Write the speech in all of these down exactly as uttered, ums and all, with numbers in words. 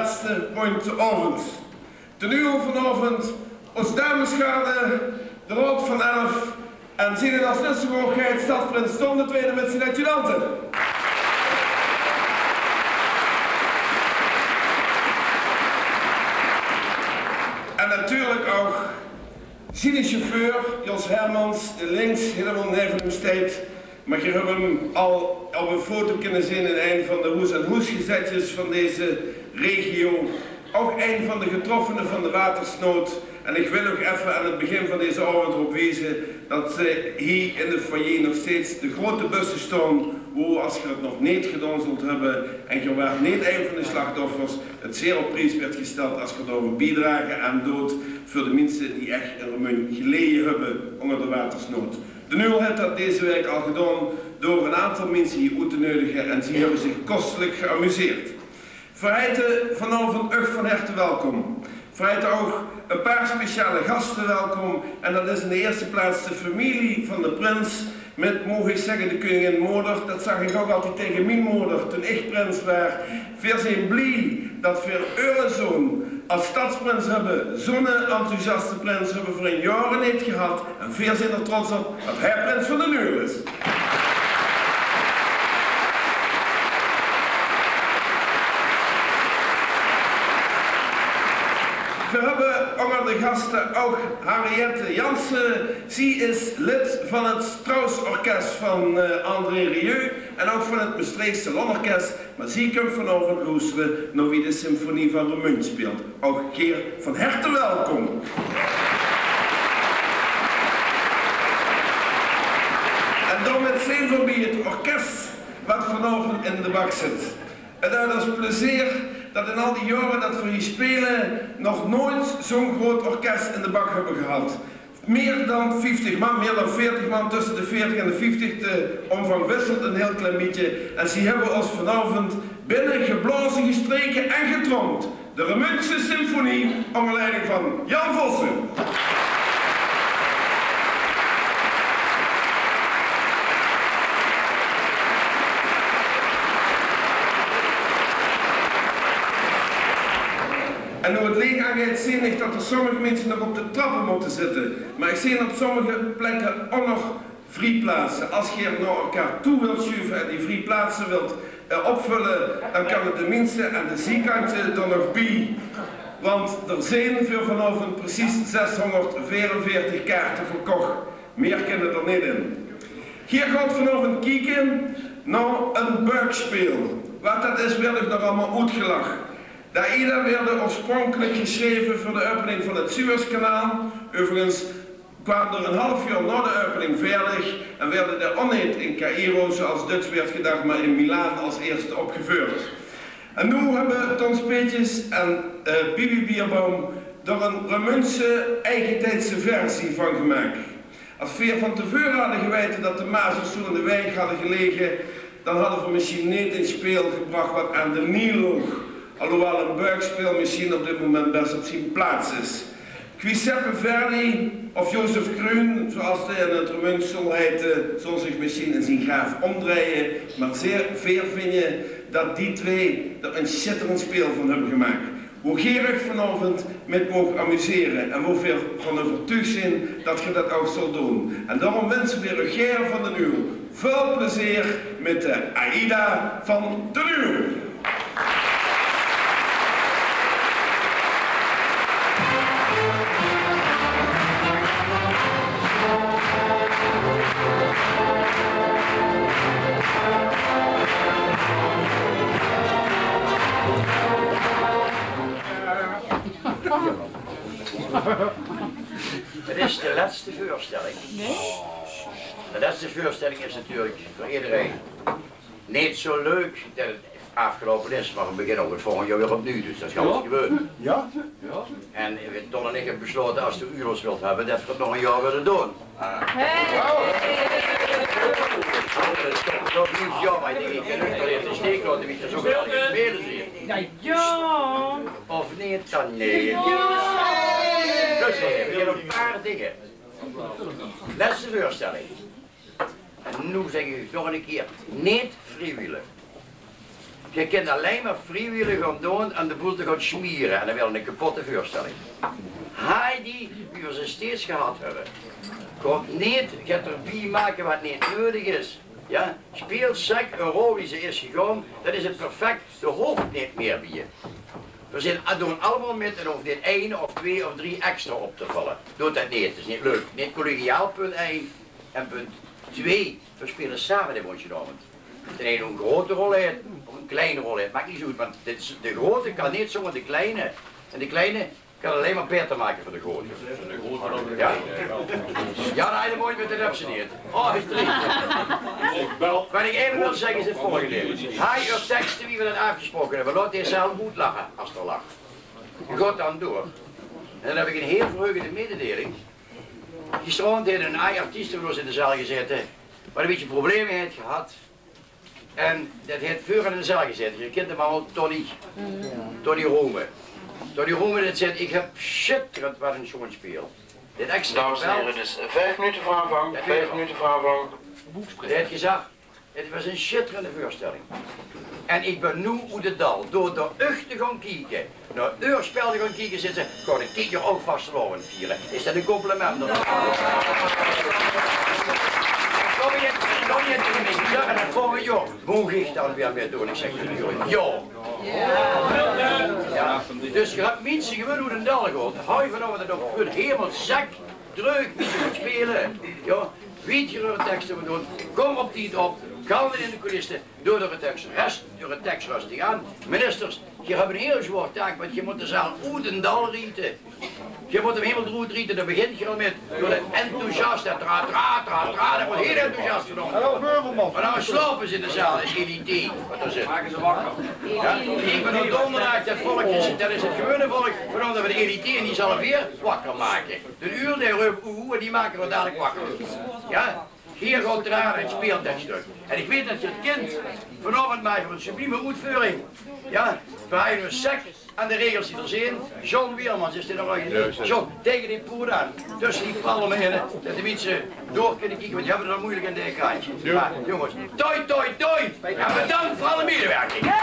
Laatste rundje aovend. Ten uur vanaovend ós damesgarde, de Raod van Elf en zien Altesse Hoogheid stadsprins Ton de Twiede mit zien adjudante. En natuurlik ouch zien chauffeur, Jos Hermans, dae links hielemaol neve häöm steit. Mer geer höb häöm al op ein foto kinne zeen in ein van de hoes-aan-hoes-gezetjes van deze regio. Ouch ein van de getroffene van de watersnood. En ich wil uch effe aan 't begin van deze aovend d'rop wieze dat, eh, hie in de foyer nog steeds de grote busse staon, wo, as geer 't nog neet gedaon zult höbbe en geer waart neet ein van de slachtoffers, 't zeer op pries wuuert gesteld as geer dao ein biedrage aan doot veur de minse die ech in Remunj geleje höbbe ónger de watersnood. D'n Uul haet dat deze waek al gedaon door ein aantal minse hie oet te neudige en zie höbbe zich kostelik geamuseerd. Veer heite vanaovend uch van herte welkom. Veer heite ouch ein paar speciale gaste welkom. En dat is in de ierste plaats de femilie van de prins mit, maag ich zègke, de keuningin moder. Dat zag ich ouch altied taenge mien moder toen ich prins waas. Veer zeen blie dat veer eure zoon as stadsprins höbbe, zoe'n enthousiaste prins höbbe veer in jaore neet gehad. En veer zeen d'r trots op dat hae prins van D'n Uul is. Veer höbbe ónger de gaste ouch Henriette Jansen. Zie is lid van 't Strauss-orkes van, eh, André Rieu en ouch van 't Mestreechs Salonorkes. Mer zie kump vanaovend loestere nao wie de symfonie van Remunj speelt. Ouch geer van herte welkom. En daomit zeen veer bie 't orkes wat vanaovend in de bak zit. 't Deit ós plezeer dat in al die jaore dat veer hie speule nog noeats zoe'n groeat orkes in de bak höbbe gehad. Mier dan vieftig man, mier dan veertig man, tösse de veertig en de vieftig, de ómvang wisselt ein hiel klein bietje. En zie höbbe ós vanaovend binne geblaoze, gestreke en getromp. De Remunjse symfonie ónger leiding van Jan Vossen. En noe 't leech aangeit, zeen ich dat d'r sommige minse nog op de trappe mótte zitte. Mer ich zeen op sommige plekke ouch nog vrie plaatse. As geer nao elkaar toe wilt sjuve en die vrie plaatse wilt, eh, opvölle, dan kan 't de minse aan de ziekantje d'r nog bie. Want d'r zeen veur vanaovend precies zeshóngerdveerenveertig kaarte verkoch. Mier kinne d'r neet in. Geer gaot vanaovend kieke nao ein buikspeel. Wat dat is, waert uch nog allemaol oetgelag. De Aida waerde oorspronkelik gesjreve veur de opening van 't Suezkanaal. Euverigens kwaam d'r ein haaf jaor nao de opening veerdig en waerde de Oneet in Caïro, zoeas döks waert gedach, mer in Milaan es ierste opgeveurd. En noe höbbe Ton Speetjes en, eh, Bibi Bierbaum d'r ein Remunjse eigentiedse versie van gemaak. As veer van te veure hadde geweite dat de Maas ós zoe in de waeg hadde gelege, dan hadde veer mesjien neet in speel gebrach wat aan de Niel loog, alhoewel ein buikspeel mesjien op dit moment bès op zien plaats is. Giuseppe Verdi of Jozef Kroen, zoeas dae in 't Remunjs zal heite, zal zich mesjien in zien graaf ómdreie, mer veer vinje dat die twee d'r ein sjitterend speel van höbbe gemaak. Wo geer uch vanaovend mit moogt amusere en wo veer van euvertuug zeen dat geer dat ouch zult doon. En daorum winse veer uch gaer van D'n Uul väöl plezeer mit de Aida van D'n Uul. 't Is de lètste veurstelling. Nae? De lètste veurstelling is natuurlik veur ederein neet zoe leuk det 't aafgeloupe is, mer veer beginne ouch 't volgend jaor weer opnuuj, dus det is gans gewoon. Jao? Jao. En, eh, Ton en ich höbbe beslaote, es de Uul ós wilt höbbe, det veer 't nog ein jaor wille doon. Hey! Det is toch, toch neet jaomer, ich dink, ich kan uch neet in de steek laote, wie geer zoe geweldig gespeeld höb. Jao. Of neet dan? Nae. Jao. Dus, eh, veer höbbe nog ein paar dinger. Lètste veurstelling. En noe zègk ich nog ein kier: neet vriewiele. Ge kint allein mer vriewillig gaon doon en de boel te gaon smiere en dan weer 'n kapotte veurstelling. Haaj die, wie v'r ze steeds gehad höbbe. Gaot neet get d'rbie make wat neet neudig is. Jao? Speel sec, Eurovisie is gegaon, dan is 't perfect, d'r hoof neet mieë bie. V'r zeen, doon allemaol mit en hoof neet ein of twee of drie extra op te valle. Doot det neet, det is neet leuk. Neet collegiaal, punt ein. En punt twee, v'r speule same de bóntje aovend. Of d'n eine noe 'n grote rol haet of 'n kleine rol haet, maak neet zoe oet, want dit is, de grote kan neet zónger de kleine. En de kleine kan allein mer baeter make veur de grote. Jao? Jao, de eine bóntje mit de Dubse neet. Oh, is drie. Wat ich effe wil zègke is 't volgende. Haaj eur tekste wie v'r det aafgesproke höbbe. Laot de zaal oetlache as d'r lach. Gaot dan door. En dan höb ich 'n hiel verheugende mededeling. Gisteroavend haet 'n aaj artieste veur ós in de zaal gezaete, wat 'n bietje probleme haet gehad. En det haet veur in de zaal gezaete. Geer kint 'm allemaol, Tonny. Tonny Rome. Tonny Rome, det zaet: "Ich höb sjitterend, wat 'n sjoon speel." Dit extra Dames en heren, dus vijf minuten voor aanvang. Vijf minuten voor aanvang. Dae haet gezag: "Het was 'n sjitterende veurstelling." En ich bön noe oet 't dal, door d'r uch te gaon kieke, nao eur spel te gaon kieke, zit ze: "Gaon ich dit jaor ouch vastelaovend viere?" Is det ein compliment? Kom ich, kom ich, ich zègk: "En volgend jaor moog ich dan weer mitdoon?" Ich zègk: "Natuurlik, jao." Jao. Dus geer höb minse gewoon oet 't dal gehaold. Haoj vanaovend nog gewoon hielemaol sec, dreug, minse gaon spele. Jao. Wied geer eur tekste mót doon, kom op tied op, kalm in de coulisse, doot eur teks rös-, eur teks röstig aan. Ministers, geer höb 'n hiel zwaor taak, want geer mót de zaal oet 't dal riete. Geer mót 'm hielemaol d'roet riete, dao begint geer al mit. Door det enthousiast, det tra, tra, tra, tra, det mót hiel enthousiast vanaovend. Want dan slaope ze in de zaal, in Elite, wat d'r zit. Jao? Ich bön op donderdaag, det volk is, det is 't gewone volk, vanaovend höbbe v'r de Elite en die zalle v'r wakker make. D'n uul dae röp oeh, en die make v'r dalik wakker. Jao? Geer gaot d'raan en speelt det stök. En ich weit det geer 't kint. Vanaovend make v'r 'n sublieme oetveuring. Jao? V'r haje noe sec aan de regels die d'r zeen. John Weermans is d'r nog ein. John, taenge die poort aan. Tösse die palme in, det de minse door kinne kieke, want die höbbe 't al meujelik aan de kantj. Mer jónges, toi, toi, toi. En bedank veur alle medewerking.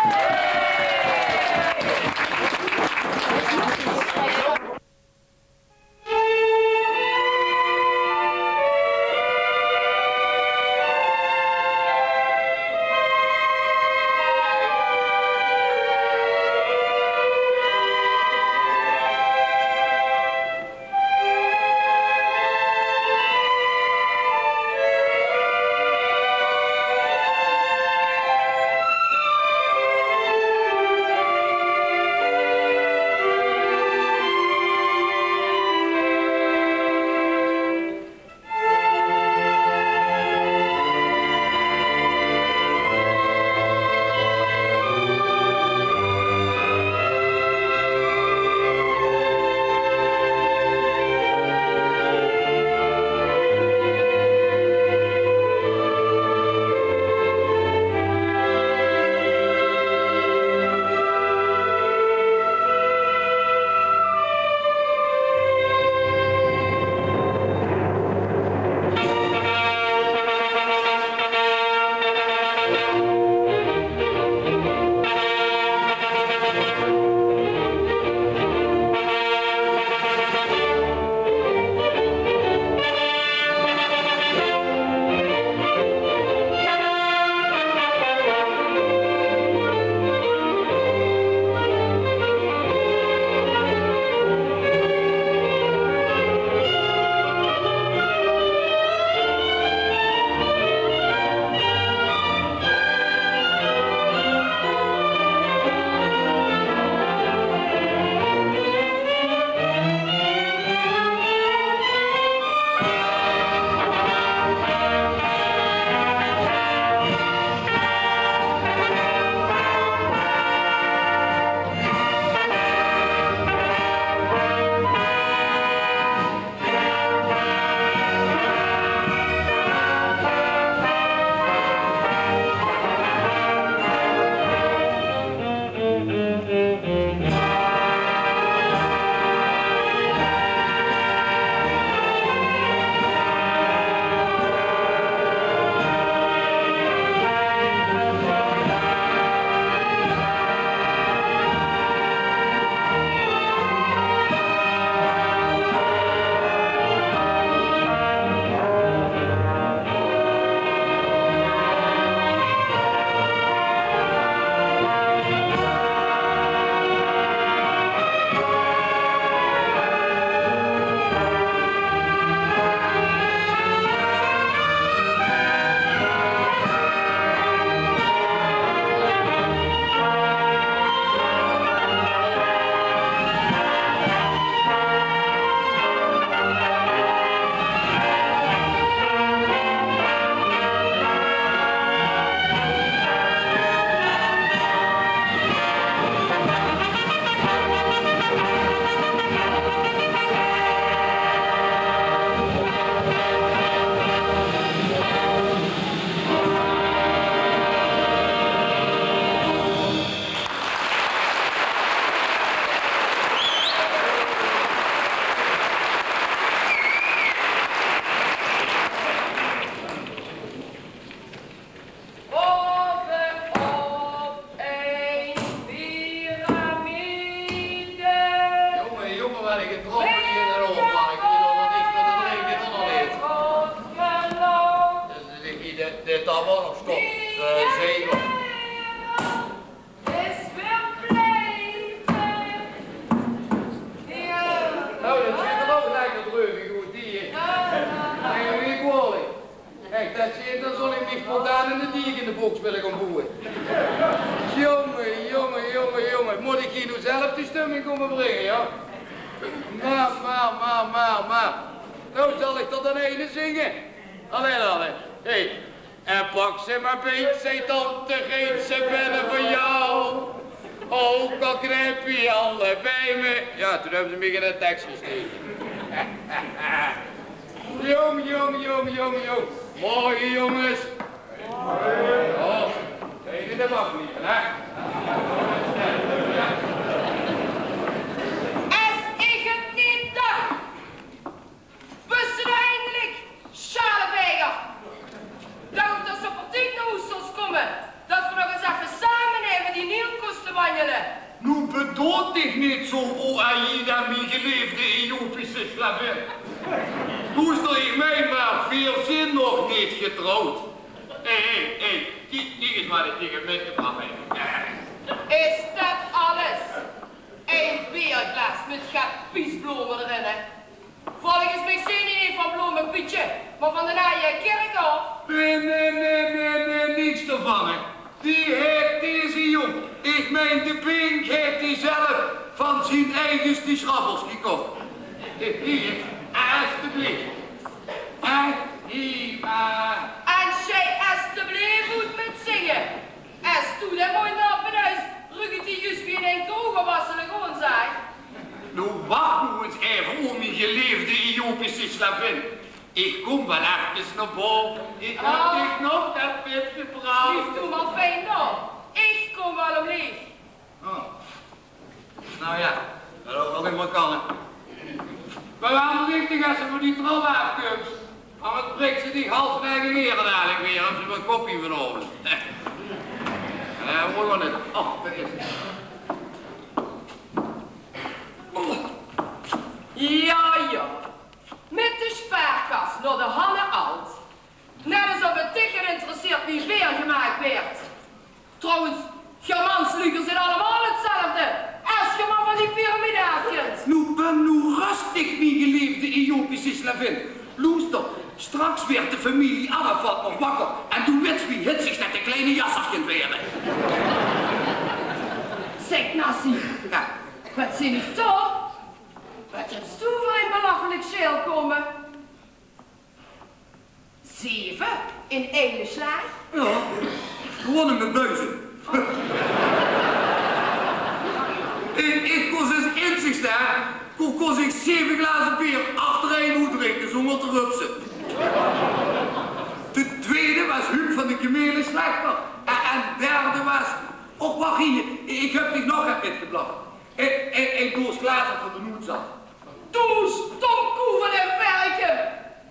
Trappelien en opmaak, die nog niks met de lege dan al heeft. Dus die, die, die, die daar wel op stop. Eh, zeker. Is weer pleiten. Ja. Nou, dat zit er ook lekker dreuvig goed, die. Ja, ja, ja. Neem me niet kwalijk. Echt, dat zit, dan zal ik me spontaan in de diek in de box willen gaan boeien. Jongen, jongen, jongen, jongen. Moet ik hier nu zelf de stemming komen brengen, ja? Maar, maar, maar, maar, maar. Nou zal ik tot een einde zingen. Allee, allee. Hey. En pak ze maar beet, zei tante Geet, ze bellen voor jou. Ook al knijp je allebei me. Ja, toen hebben ze me in de tekst gesteken. Jong, jong, jong, jong, jong. Mooie jongens. Oh, nee, dat mag niet, hè? Es ich 't neet dach. Bös se d'r eindelik, sjaleveger? Dach det se op tied nao hoes zóls kómme, det v'r nog ins effe same neve die Niel kóste wanjele. Noe bedoel dich neet zo, o Aida, mien geleefde Ethiopische slavin. Loester, ich mein mer, veer zeen nog neet getrouwd. Hé, hé, hé, kiek, kiek ins waat ich dich höb mitgebrach, hè. Is det alles? Ein beerglaas mit get piesblome d'rin, hè? Volges mich zeen die neet van Blome Pietje, mer van d'n Aje Kirkhof. Nae, nae, nae, nae, nae, niks d'rvan, hè. Die haet deze jóng, ich mein de Pink, haet die zelf van zien eiges die schrabbels gekoch. Hie, alstublieft. Arriva. En sjij alstublieft oet mit zinge. Es doe de mooi nao benój ruukt 't hie juus wie in ein kroeg op Asselegoonszaak. Noe, wach noe ins effe, o mien geleefde Ethiopische slavin. Ich kóm waal efkes nao bove. Ich höb dich nog get mitgebrach. Blief doe mer fijn dao. Ich kóm waal ómleeg. Oh. Nou ja, det zal ouch neet mier kalle. Mer waal richtig es se van die trap aafkums, angers brits se dich halverwaeg dalik weer, of se 'n kop hie vanaovend. Ja, mooi van het. Oh, daar is het. Ja, ja. Mit de spaarkas nao de Hanne Alt. Net es of 't dich geïnteresseerd wie veer gemaak waert. Trouwens, geer manslüj zit allemaol 'tzelfde. Es geer mer van die piramide aafkint. Noe bön noe rustig, mien geleefde Ethiopische slavin. Loester, straks waert de familie Arafat nog wakker en doe wits wie hitsig det de kleine jasser kint waere. Zèk, Nassi. Ja. Waat zeen ich toch? Waat höbs doe veur ein belachelijk sjael kómme? Zeve in eine slaag? Ja, gewónne mit buize. Ich, ich kós es einzigste, hè, kós, kós ich zeve glaze beer achterein oetdrinke zónger te röpse. De twiede waas Huub van de Kemeleslechter. En, en derde waas, och, wach hie, ich höb dich nog get mitgebrach. Ein, ein, ein doos glazer van de noedzak. Doe stom koe van ein verke!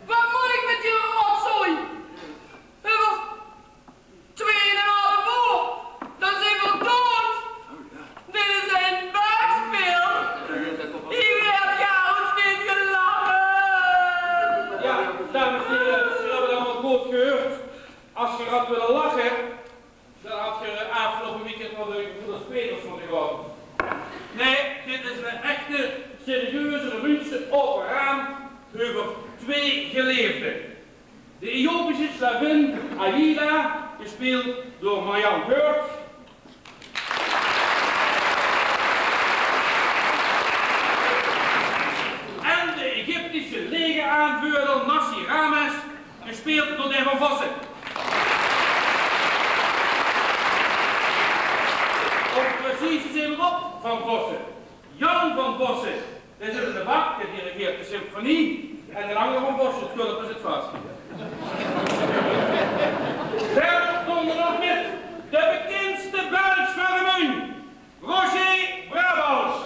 Waat mót ich mit die rotzooi? Euver twieënhalf oer, dan zeen v'r doad. Dit is ein bakspeul. Hie waert gans neet gelache. Ja, dames en heren, geer höb 't allemaol good gehuurd. Es geer had wille lache, dan had geer aafgeloupe weekend nao de Broeders Peters mótte gaon. Nae, dit is 'n echte, serieuze, luuekse opera euver twee geleefde. De Ethiopische slavin Aida, gespeeld door Marjan Hurt. En de Egyptische legeraanveurder Nassi Rames, gespeeld door Daan van Vossen. Of precies te zeen, Rob van Vossen. Jan van Vossen, dae zit in de bak, dae dirigeert de symfonie. En d'n angere van Vossen, 't kulp, zit vas. Verder doon v'r nog mit de bekindste Belg van Remunj, Roger Brabals.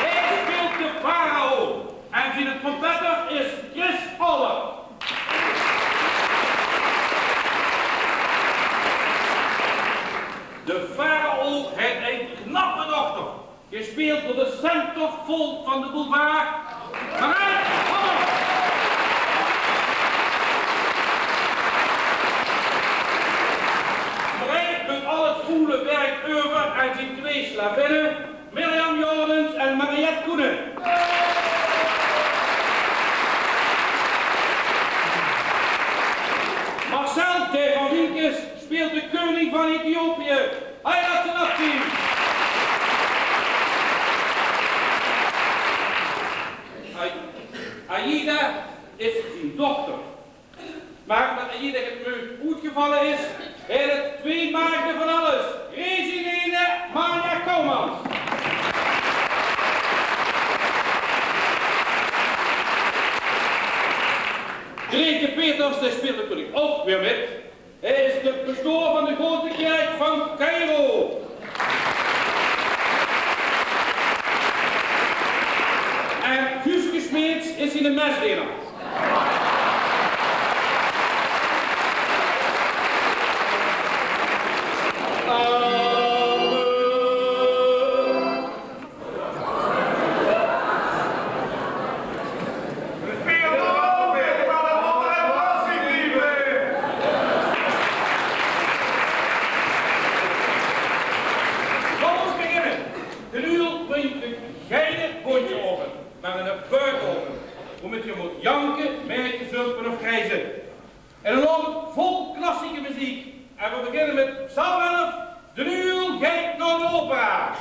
Hae speelt de farao en ziene trompetter is Chris Oller. De farao haet Gespeeld door de centerfold van de boulevard, Marijke Hommels. Marijke doet al het voele werk euver aan zien twee slavinne, Mirjam Jordens en Mariette Koenen. Marcel de van Winkes speelt de koning van Ethiopië, Haile Selassie. Ai-, Aida is zien dochter. Maar omdat Aida get meug oetgevalle is, haet het twee maagde van alles. Residene Marja Koumans. Dreke Peters, dae speelt natuurlik ouch weer mit. Hae is de pastoor van de grote kerk van Cairo. En Guuske Smeets is in de mesdeler. Laot ós beginne. D'n Uul bringk geine bóntje aovend, mer eine buik aovend, wo-mit geer mót janke, maedje, zumpe of grieze. En 'nen aovend vol klassieke meziek. En veer beginne mit zaal elf, D'n Uul geit nao de opera.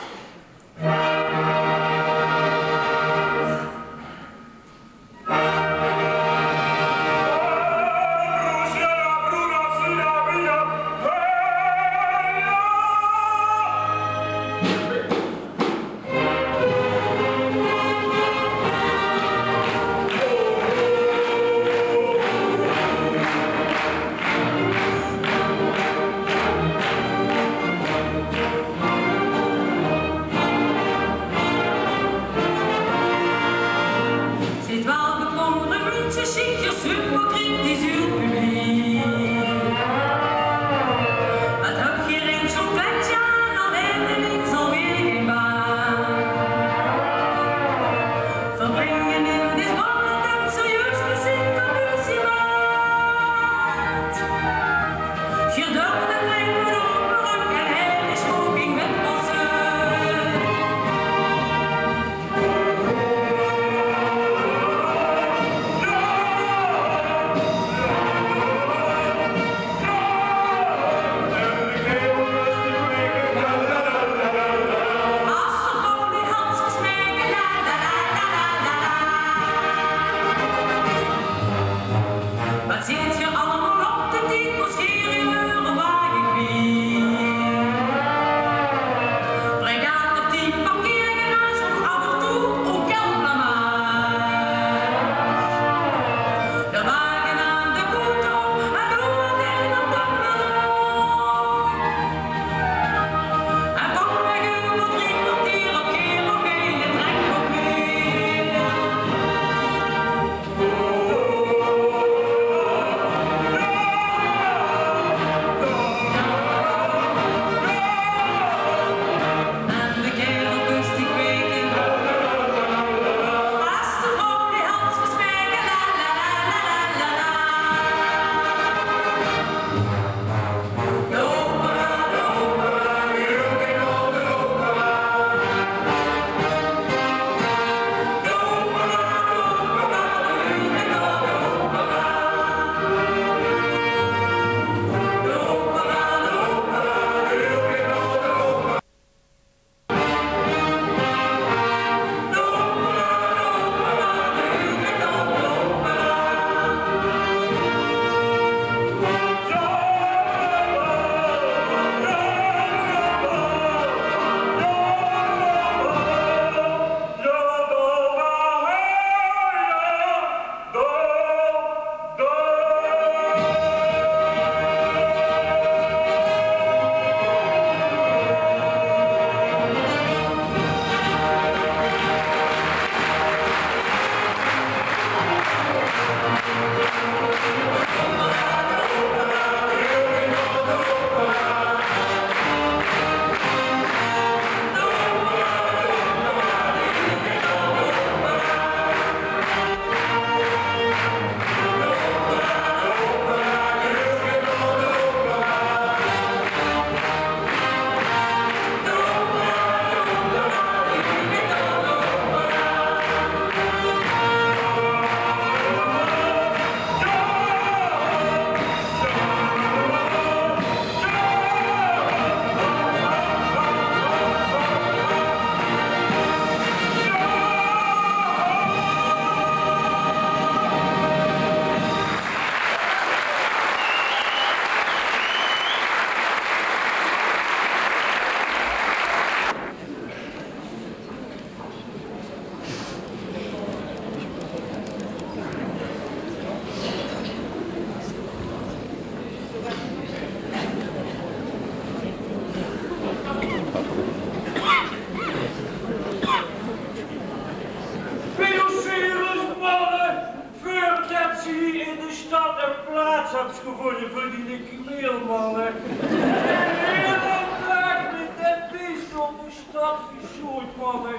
Gevónje veur die lekker meel, manne. En hiel opdracht mit det beest op de stad gesjooid, manne.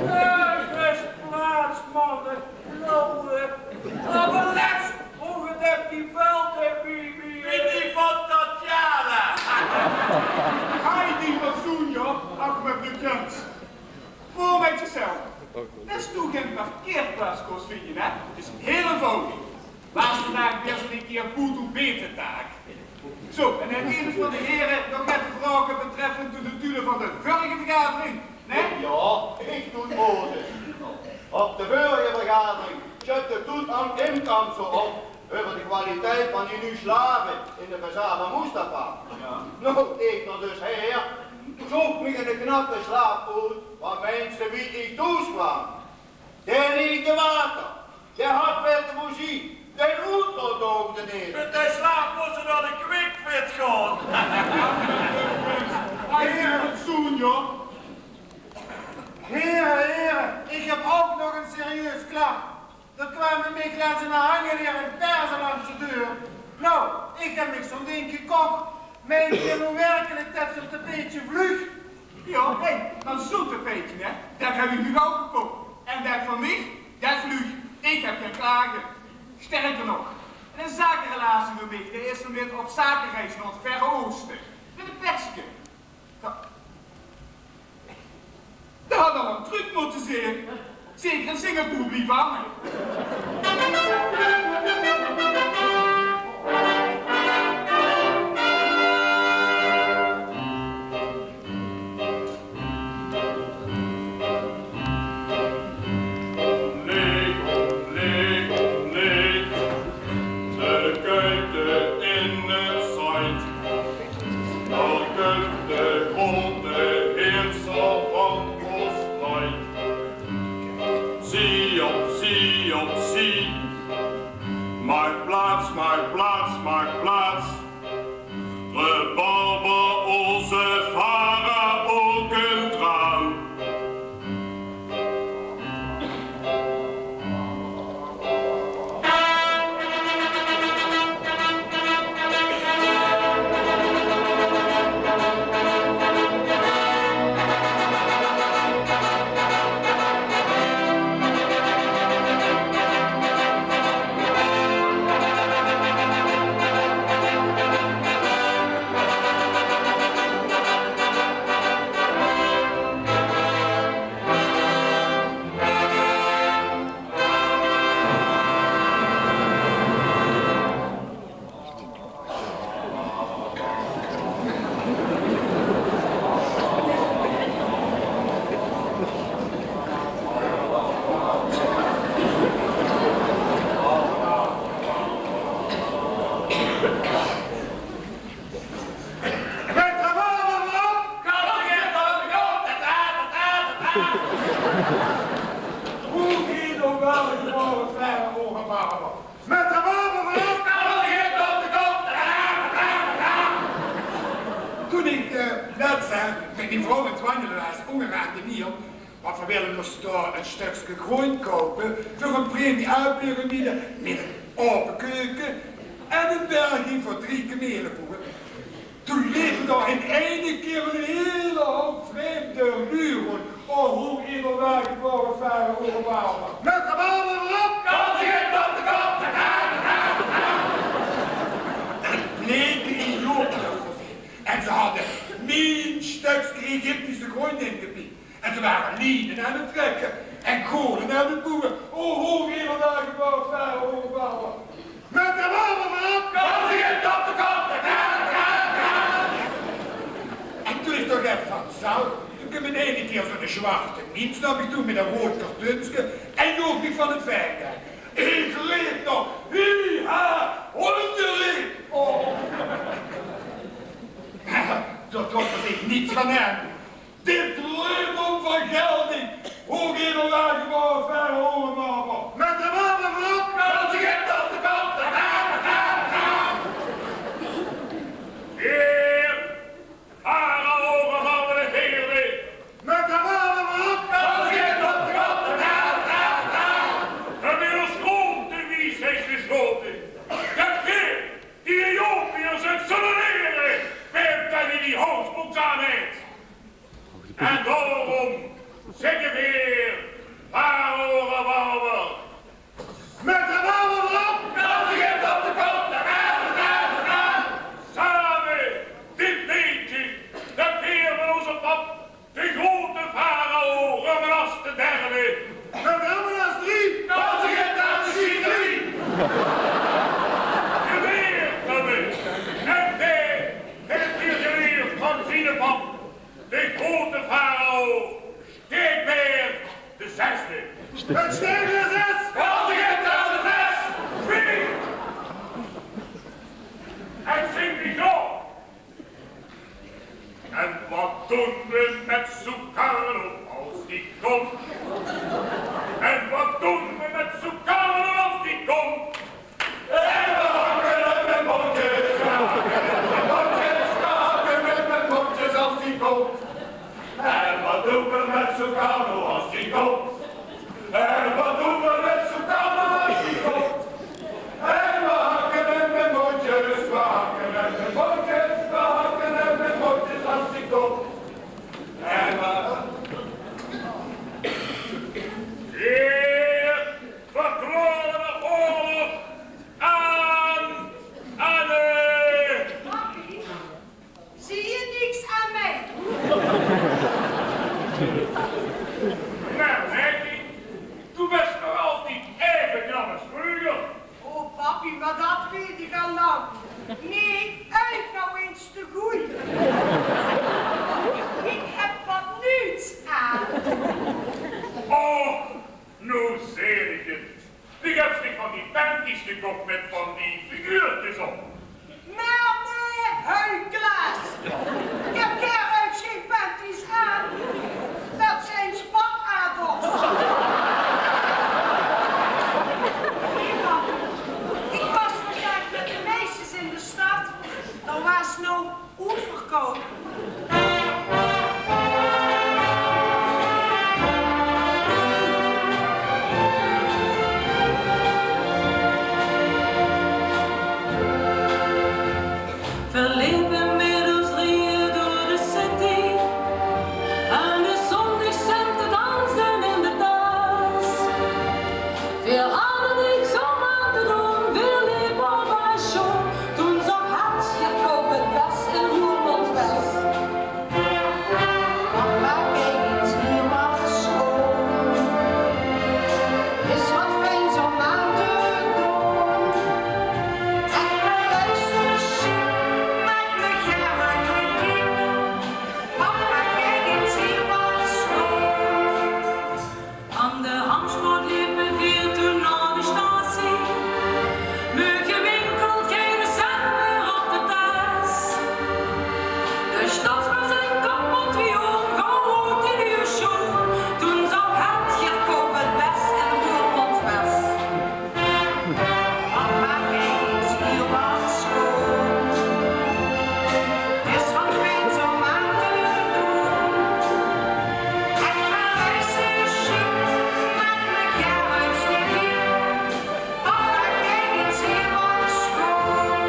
Nergens plaats, manne. Lauwe. Aver lets ónger det die veld, hè, baby. Wie die van Tatjana. Hai, die fatsoen, joh. Ach, mit de kans. Veur mit jezelf. Des doe gein parkeerplaats kós vinje, hè? Is hiel einvoudig. Laat vandaag bès ein kier boete beter taak. Zo, en haet ein van de here nog get vraoge betreffend de notulen van de vörrige vergadering? Nae? Jao, ich doon orde. Op de vörrige vergadering sjötte toen aan Imkam zo op euver de kwaliteit van die nuuj slave in de Bazaar van Mustafa. Jao. Noe, ich d'r dus haer, zoch mich eine knappe slaaf oet, van minse wie ich thoes kwaam. Dae neet de water, dae had vette bougie, dae oetlaot doogde neet. Mit dae slaaf mós se nao de Kwik Fit gaon. Hie, zoon, joh. Here, here, ich höb ouch nog ein serieus klach. D'r kwaam bie mich lets eine hanjeheer in Perze langs de deur. Noe, ich höb mich zo'n dink gekoch. Meint geer noe werkelik det 't ein tapeetje vluug? Jao, hé, mer zo'n tapeetje, hè, det höb ich mich ouch gekoch. En det van mich, det vluug. Ich höb gein klage. Sterker nog, ein zakerelatie van mich, dae is mit op zakereis nao 't Verre Ooste. Mit ein pekske. Dao had al ein truc mótte zeen. Zeker in Singapore blieve hange. Leeg, leeg, leeg. De kuite in 't zand. Dao kump de grote heerser van ós land. Zie op, zie op, zie. Maak plaats, maak plaats, maak plaats. Rebarber, ózze farao kump draan. Mit de rabarber veuroop! Hoe geit 't nog waal, ich wou 't vraoge, o rabarber? Mit de rabarber veuroop! Toen ich, eh, lets, eh, mit mien vrouw aan 't wanjele waas, óngeraan de Niel, want veer wille ós dao ein stökske grond koupe veur ein premie-aardbeuremiele mit ein aope keuke en ein berging veur drie kemeleboewe. Toen leep dao in eine kier ein hiele houp vreemde luuj rónd. O, hoe inderdaad, ich wou 't vraoge, o rabarber. Mit rabarber veuroop! Kans op de kop! Bleke idiote. En ze hadde mien stökske Egyptische grond ingepiek. En ze wore liene aan 't trèkke en kolen aan 't boewe. O, hoe inderdaad, ich wou 't vraoge, o rabarber. Mit rabarber veuroop! Kans op de kop! En toen ich toch effe van zal, toen kaom in eine kier zo'n zwarte mins nao mich toe mit ein roead kartunske en joog mich van 't veld. Ich reep nog: "Hi-ha, hondereep!" O. Dao trok 'r zich niks van aan. Dit dreum óm vergelding. Hoe geit 't nog waal, o rabarber? Mit rabarber veuroop! Kans op de kop! Heer, farao, rabarber, de heer. Mit rabarber veuroop! Kans op de kop! Höb ich ós grote wiesheid gesjaote. Det geer Zitte veer, farao rabarber. Mèt rabarber veur op. Kans Egipte op de kop. Same, dit weetje, det veer van ózze pap, de groeate farao Ramenas de derde. Mèt Ramenas drie. Kans Egipte op de sieklien. Geleerd höbbe. En dae haet 't hie geleerd van ziene pap, de groeate farao Steekbaer de zesde. Mèt Steekbaer zes. Kans Egipte op de zes. Wie? En zing die zo. En wat doon we met Sukarno als die komt? En wat doon we met Sukarno als die komt? En we hakken hem in bondjes, we hakken hem in bondjes, we hakken hem in bondjes als die komt. En wat doon we met Sukarno als die komt? En wat doon we met Sukarno als die komt? En we hakken hem in bondjes, we hakken hem in bondjes, we hakken hem in bondjes als die komt. En we... Veer verklaore oorlog aan, aan, eh, Zie je niks aan mij? Mer Maggie, doe bès nog altied aeve knap es vreuger. O, pappie, mer det weit ich al lang. Nae, huig noe ins te good. Ich höb wat nuuts aan. O, noe zeen ich 't. Doe höbs dich van die panties gekoch mit van die figuurkes op. Mer nae, huigelaars. Ich höb gaar gein panties aan. Det zeen spagadels. Ich waas vandaag mit de meisjes in de stad. Dao waas nog oetverkoup. Veer lepe mit ós drieje door de city. En de zóndigcente danste in de tas. Veer hadde niks óm aan te doon, veer lepe op en sjoon. Toen zoog Hert Gierkop 't bès in Roermond wès. Papa, kiek ins hie wat sjoon. Is wat fijns óm aan te doon. En mien leukste sjiek, maak mich gaar kritiek. Papa, kiek ins hie wat sjoon. Aan de Amsjtraot lepe veer toen nao de statie. Meuge winkel, geine cent mieë op de tas. De sjtad waas in kapot wie oer, gaw oet die nuuje sjoon. Toen zoog Hert Gierkop 't bès in Roermond wès. Papa, kiek ins hie wat sjoon. Is wat fijns óm aan te doon. En mien leukste sjiek, maak mich gaar kritiek. Papa, kiek ins hie wat sjoon.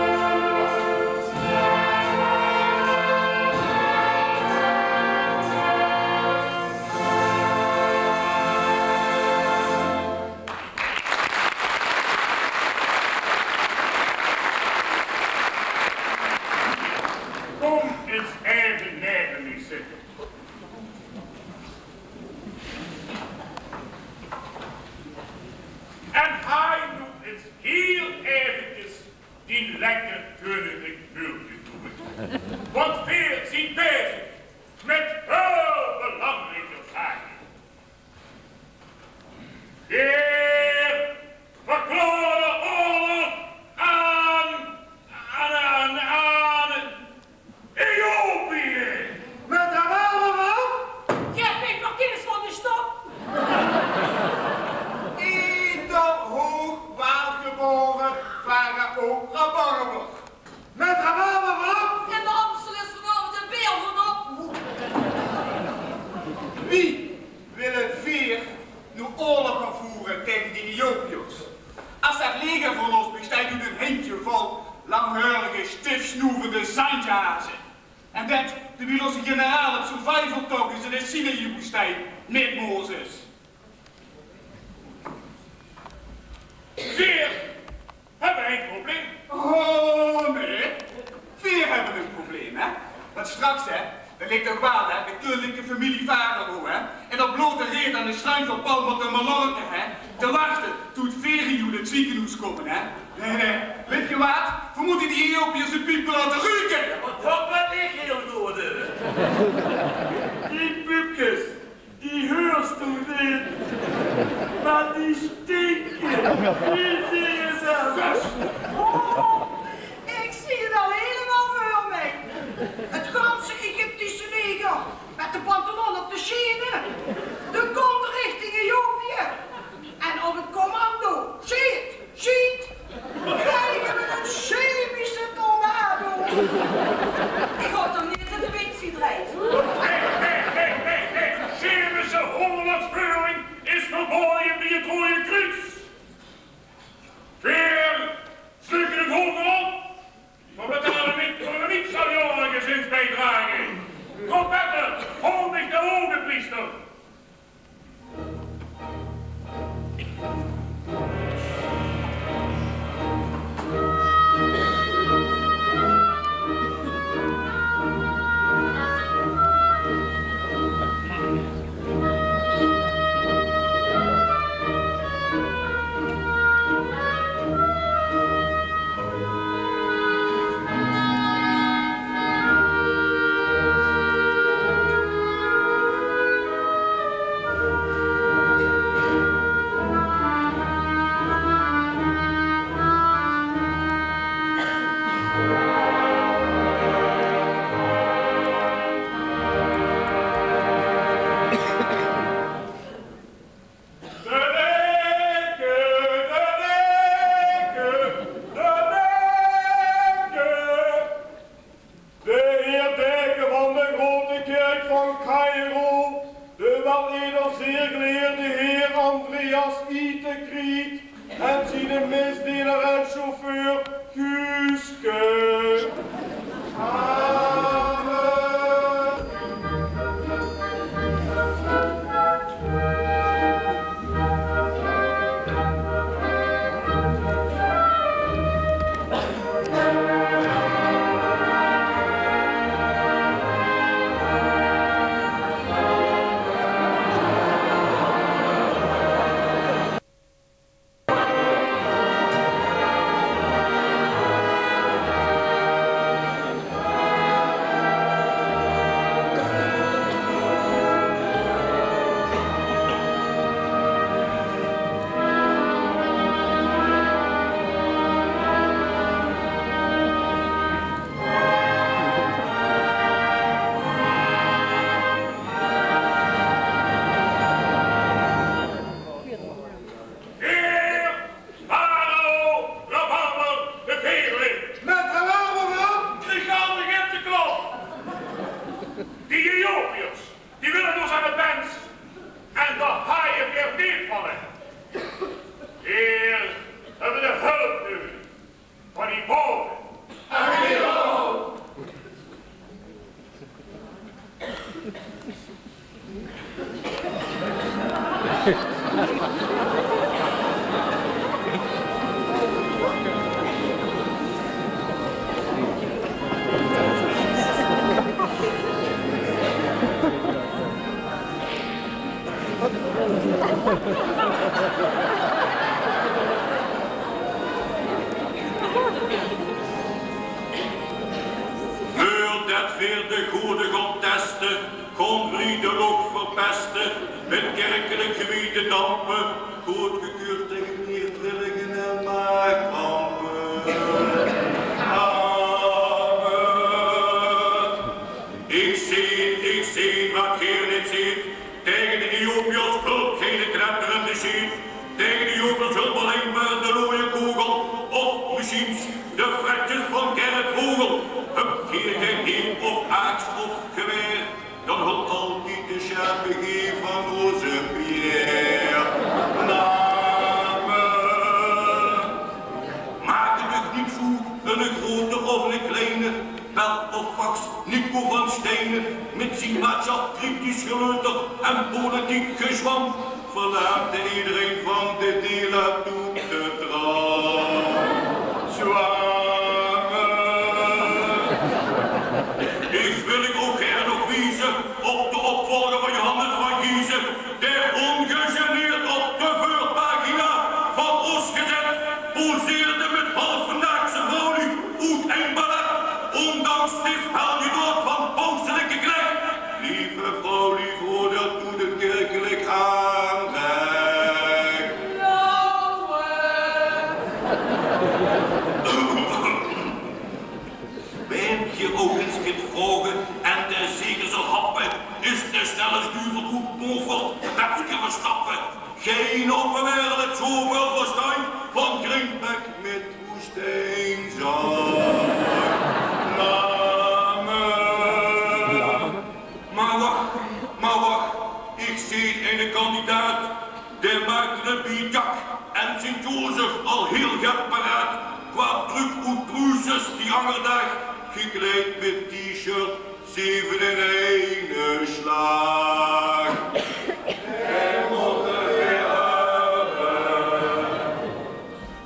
Kóm ins effe neve mich zitte. En haaj noe ins hieël effekes dien lekker keuninklek beeldje toe. Want veer zien bezig mit hiel belangrieke zake. Veer verklaore oorlog aan, aan, aan, aan Ethiopië. Mit de wapens op. Gaef mich nog kennis van de stop. Eder hoogwaaldgebore farao rabarber. Mit rabarber op. En de Amstel is vanaovend in beer van op. Wie wille veer noe oorlog gaon voere taenge die Ethiopiërs? As det leger van ós besteit oet ein hendjevol langhaorige, stifsnoevende zandjhaze. En det, terwiel ózze generaal op survivaltoch is en is Sinaï-woestijn mit Mozes. Veer höbbe ein probleem. Oh, nae. Veer höbbe ein probleem, hè? Want straks, hè, dan ligk toch waal, hè, de keurlike femilie Farao, hè, en op blote reet aan de strand van Palma de Mallorca, hè, te wachte tot veer hie oet 't zekenhoes kómme, hè. Nae, nae. Wèt geer waat? Veer mótte die Ethiopiërs de piep laote ruke. Wat, wat, wat ich hiel good. Die piepkes. Die huurs doe neet, mer die stinke. Die dinge zeen... Oh, ich zeen 't al hielemaol veur mich. 't Ganse Egyptische leger mit de pantalon op de sjene. De kónt richting Ethiopië. En op 't commando. Sjiet! Sjiet! Kriege v'r ein chemische tornado? Ich haw toch neet de winst gedrejd? Hey, hey, hey, hey, hey! Chemische oorlogsveuring is verbaoje bie 't Roeje Kruus. Veer zeuke 't honger op. V'r betale mit veur ein mietzaljoare gezinsbiedrage. Trompetter, haol mich de hogepriester. De deke, de deke, de deke. De heer deke van de grote kèrk van Caïro, de waal eder zeer geleerde heer Andreas Ite kriet, en ziene misdener en chauffeur Guuske. Amen. Heer Farao, rabarber, de veerling. Mit rabarber, hè? Krieg al de Egypte klop. Die Ethiopiërs, die wille ós aan de pens. En dao haje veer neet van, hè. Veer höbbe de hulp nudig van die boge. Veurdet veer de gode gaon teste, gaon v'r de loch verpeste, mit kèrkelik gewiete dampe, goodgekeurd taenge niertrillinge en maagkrampe. Amen. Ich zeen, ich zeen waat geer neet zeet. Taenge de Ethiopiërs hulp geine kletterende sjeet. Taenge de Ethiopiërs hulp allein mer de looie kogel. Of mesjiens de fretjes van Gerrit Vogel. Höb geer gein heem of aaks of gewaer, dan hulp altied de sjerpe G van oze Pierre. Amen. Maak 't uch neet zoe, eine grote of eine kleine, bel of fax Nico van Steinen mit zien WhatsApp cryptisch geleuter en politiek gezwam verlaagde iedereen van de Dela toe te trappen. Zwamen. Ich wil uch ouch gaer nog wieze op de opvolger van Johannes van Giezen, dae ongegeneerd op de veurpagina van Os Gezèt poseerde mit halfnaakse vrouwluuj oet ein ballet, ondanks dit spelgedood van pauselijke klei. Lieve vrouwluuj, veroordeeld toe de kirkelik aanrecht. Wem geer ouch ins kint vraoge en dae zeker zal happe, is de snelste duvel oet Montfort, Wepke Verstappen. Gein ope wereld zoväöl verstandj van grienpek mit woestijnzandj. Namen. Mer wach, mer wach, ich zeen eine kandidaat, dae maakde 't bie Jack en Sint-Jozef al hiel get paraat. Kwaam trök oet Pruuses die anger daag, gekleid mit T-shirt, zeve in eine slaag.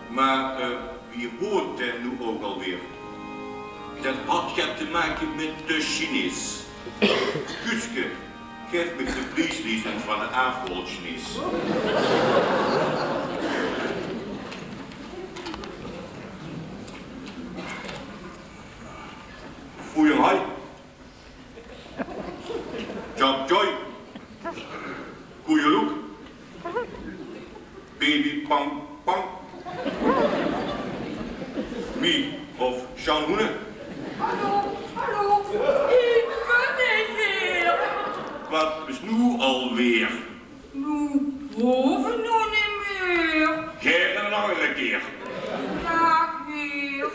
Mer, eh, wie hoot dae noe ouch alweer? Det haw get te make mit de Chinees. Guuske, gaef mich de prieslies ins van de aafrolchinees. Foei Hai. Chop Choi. Koeieloek. Baby Pang Pang. Mie of Sjanhoene. Hallo, hallo. Ich bön 't weer. Waat is noe alweer? Noe hove noe neet mier. Gaer ein anger kier. Daag weer.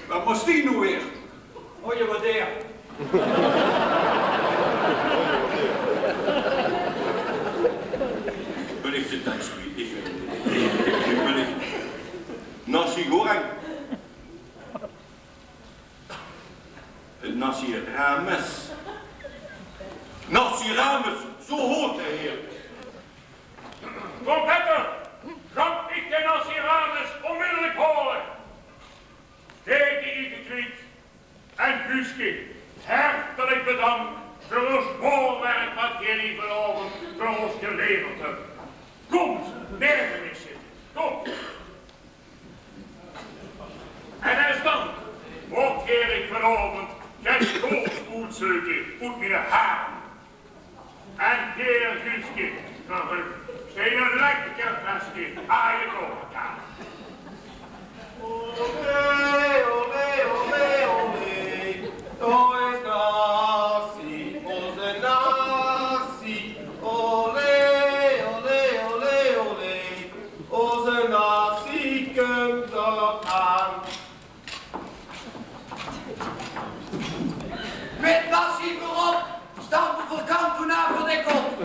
Waat mós die noe weer? Hoi, waat deer. Bön ich de teks kwiet? Ich, ich bön ich. Nasi goreng. Ein nasi rames. Nasi rames, zo hoot dae heer. Trompetter, zag ich de nasi rames onmiddellik hore. Dae die ich kwiet. En Guuske, hartelik bedank veur 't zwaor werk waat geer hie vanaovend veur ós geleverd höb. Kómp, naeve mich zitte. Kómp. En es dank moch geer vanaovend get goods oetzeuke oet miene harem. En geer, Guuske, verheug, steit ein lekker veske aan je koorkar. Olé, olé, olé, olé. Dao is Nasi, ózze Nasi. Olé, olé, olé, olé. Ózze Nasi kump dao aan. Mit Nasi veurop, stampe v'r kant toe na veur de kop.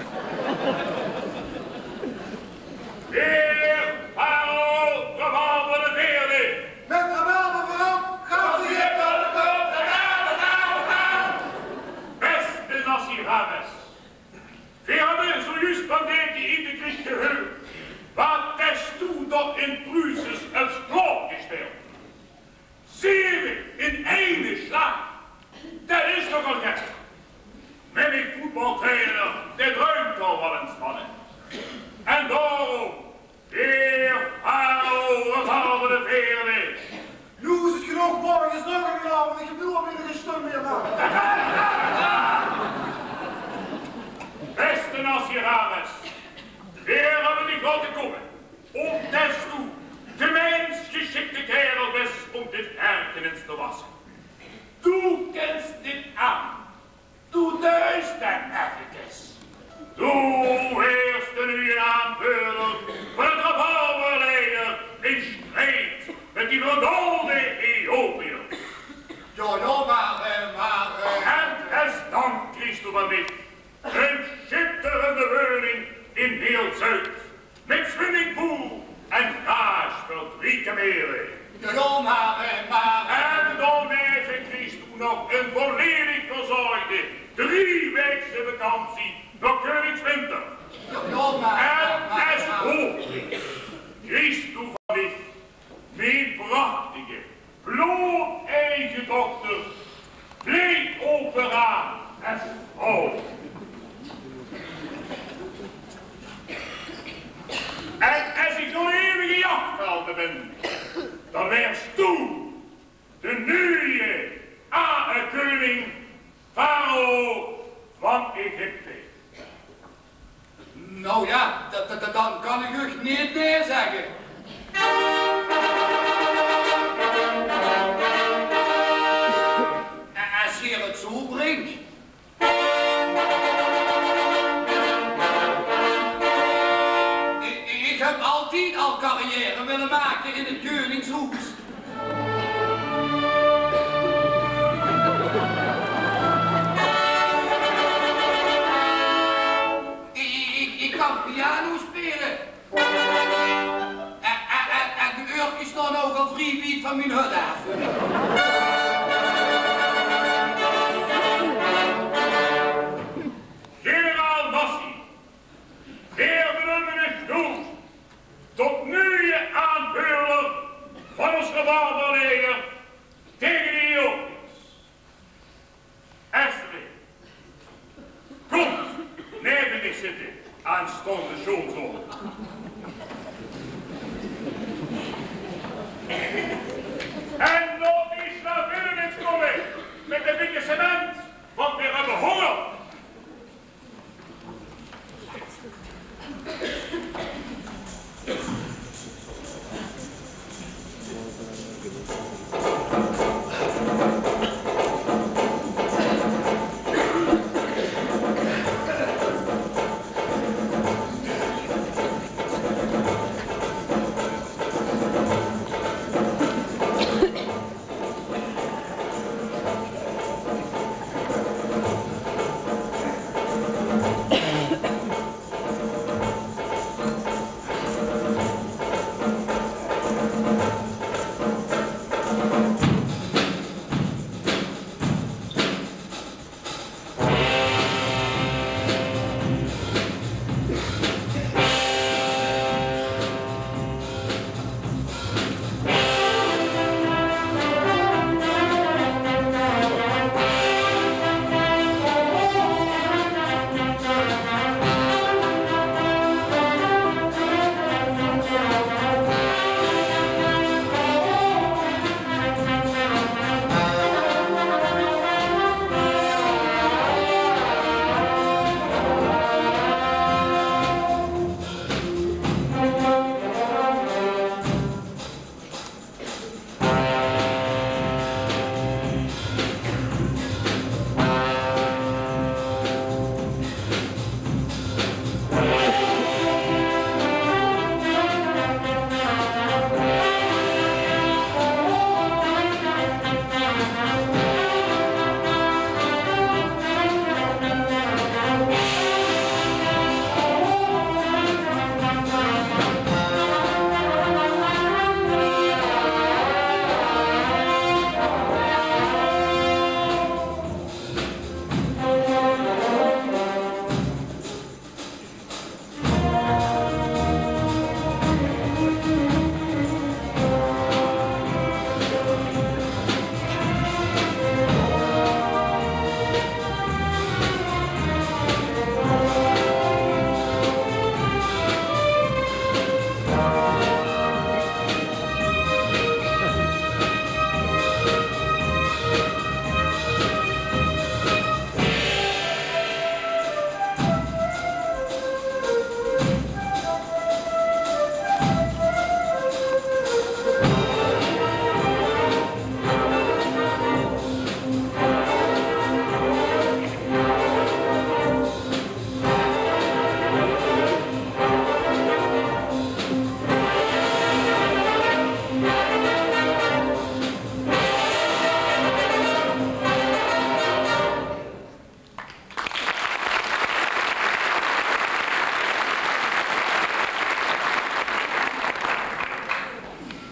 Veer, Farao, Rabarber de veerde. Mit Rabarber veurop, gans Egypte aan de kop. Beste Nasi Rames, veer höbbe zojuus van Deki Itekriet gehuurd waat Testoe dao in Pruuses haet klaorgesteld. Zeve in eine slaag. Det is nogal get. Mennig voetbaltrainer, dae druimp dao waal ins van. En daorum, veer, Farao, Rabarber de veerde. Noe is 't genóg, morge is nog ein aovend, ich höb noe al minder stum mier, man. Beste Nasi Rames, veer höbbe dich laote kómme. Ómdet doe de mins gesjikte kaerel bis óm dit erkenis te wasse. Doe kins dit aan. Doe duis dan effekes. Doe waers de nuje aanveurder van 't Rabarberleger in sjtried mit die verdoolde Ethiopiërs. Jao, jao, mer, eh, mer, eh. En es dank kriegs doe van mich ein sjitterende weuning in Neel-Zuid. Mit swimmingpool en garage veur drie kamele. Jao, jao, mer, eh, mer, eh. En daoneve kriegs doe nog ein volledig verzörgde, drie waek Nou ja, da-, da-, da-, dan kan ich uch neet nae zègke. En es geer 't zoe bringk. Ich, ich höb altied al carrière wille make in 't keuningshoes. Ich, ich, ich kan piano speule. En, en, en, en de eurkes staon ouch al vrie wied van mien hut aaf. Generaal Massey, veer beneume uch noe tot nuje aanveurer van ós rabarberleger tege de Ethiopiërs. Ashley, kóm naeve mich zitte, aanstaonde sjoonzoon. En laot die sjlavinne ins kómme mit e bietje cement, want veer höbbe hónger.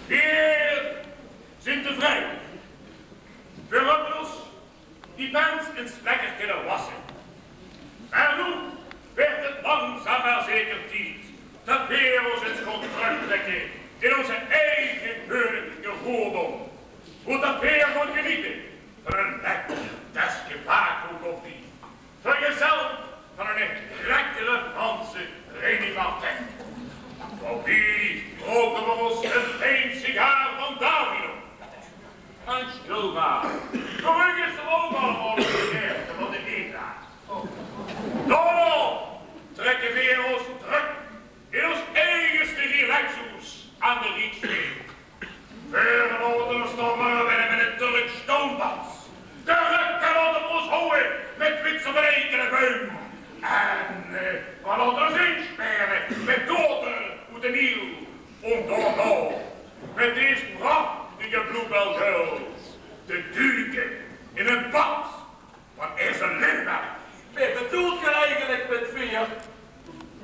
Veer zeen tevreie. Veer höbbe ós die pens ins lekker kinne wasse. Mer noe weurt 't langzaam mer zeker tied det veer ós ins gaon tröktrèkke in ózze eige keuninklijke roerdom. Woe det veer gaon geniete van ein lekker teske Baco koffie, vergezeld van ein lekkere Franse Rémy Martin. Daobie roke veer ós ein fien sigaar van Davidoff. En sjtil mer, gelukkig is d'r ouch al ein van de ete. Daonao trèkke veer ós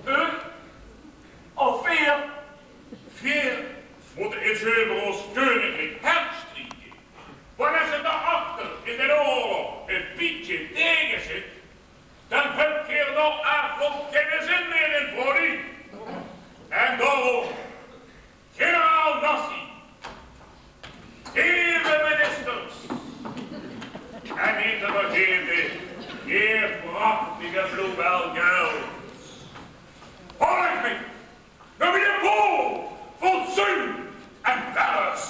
Huh? Of veer? Veer mótte ins euver ós keuninglik hert strieke. Want es 't dao achter in d'n oorlog e bietje taege zit, dan höb geer dao aaf ouch geine zin mieë in, vrouwluuj. En daorum, generaal Nassy, eve ministers, en neet te vergaete, geer prachtige Bluebell Girls. Volg mich nao mien pool vol zung en wellus.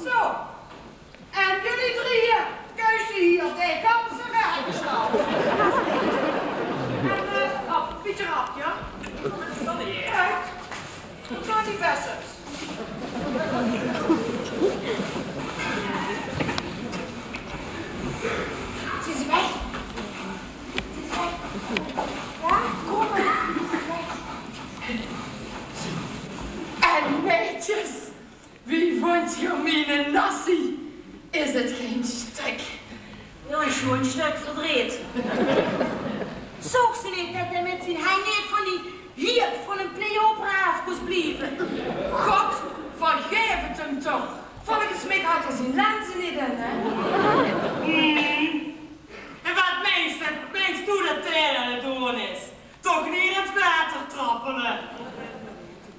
Zo, en jullie drieë, keuze hier, de ganse vergesteld. En, eh, oh, bietje rap, ja? Kijk, dat zijn die beste. Zien ze weg? Zien ze weg? Ja, kom maar. En meidjes, wie vónjt geer miene Nassy? Is 't gein sjtök? Ja, e sjoon sjtök verdreed. Zoog ze neet det hae mit zien henj neet van die hiep van ein Cleopatra aaf kós blieve? God, vergaef 't 'm toch. Volges mich haet 'r zien lenze neet in, hè? Hmm. En wat meins, meins doe det dae aan 't doon is? Toch neet in 't water trappele?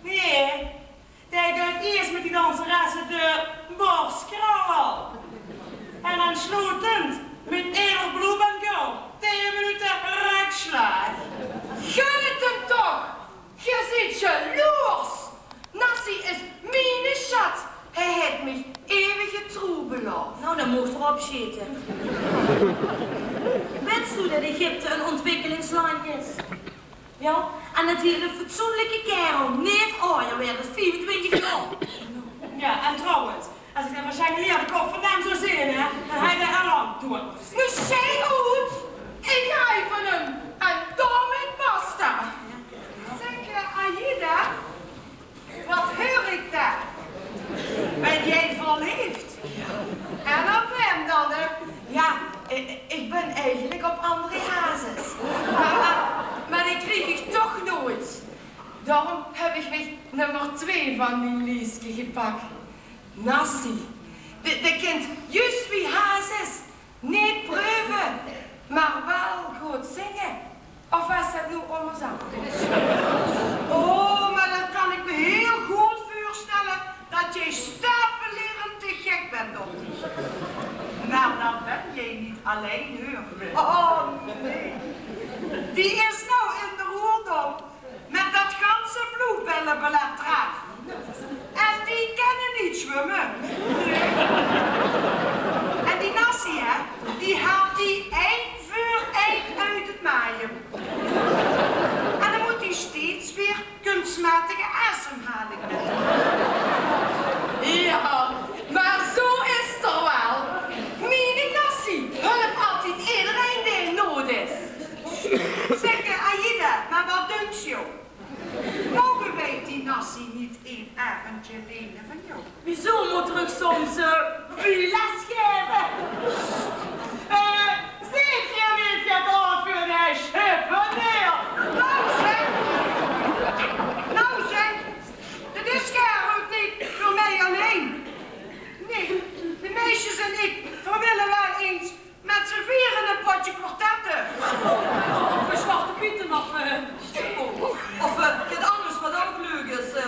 Nae. Dae deit iers mit die danseresse de bors krauwel. En aansloetend mit eder Bluebell Girl tieë minute rekslaag. Gun 't 'm toch! Geer zeet jaloers! Nassy is miene sjat. Hae haet mich eeuwige trouw belaof. Nou, dan moogt 'r opsjete. Wits doe det Egypte ein ontwikkelingslandj is? Ja, en det hie eine fatsoenlike kaerel neet aojer waert es viefentwintig jaor. Ja, en trouwens, es ich dae van Sjengeleer de kop van dem zou zeen, hè, dan haw ich dae al lang doead mótte zeen. Noe sjei oet! Ich haw van 'm en daomit basta. Zeg, eh, Aida, wat huur ich dao? Bön geer verleef? En op waem dan, hè? Ja, ich, ich bön eigelik op André Hazes. Mer, mer, mer dae krieg ich toch noeats. Daorum höb ich mich nummer twee van mien lieske gepak. Nassy. Dae, dae kint juus wie Hazes. Neet preuve, mer waal good zinge. Of waas det noe ómmersjat? O, mer dan kan ich mich hiel good veursjtèlle det geer sjtapelerend te gek bönt op die. Mer dan bön geer neet allein, huur. O, nae. Die is noe in de roerdom. Mit det ganse Bluebell Ballet d'raaf. En die kinne neet zwumme. En die Nassy, hè, die haolt die ein veur ein oet 't maajum. En dan mót die steeds weer kunstmatige asemhaling mit. Ja, mer zo is 't waal. Miene Nassy hulp altied ederein dae in nood is. Zeg, eh, Aida, mer wat dunks doe? Moge weej die Nassy neet ein aovendje lene van dich? Wieso, mót 'r uch soms, eh, väöl les gaeve? Eh, zeet geer neet waat det veur eine sjippeneer is? Nou zeg, nou zeg, det is gaar ouch neet veur mich allein. Nae, de meisjes en ich, veer wille waal ins mit z'n veere e potje kwartette. Of, eh, Zwarte Pieten of, eh, of, eh, get angers wat ouch leuk is. Eh,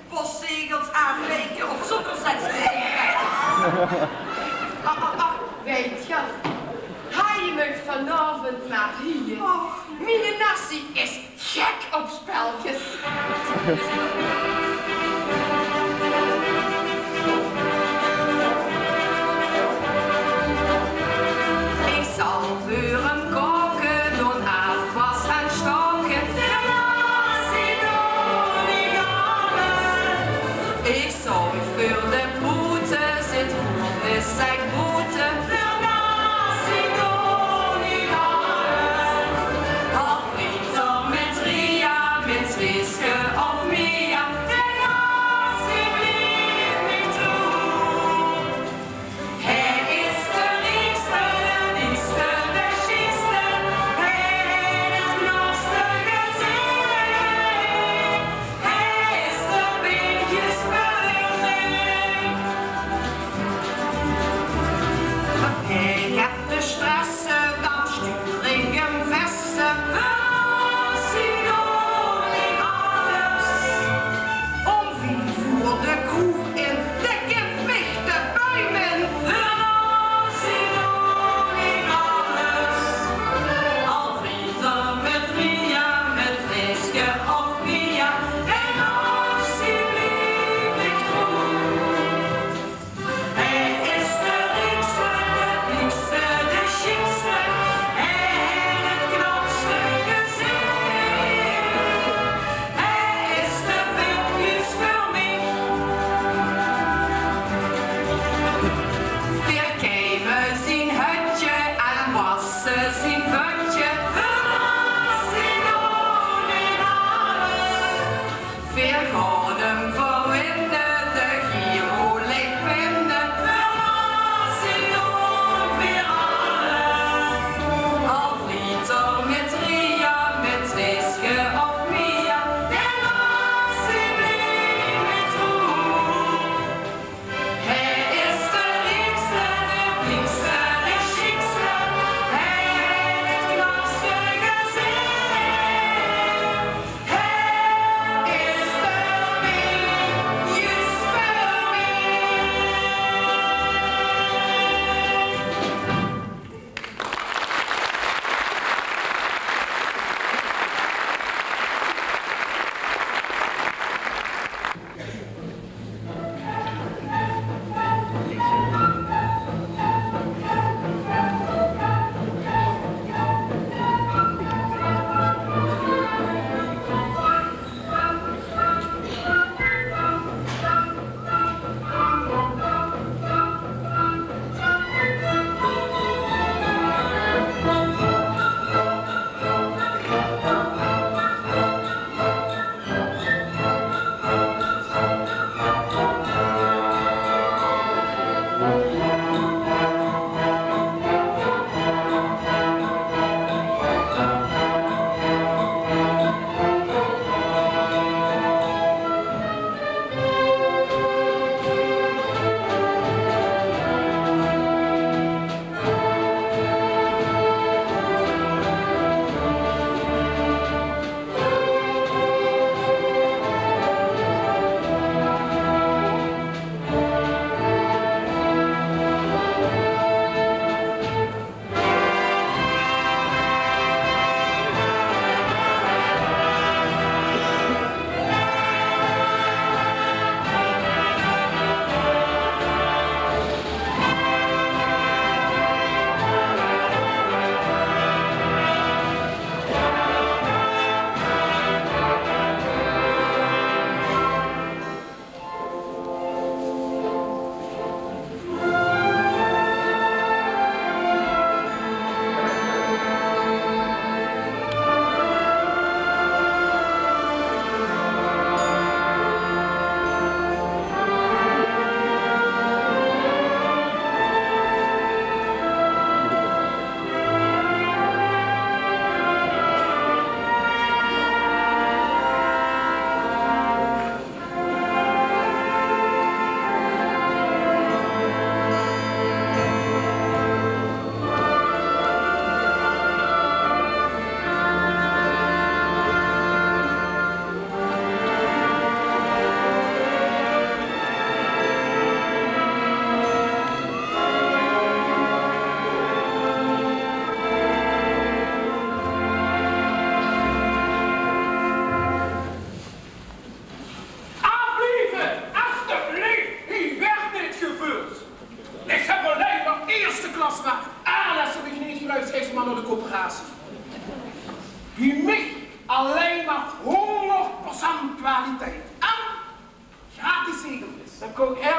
postzegels aafwike of Ach, ach, ach, weit geer, hae mót vanaovend mer hie. Och. Miene Nassie is gek op spelkes. Ich zal veur häöm kaoke doon, aafwas en staoke. De Nassie doon ich aan. Ich zörg veur de poete, zit de zak boete. De Nassie doon ich aan. Of Rita mit Ria, mit Trieske of Mia. De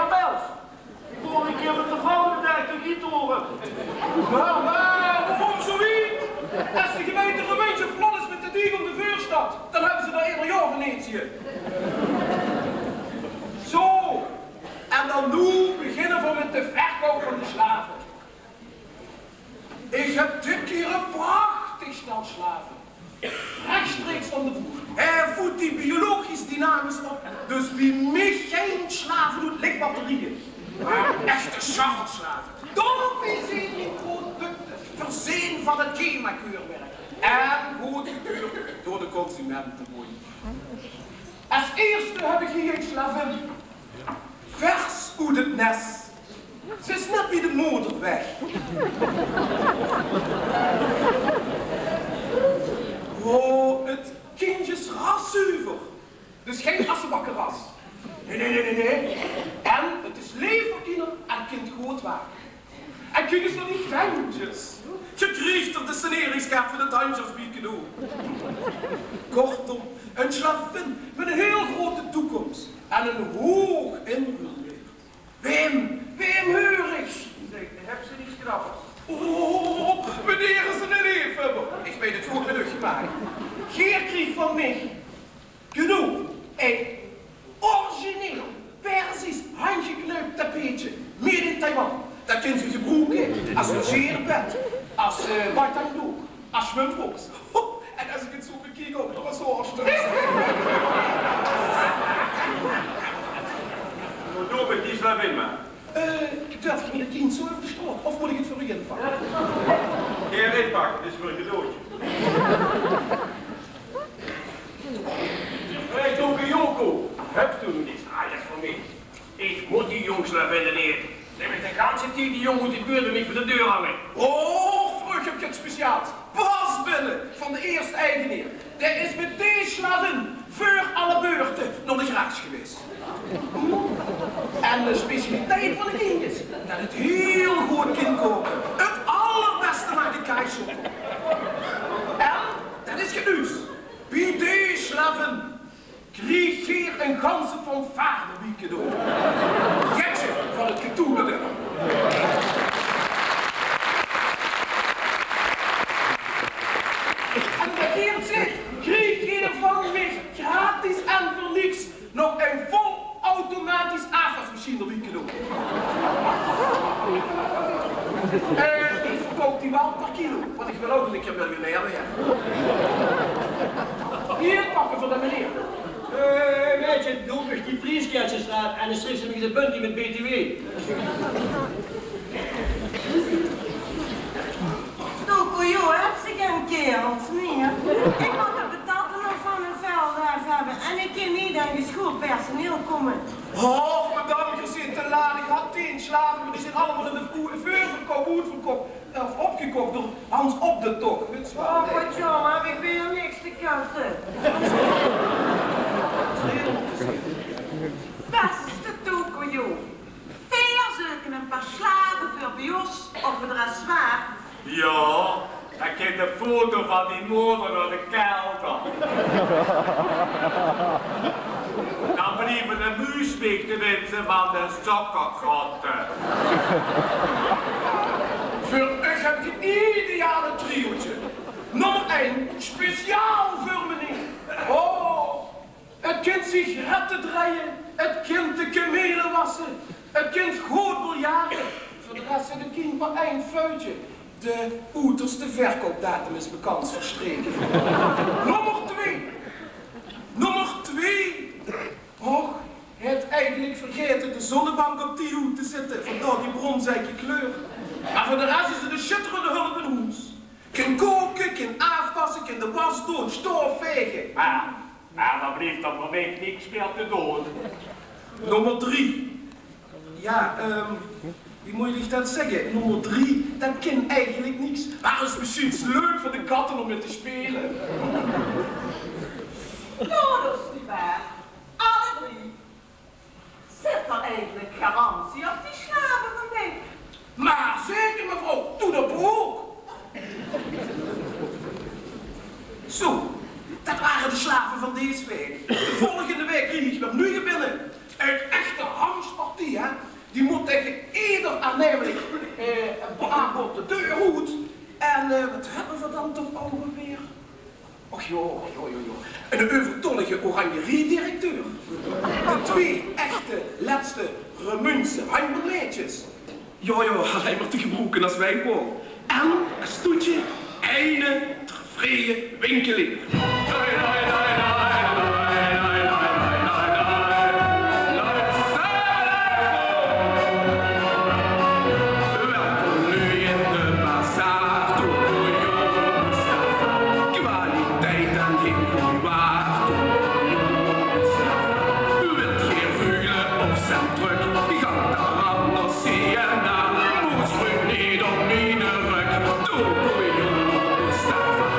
Pels. Ich hoor ein kier mit de vrouw in de diek te gietore. Mer, mer, waorom zo wied? Es de gemeinte Remunj zo vlot is mit de diek óm de veurstad, dan höbbe ze dao eder jaor Venetië. Zo, en dan noe beginne v'r mit de verkoup van de slave. Ich höb dit kier ein prachtig stel slave. Rechtstreeks van de boer. Hae voedt die biologisch dynamisch op. Dus bie mich gein slave oet likbatterieje. Mer echte sjaalslave. Daobie zeen mien producte veurzeen van 't HEMA-keurmerk. En goodgekeurd door de Consumentenbóndj. Es ierste höb ich hie ein slavin. Vers oet 't nes. Ze is net bie de moder weg. Oh, 't kindj is raszuver. Dus gein assebakkeras. Nae, nae, nae, nae, nae. En 't is leef veur kinder en kint good wake. En kiek ins nao die tendjes. Ze krieg d'r de saneringskaart veur de tandjes bie cadeau. Kortom, ein slavin mit ein hiel groete toekoms en ein hoog inruilwaerd. Wem, wem heur ich? Nae, dao höbs se niks knapps. Oh, meneer is eine leefhöbber. Ich weit 't good mit uch gemaak. Geer kriegt van mich Genoeg. Ein origineel Persisch handjeknäöp tapeetje, made in Taiwan. Det kint ge gebroeke es logeerbed, es, eh, badjangdook, es zwumboks. En es ich 't zo bekiek, ouch nog es haorsters. Wo doon ich die slavin mer? Eh, durf ich mit de tiens zo euver de straot, of mót ich 't veur uch inpakke? Geer inpakke, 't is veur ein cadeautje. Hé, Tokayoko, höbs doe nog niks aardigs veur mich? Ich mót die jóng slavinne neet. Nae, mer de ganse tied die jóng oet de buurt bie mich veur de deur hange. Och, veur uch höb ich get speciaals. Pas binne, van de ierste eigeneer. Dae is mit dees slavin veur alle beurte nao de garage gewaes. En de specialiteit van de kindjes, det 't hiel good kin kaoke. 't Allerbèste maak 't kaasje. En det is good nuuts. Bie dees slavin krieg geer ein ganse fanfaar bie cadeau. Jetje van 't katoene. En det geer zit, krieg geer van mich gratis en veur niks nog ein volautomatisch aafwasmachien d'rbie cadeau. Eh, ich verkoup die waal per kilo, want ich wil ouch ein kier miljonair waere. Hie, pakke veur de meneer. Eh, maedje, doot mich die prieskaartjes d'raaf en dan sjriefs se mich de bundje mit B T W. Tokyo, höbs se gein kaerels mieë? Ich mót de patatte nog van mien veld aaf höbbe en ich kin neet aan gesjoold personeel kómme. Och, madame, geer zeet te laat. Ich had tieën slave, mer die zeen allemaol in de veur-, veurverkoup oetverkoch. Of opgekoch door Hans op de Tocht, wits se waal. Oh, waat jaomer, ich bin hie niks te kusse. Bèste Tokyo, veer zeuke ein paar slave veur bie ós op 't dressoir. Jao, dan kint de foto van dien moder nao de kelder. Dan blieve de muus mich te winse van de sókkergrotte. Veur uch höb ich 't ideale triootje. Nómmer ein, speciaal veur meneer. Oh, 't kint sigarette drejje, 't kint de kamele wasse, 't kint good biljarde. Veur de res zit 't kindj mer ein foutje. De oeterste verkoupdatum is bekans verstreke. Nómmer twee. Nómmer twee. Och, haet eigelik vergaete de zonnebank op die hoed te zitte, vandaar die bronzeke kleur. Mer veur de res is 't ein sjitterende hulp in hoes. Kin kaoke, kin aafwasse, kin de was doon, sjtof vaege. Mer, mer dao blief dan veur mich niks mieë te doon. Nómmer drie. Jao, ehm, wie mót ich det zègke? Nómmer drie, det kin eigelik niks. Mer is mesjiens leuk veur de katte óm mit te speule. Noe, dus die waal. Alle drie. Zit d'r eigelik garantie op die slave van dich? Mer zeker, mevrouw, toe de brook. Zo, det wore de slave van dees waek. De volgende waek krieg ich weer nuuj binne. Ein echte Hans-partie, hè? dan toch ouch alweer? Och jao, jao, jao, jao. Eine euvertollige oranjeriedirecteur. De twee echte lètste Remunjse handbeleidjes. Jao, jao, allein mer te gebroeke es wijkpaol. En es toetje eine tevreje winkelier. Welkom noe in de bazaar, Tokoyo Mustafa. Kwaliteit en gein gooj waar, Tokoyo Mustafa. Wilt geer ruile of zèn drök, gank dan rap nao C N A. Moos gruuj neet op miene rök, Tokoyo Mustafa.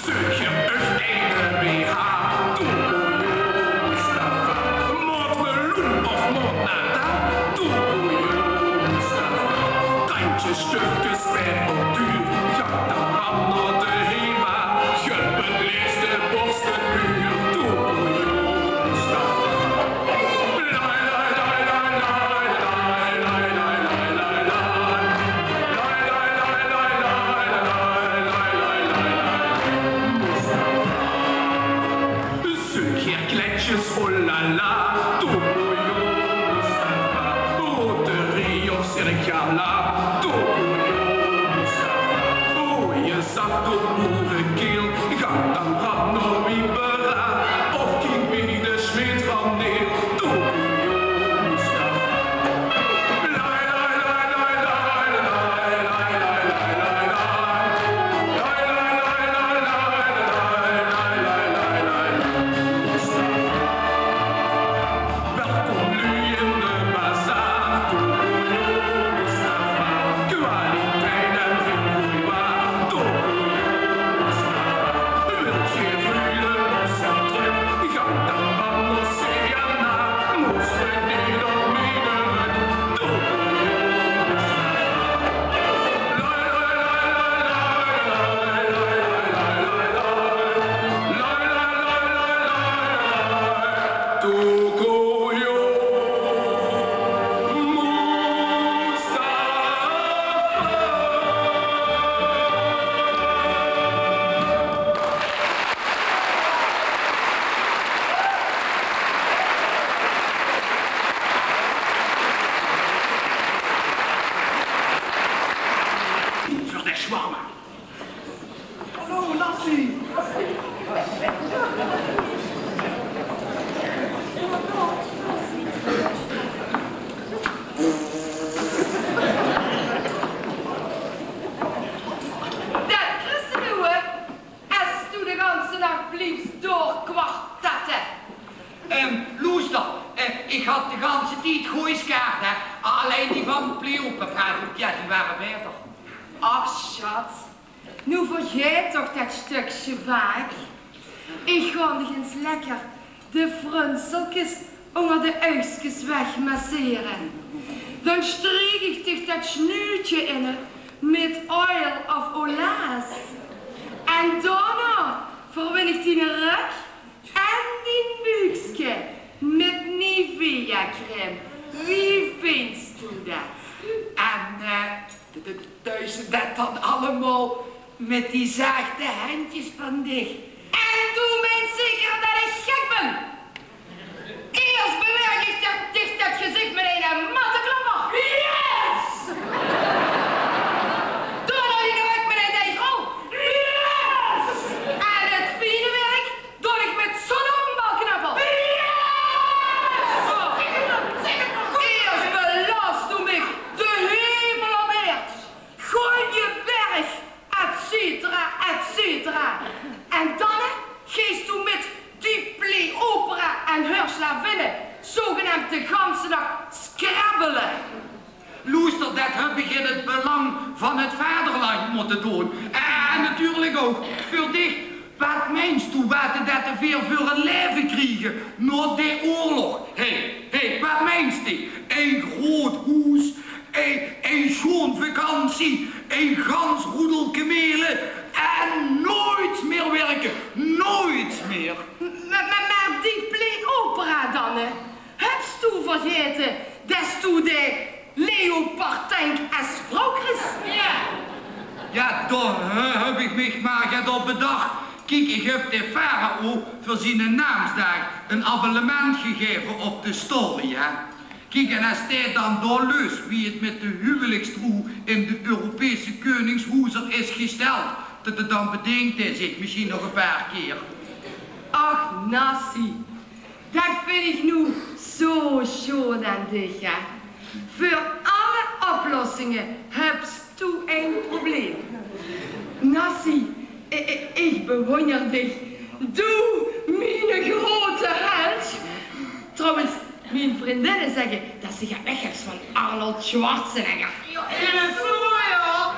Zeuk geer uch eine B H, Tokoyo Mustafa. Maot meloen of maot nata, Tokoyo Mustafa. Kantjes, stöfkes, pepelduur, gank dan rap nao de Hema. Geer bent leefste borstepuur, Tokoyo Mustafa. Zeuk geer kletsjes, oh la la, Tokoyo Mustafa. Roterie of Cirque Gala, Tokoyo Mustafa. Roeje zak of boerekiel, gank dan rap nao Wiebera. Of kiek bie de smeed van Neel, Tokoyo Mustafa. Welkom noe in de bazaar, Tokoyo Mustafa. Kwaliteit en gein gooj waar, Tokoyo Mustafa. Wilt geer ruile of zèn drök, gank dan rap nao C N A. Moos geer neet op miene rök, Tokoyo Mustafa. Tokoyo Mustafa. Veur de shawarma. Hallo, Lassie. Det kriss se noe, hè. Es doe de ganse nach bliefs doorkwartette. Ehm, loester, eh, ich had de ganse tied gooj kaarte, hè. Allein die van Cleopatra, ja, die ware baeter. Ach, sjat. Noe vergaet toch det stökske vaak. Ich gaon dich ins lekker de frunselkes ónger de uigskes wegmassere. Dan streek ich dich det snuutje in mit Oil of Olay. En daonao verwin ich diene rök en dien buukske mit Nivea-crème. Wie vinjs doe det? En, eh, d-, d-, duis se det dan allemaol mit die zachte hendjes van dich? En doe meins zeker det ich gek bön? Iers bewerk ich dich det gezich mit eine matteklopper. Yes! Daonao diene rök mit ein deegrol. Yes! En het fiene werk doon ich mit zo'n openbalknuppel. Yes! Oh. Iers belas doe mich de hemel op eerd. Gooj berg, et cetera, et cetera. En dan, hè, geis doe mit die Cleopatra en häör slavinne zogenaamd de ganse nach scrabbele. Loester, det höb ich in het belang van het vaderland mótte doon. En natuurlik ouch veur dich. Waat meins doe, waat det veer veur ein laeve kriege nao de oorlog? Hé, hé, waat meins doe? Ein groot hoes, ein, ein sjoon vakantie, ein gans roedel kemele en noeits mier wirke. noeits mieër. Mer, mer, mer die play opera dan, hè? Höbs doe vergaete des doe de Leo Partenk es vrouw kriegs? Jao. Jao, dao, hè, höb ich mich mer get op bedach. Kiek, ich höb de farao veur ziene naamsdaag ein abonnement gegaeve op de Story, hè. Kiek, en es dae dan dao leus wie 't mit de huwelijkstroe in de Europese keuningshoezer is gesteld, d-, d-, dan bedinkt dae zich mesjien nog ein paar kieër. Ach, Nassie, det vinj ich noe zo sjoon aan dich, hè. Veur alle oplossingen höbs doe ein probleem. Nassie, i-, i-, ich bewónjer dich. Doe, miene groeate held. Trouwens, mien vrundinne zègke det se get weg höbs van Arnold Schwarzenegger. Is 't zo, jao?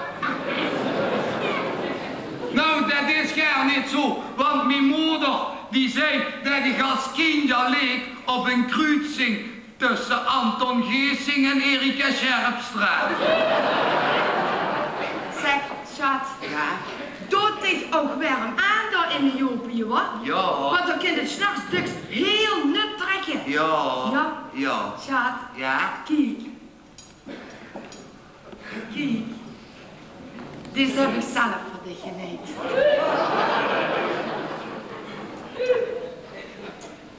Nou, det is gaar neet zo, want mien moder die zag det ich es kindj al leek op ein kruutsing tösse Anton Geesing en Erika Sjerpstra. Zeg, sjat. Jao? Doot dich ouch werm aan dao in de jopie, wa? Jao. Want dan kint 't 's nachs döks hiel nat trèkke. Jao. Jao? Jao. Sjat. Jao? Kiek. Kiek. Dees höb ich zelf veur dich genejd.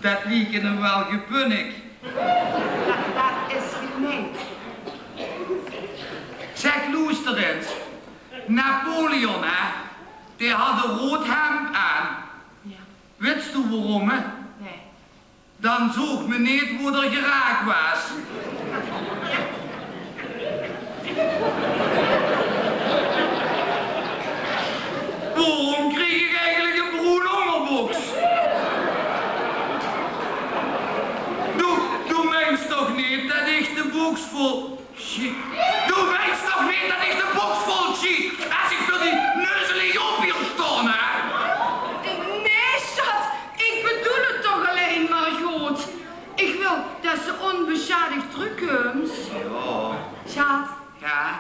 Det liek 'm waal gepunnik. Det, det is genejd. Zeg, loester ins. Napoleon, hè, dae haw ein roead hemp aan. Jao. Wits doe waorom, hè? Nae. Dan zoog me neet wo d'r geraak waas. Waorom krieg ich eigelik ein broen óngerboks? Doe, doe meins toch neet det ich de boks vol Sjiet. Doe meins toch neet det ich de boks vol sjiet es ich veur die neuzele jopie staon, hè? Nae, sjat, ich bedoel 't toch allein mer good. Ich wil det se ónbesjadig trökkums. Jao. Sjat, jao?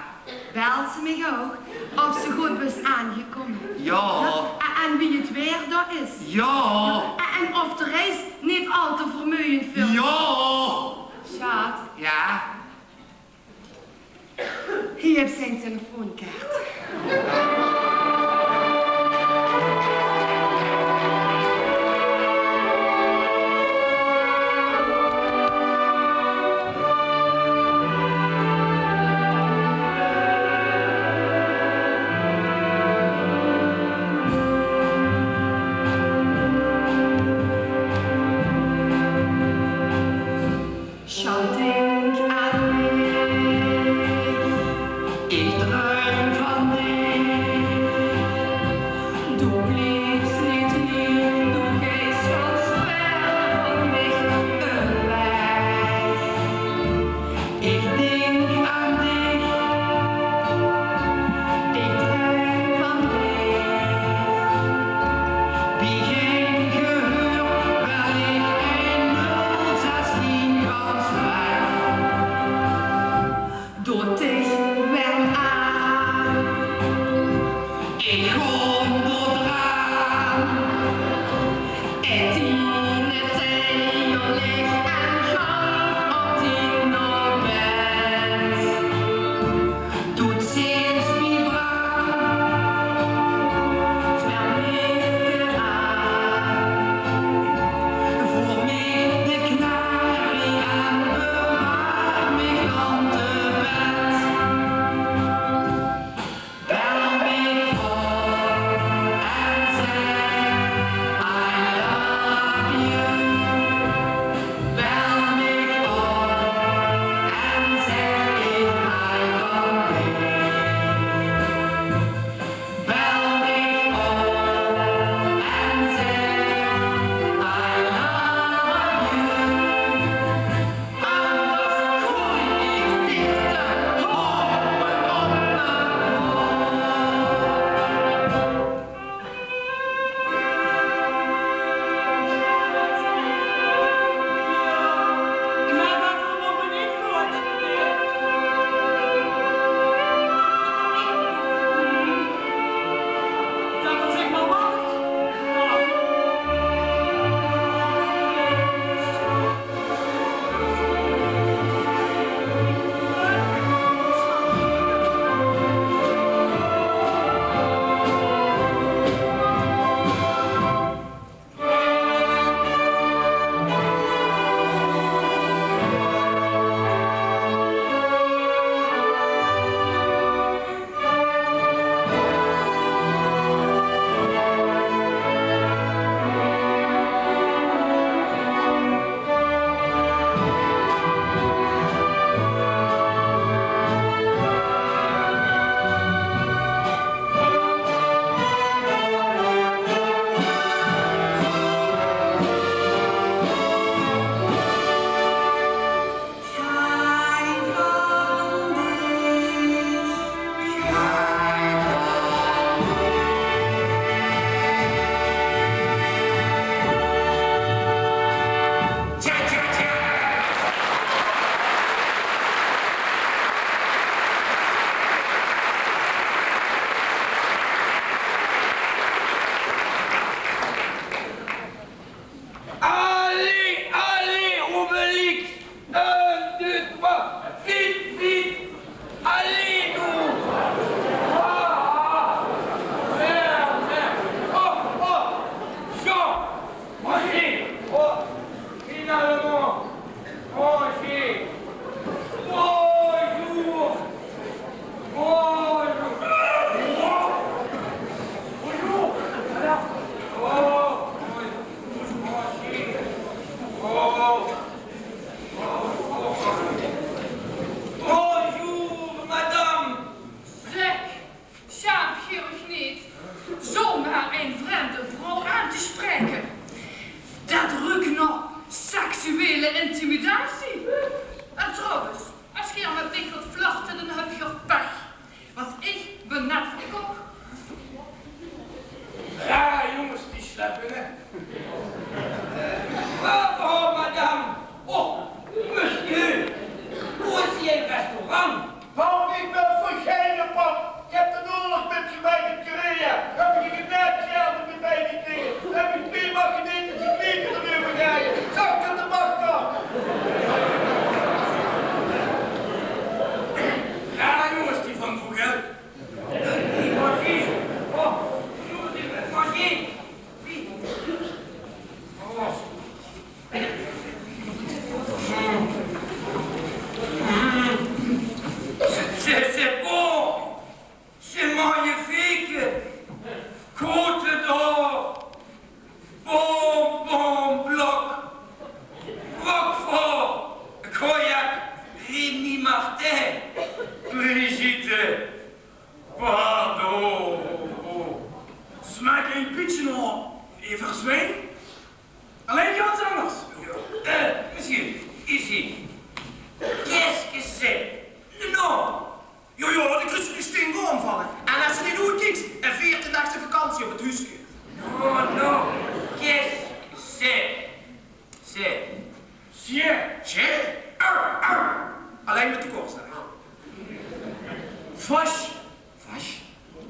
Bels se mich ouch of se good bös aangekómme? Jao. Jao, en, en wie 't waer dao is? Jao. Jao, en, en of de reis neet al te vermeujend waert? Jao. Sjat. Jao. Hie höbs se ein telefoonkaart. Sjat, dink aan mich. Ich druim van dich. Doe bliefs neet hie, doe geis gans wied van mich eweg. Ich dink aan dich. Ich druim van dich. Bie gein gehuur wil ich ein nul zestien gans weg. Doot dich werm aan.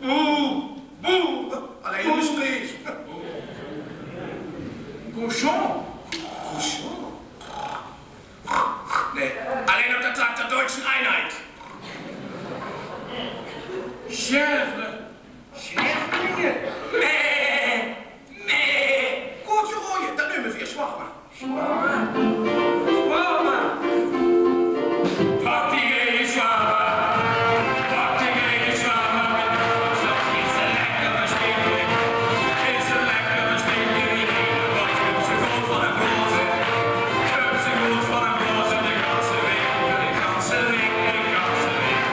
Boe, boe. Allein in Mestreech. Cochon. Cochon. Nae, allein op de Tag der Deutschen Einheit. Chèvre. Chèvre. Meh, meh. Good geroje, dat neume veer shawarma. Shawarma. Shawarma. Pak die gele shawarma. Pak die gele shawarma mit de saus. Is ze lekker verstinke. Is ze lekker verstinke. Wie heet de bats? Kump ze good van 't blaoze. Kump ze good van 't blaoze. De ganse waek, de ganse waek, de ganse waek.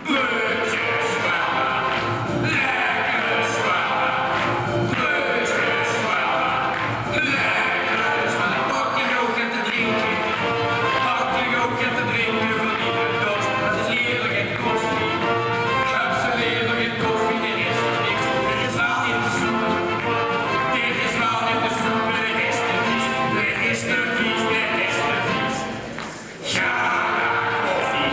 Breudjes, mama. Lekkere zwaar. Breudjes, mama. Lekkere zwaar. Pak dich ouch get te drinke. Pak dich ouch get te drinke veur die dorst. Höbs se leever get koffie? Höbs se leever get koffie? Dit is niks. Dit is waal neet de soep. Dit is waal neet de soep. Dit is te vies. Dit is te vies. Dit is te vies. Jao, koffie.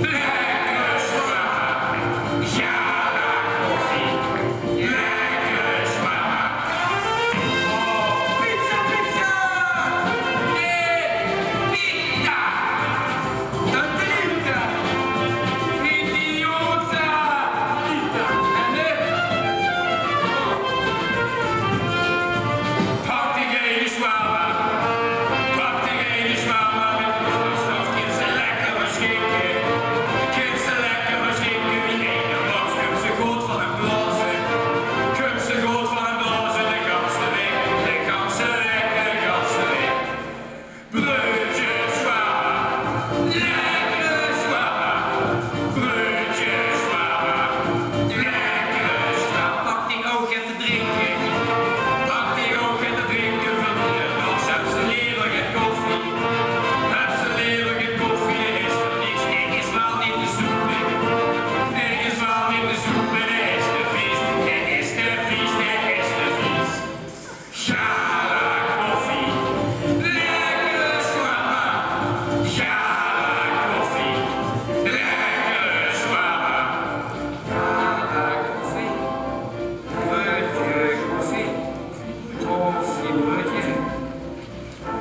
Lekker zwaar. Jao, koffie. Lekker zwaar. Oh, pizza, pizza. Nae, pita. Tortellita. Idiota. Pita. En, eh, oh. Pak dich eine shawarma. Pak dich eine shawarma mit de saus. Kins se lekker verstinke. Kins se lekker verstinke. Wie eine bats. Kums se good van 't blaoze. Kums se good van 't blaoze. De ganse waek. De ganse waek. De ganse waek. Breudjes, shawarma. Lekkere shawarma. Breudjes, shawarma. Lekkere shawarma. Pak dich ouch get te drinke. Pak dich ouch get te drinke. Veur die dorst. Höbs se leever get koffie? Höbs se leever get koffie? Dit is veur niks. Dit is waal neet de soep. Dit is waal neet de soep. Dit is te vies. Dit is te vies. Dit is te vies. Jao, koffie. Lekkere shawarma. Jao, koffie. Lekkere shawarma. Jao, koffie. Breudje, koffie. Koffie, breudje.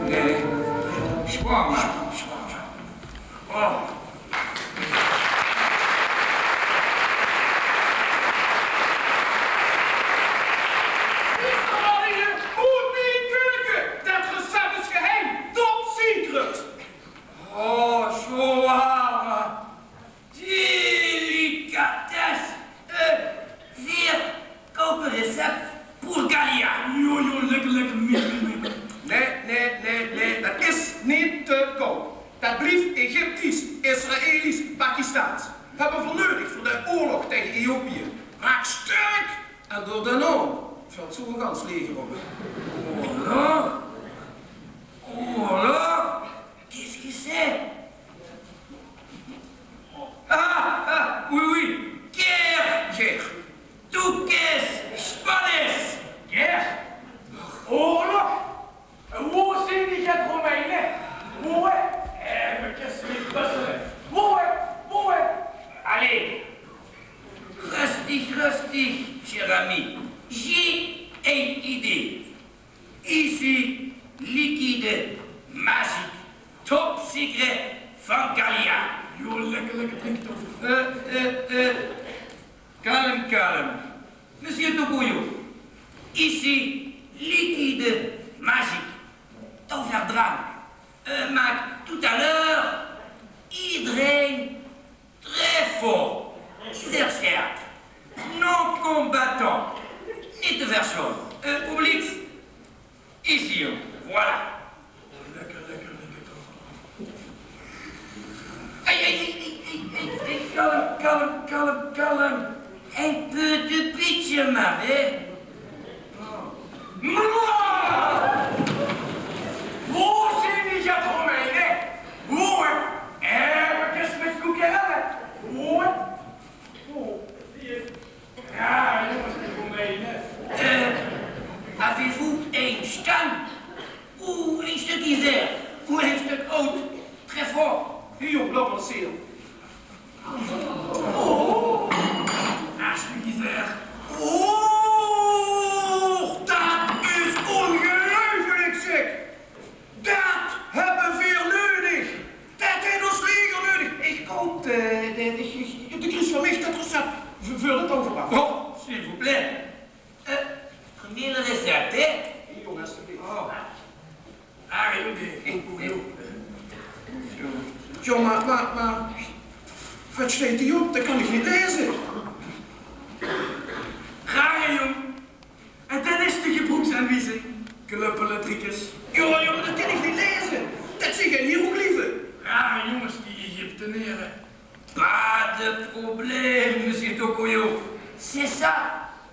Nae. Shawarma. Shawarma. Oh. Is d'r al eine oet mien keuke? Dat recept is geheim, top secret. Oh, shawarma. Delicatesse. Eh, veer koupe recept pour Galia. Jo, jo, lekker, lekker. Nae, nae, nae, nae, dat is neet te koup. Dat blief Egyptisch, Israëlisch, Pakistaans. Höbbe veer neudig veur de oorlog taenge Ethiopië. Maak sterk en door de naam vèlt zoe e gans leger óm. Oorlog? Oorlog? Qu'est-ce que c'est? Ah, ah, oui, oui. Guerre. Guerre. Toekis, spannis. Guerre. Oorlog. Woe zeen die get Romeine? Woe? Efkes neet puzzele. Woe? Woe? Allez. Rustig, rustig, cher ami. J'ai une idée. Ici, liquide magique, top secret van Galia. Jo, lekker, lekker drinke toch. Eh, eh, eh. Kalm, kalm. Monsieur Tokoyo, ici, liquide magique, toverdrank. Eh, maak tout à l'heure iedereen très fort, zeer scherp, non-combattant, neet te versjlaon. Eh, oblique, ici, voilà. Lekker, lekker, lekker toch. Ei, ei, ei, kalm, kalm, kalm, kalm. Ein peu de pizza maar, hè. Woe zeen die get Romeine? Woe? Efkes mit koekerelle. Woe? Woe? Jao, jónges, die Romeine. Eh, avez-vous ein stang? Ou ein stök izer? Ou ein stök hout? Très fort. Hie, jóng, laot mer zeen. Oh. Alsjeblieft. Veur de toverbaar. Oh, s'il vous plaît. Eh, premier recept, hè? Hie, jóng, alstublieft. Oh. Ah, jóng, de, de, de, jóng, mer, mer, mer, waat steit hie op? Det kan ich neet laeze. Rare jóng. En det is de gebroeksaanwiezing. Kluppeletriekes. Jao, jao, mer det kan ich neet laeze. Det zeen gein hieroglyphe. Rare jónges, die Egyptenere. Pas de problème, monsieur Tokoyo. C'est ça,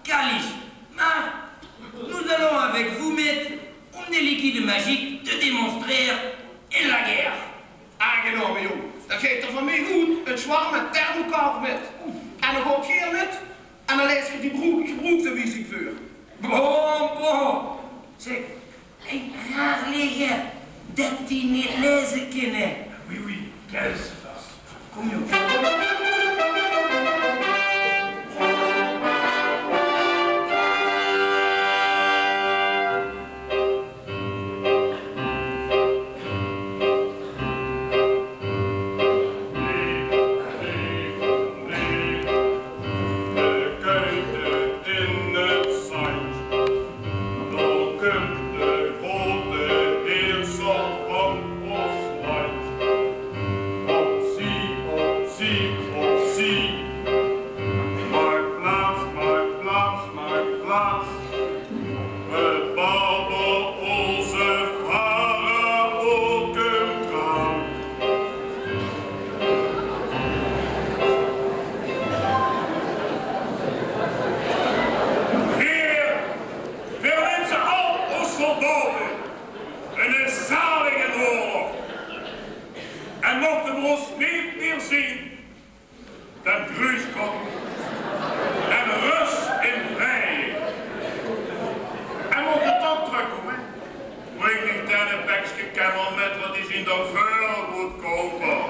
Kalish. Mais nous allons avec vous mettre un des liquides magiques de démonstraire et la guerre. Aangenaom, jóng. Det geit d'r van mich oet. Ein zwarm thermokaart mit. En dan gaot geer mit. En dan laes geer die broek-, gebroeksaanwiezing veur. Bon, bon. Zeg, ein raar leger det die neet laeze kinne. Oui, oui, quelle surprise. Kom, jóng. Op zie, op zie, op zie. Maak plaats, maak plaats, maak plaats. We bouwen onze farao kump aan. Veer, veer winse al ós soldaote eine zalige oorlog. En mochte veer ós neet mieë zeen, dan gruus God en rus in vrieje. En mocht 't toch trökkómme, bring mich dan e pekske kemmel mit, want die zeen d'r väöl goodkouper.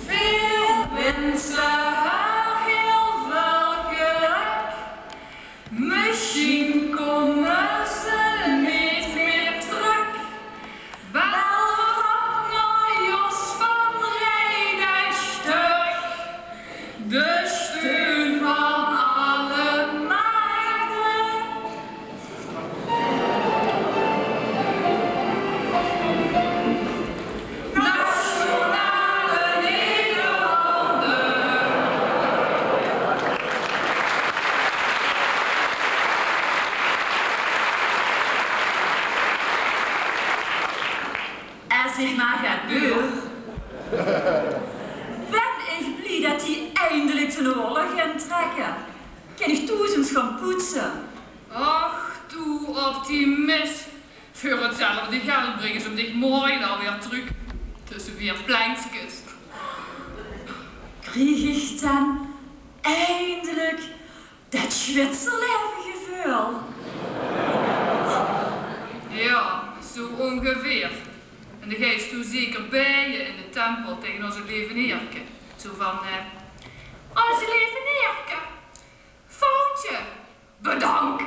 Veer winse häör hiel väöl gelök. Mesjien kómme ze neet mieë trök. Wel op nao Jos van Rij d'n Stök, de steun van alle maagde. Nationale Nederlanden. Es ich mer get beur, bön ich blie det die eindelik d'n oorlog intrekke. Kin ich toes ins gaon poetse. Ach, doe optimis. Veur 'tzelfde geld bringe ze dich morge alweer trök tösse veer plankskes. Krieg ich dan eindelik det Zwitserlevegeveul? Jao, zoe óngeveer. En dan geis doe zeker beie in de tempel taenge ós Levenierke. Zoe van, eh: "Ós Levenierke, foutje, bedank."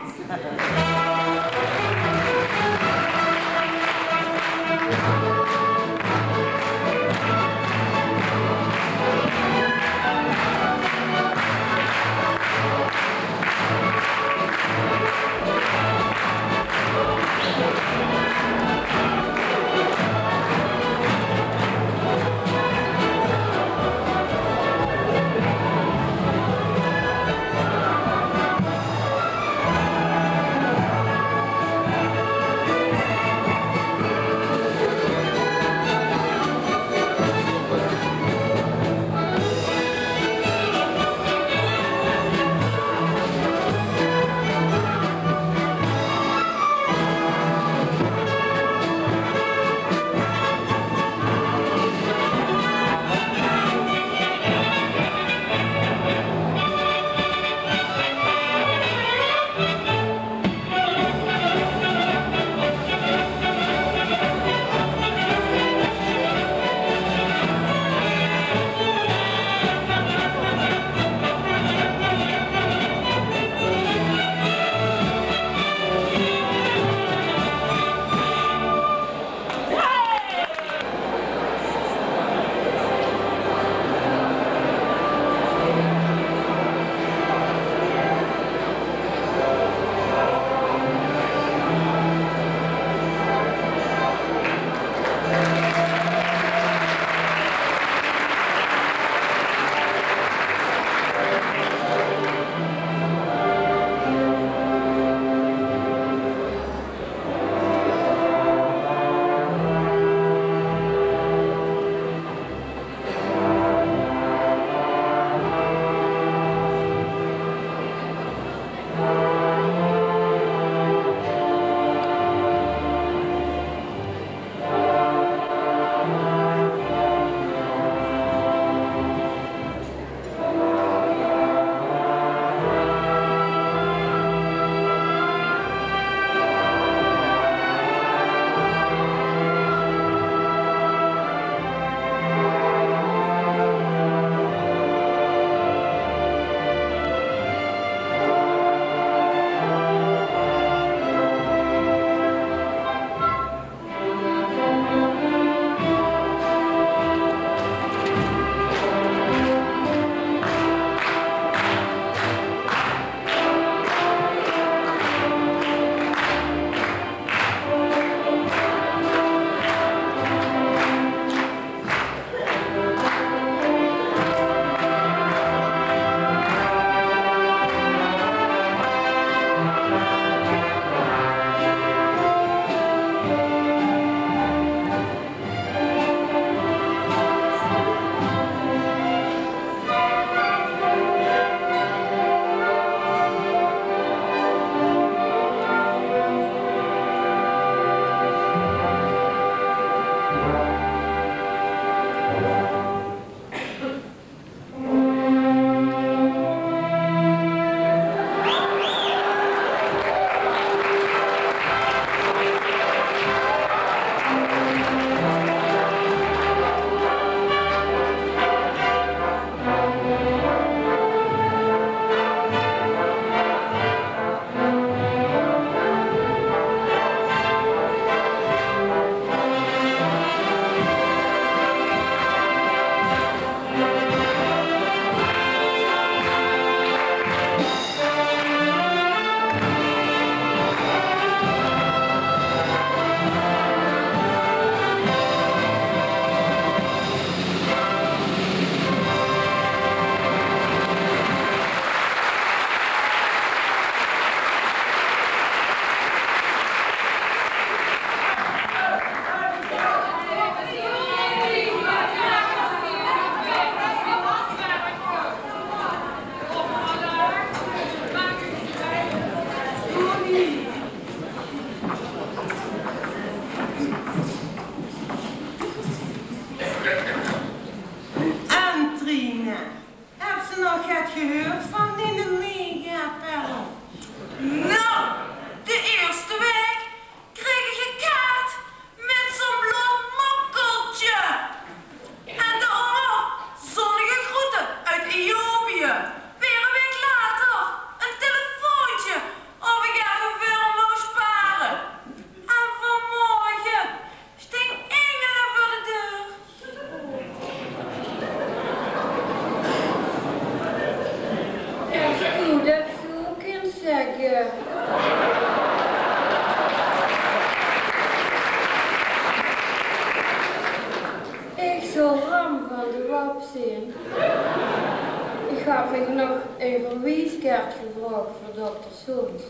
Höb ich nog ein verwieskaartje gevraog veur dokter Soons.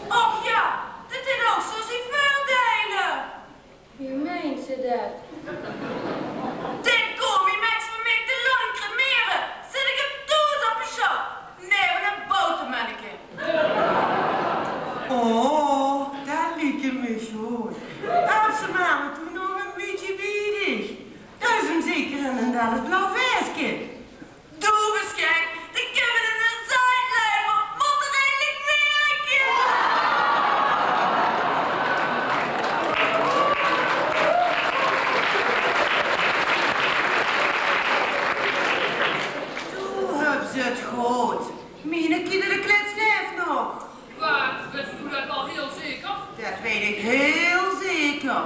Och jao, det haet ouch zo zien veurdeile. Wie meins se det? De komiemeks van mich te laote cremere, zèt ich 'm thoes op de sjouw, neve ein botermenneke. Oh, det liek mich good. Höbs se 'm toen nog ein bietje bie dich. Det is 'm zeker in ein delf blauw veske. Doe bös gek, de kèmmer in de zuidlijper mót d'r eigelik wirke. Doe höbs 't good. Miene kinderklets laef nog. Waat, wits doe det al hiel zeker? Det weit ich hiel zeker.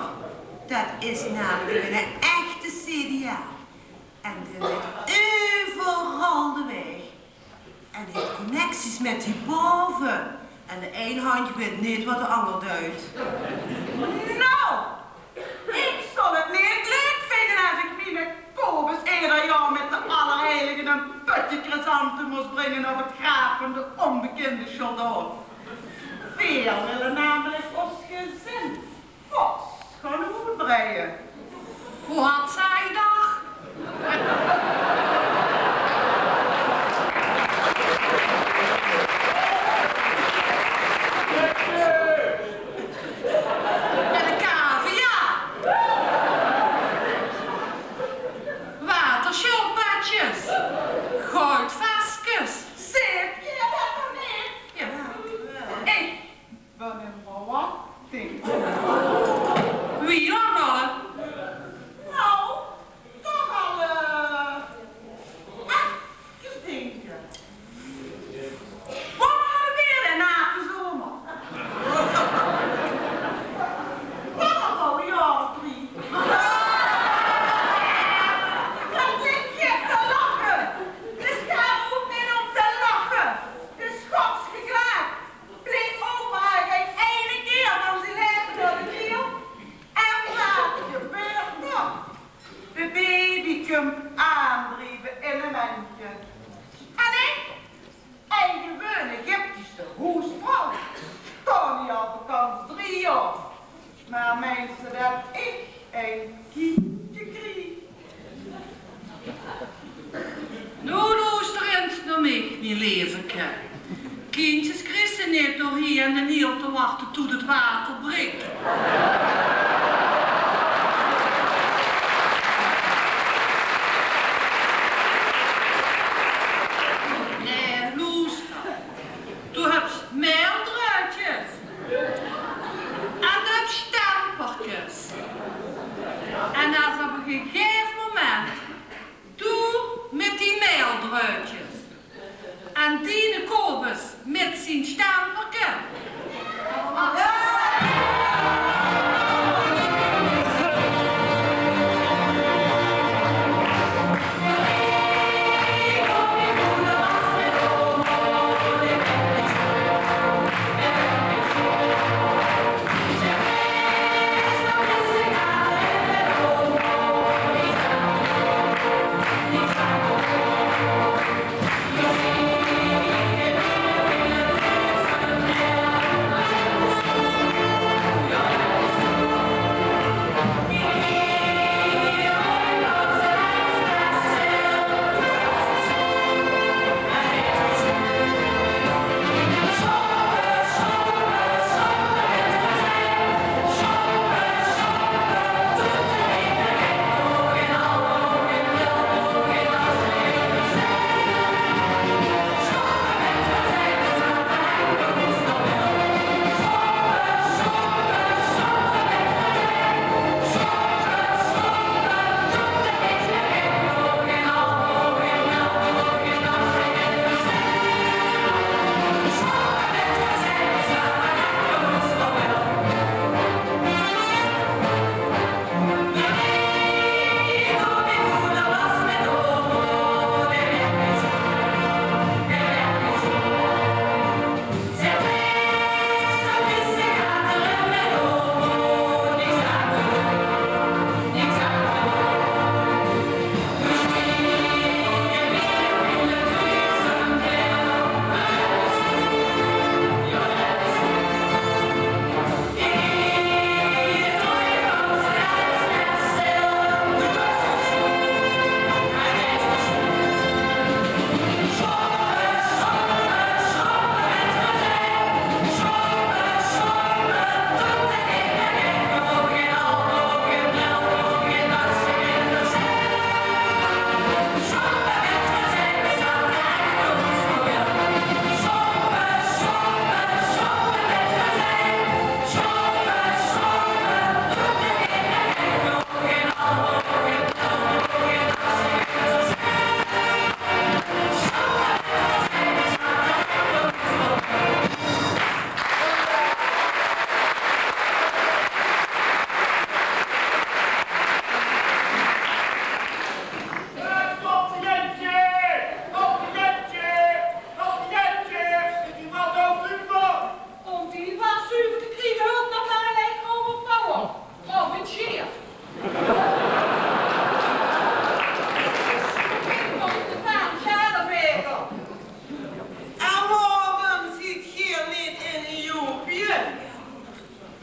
Det is namelik ein echte C D A. En dae weit euveral de waeg. En haet connecties mit die bove. En de ein handj weit neet waat de anger duit. Nou, ich zal 't neet leuk vinje es ich miene Kobus eder jaor mit de Allerheilige ein pötje chrysanthemums mós bringe op 't graaf van de ónbekinde sjoldao. Veer wille namelik ós gezin fors gaon oetbreie. Waat zag ich? En de cavia. Watersjilpaadjes. Goudveskes. Zeet geer det nog neet? Jao. Ich Waat ein verwachting. Wie lang al? Nou, toch al, eh, efkes dinke. Wannieër hadde veer de nate zomer? Toch al ein jaor of drie. Det is gek te lache. 't Is gaar neet óm te lache. 't Is gods geklaag. Bleef opa gein eine kier van zien laeve door de kiel. En waat gebeurt d'r? De baby kump aandrieve in ein mandje. En ich, ein gewoon Egyptische hoesvrouw, staon hie al bekans drie jaor. Mer meins se det ich ein kindje krieg? Noe loester ins nao mich, mien leeveke. Kindjes kriegs se neet door hie en hie te wachte tot 't water brik. Nae, loester. Doe höbs maeldruidjes. En doe höbs stemperkes. En es op ein gegaeve moment doe mit die maeldruidjes en diene Kobus mit zien stemperke,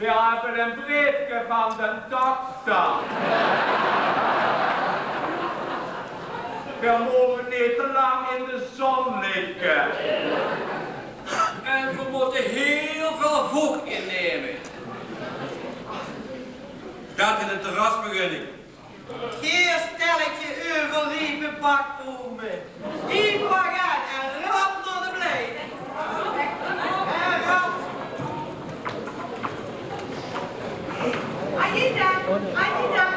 Veer höbbe e breefke van de dokter. Veer moge neet te lang in de zon ligke. En veer mótte hiel väöl voch inneme. Dat in 't terras begin ich. Geer stelletje euverriepe bakbome. Die pak aan en rap nao de blei. En rap. Aida, Aida.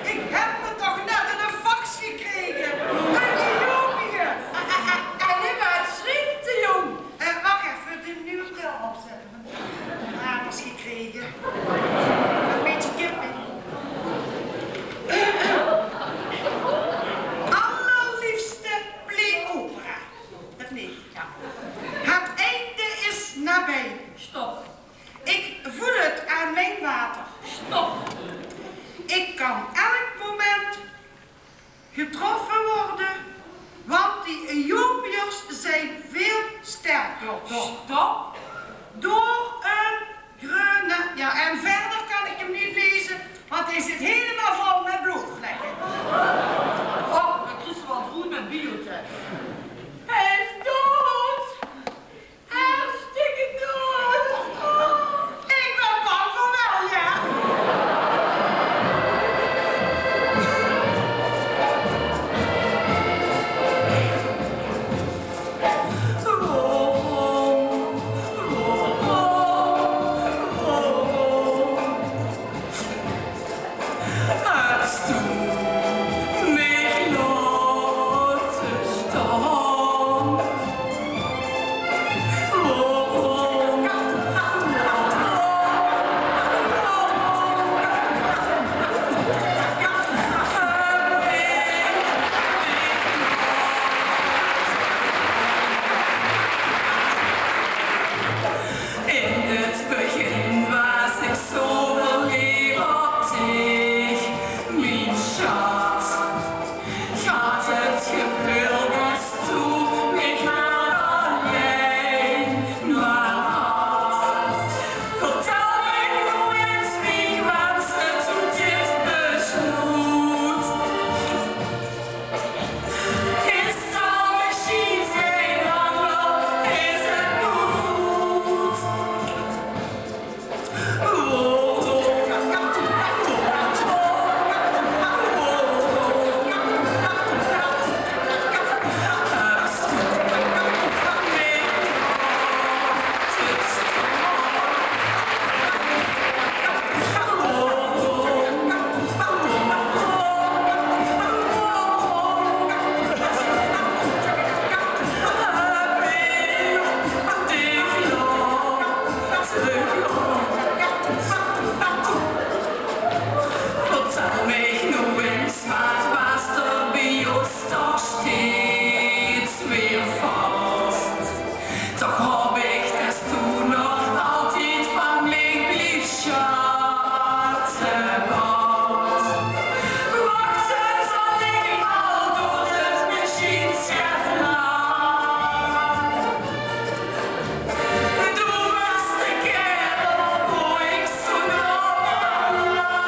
Ich höb 'm toch net in de fax gekrege. Ein Ethiopiër. En neet mer, 't sjriet, de jóng. Eh, wach effe, de nuuj bril opzètte. Hamers gekrege. E bietje kippie. Allerliefste Pleopatra. Dat neet, jao. Het einde is nabij. Stop. Ik voel het aan mijn water. Stop. Ik kan elk moment getroffen worden, want die Ethiopiërs zijn veel sterker door, door een greune, ja, en verder kan ik hem niet lezen, want hij zit helemaal vol met bloedvlekken. Oh, dat is wel goed met biotech. Hij is dood! Hartstikke dood! Ik ben bang van wel, ja. Warum? Warum? Warum? Höbs du mich laote sjtaon? Warum? In 't begin waas ich zo verleef op dich, mien sjat. Ich had 't geveul des doe mich mer allein mer had. Vertèl mich noe ins, wie kwaams se toe dit besloet? Is d'r mesjiens ein angel, is 't noe good? Vertèl mich noe ins, waat waas d'r bie ós toch steeds weer fout? Toch haop ich des doe nog altied van mich bliefs sjatte, want wachte zal ich al, doot 't mesjiens get lang. Doe bös de kaerel boe ich zo nao verlang.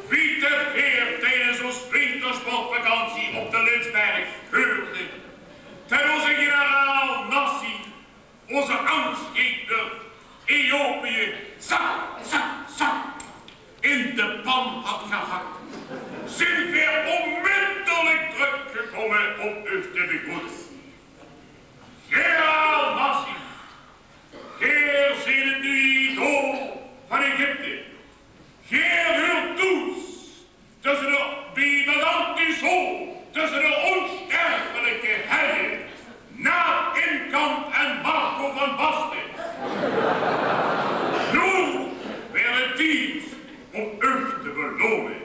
Wie det weer tijdens ons wintersportvakantie op de Linsberg geurde, det ózze generaal Nassi ózze angstgegner Ethiopië zak, zak, zak in de pan had gehakt, zeen veer ónmiddellik trökgekómme óm uch te begroete. Generaal Nassi, geer zeet noe de idool van Egypte. Geer huurt thoes tösse de, bie Madame Tussauds, tösse de ónsterfelike helje, Naap Inkamp en Marco van Basten. Noe waert 't tied óm uch te belone.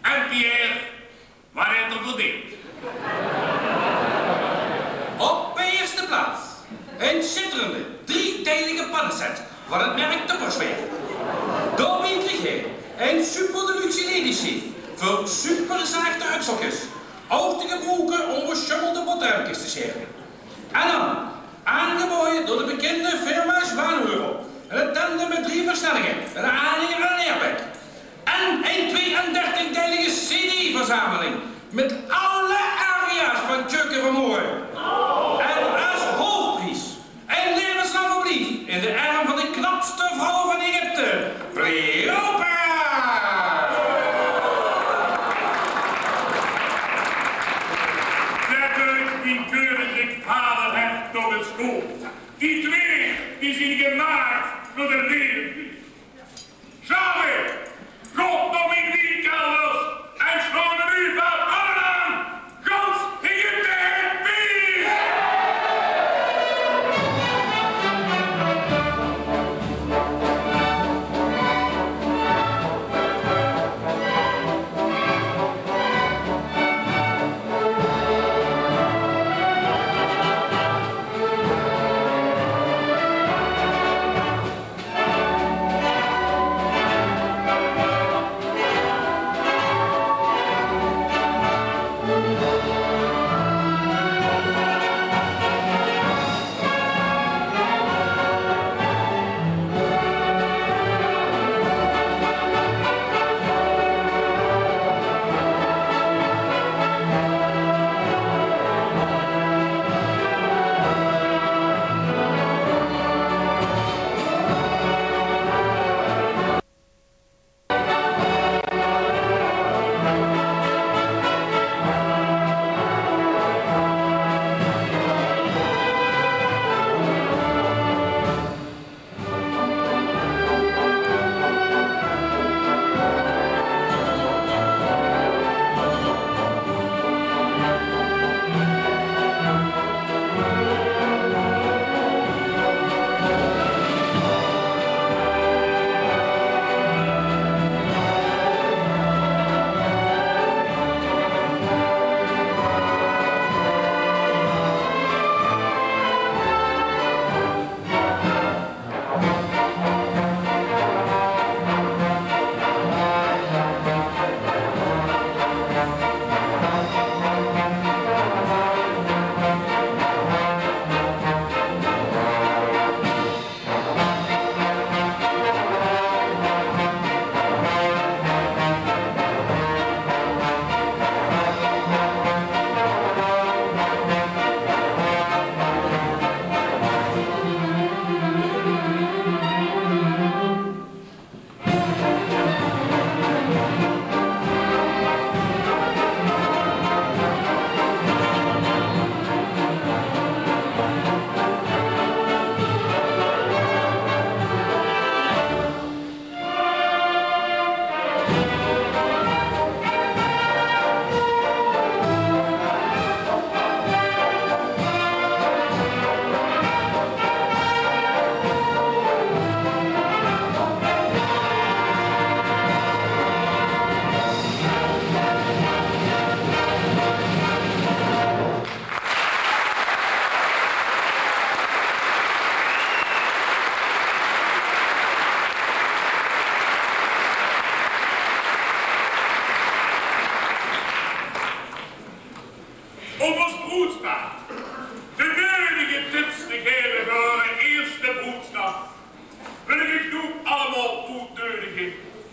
En Pierre, waat haet 'r verdeend? Op de ierste plaats ein sjitterende driedeilige panneset van 't merk Tupperware. Daobie kreeg hae ein super deluxe lediescheef veur super zachte ökselkes, ouch te gebroeke óm besjummelde boterhemkes te sjere. En dan, aangebaoje door de bekinde firma Zwaanheuvel, ein tandem mit drie versnellinge, ein aanhanger en ein airbag. En ein tweeëndertigdeilige cd-verzameling mit alle aria's van Tjeuke van Mooij. En es hoofpries ein laevenslang verblief in de erm van de knapste vrouw van Egypte, Cleopatra! Zèt uch mien keuningelik vaderhert op 't sjtoot. Die twee, die zeen gemaak veur de leefde. Sjave, gaot nao mien wienkelders en sjlaot noe veur allenlang gans Egypte in pieërs!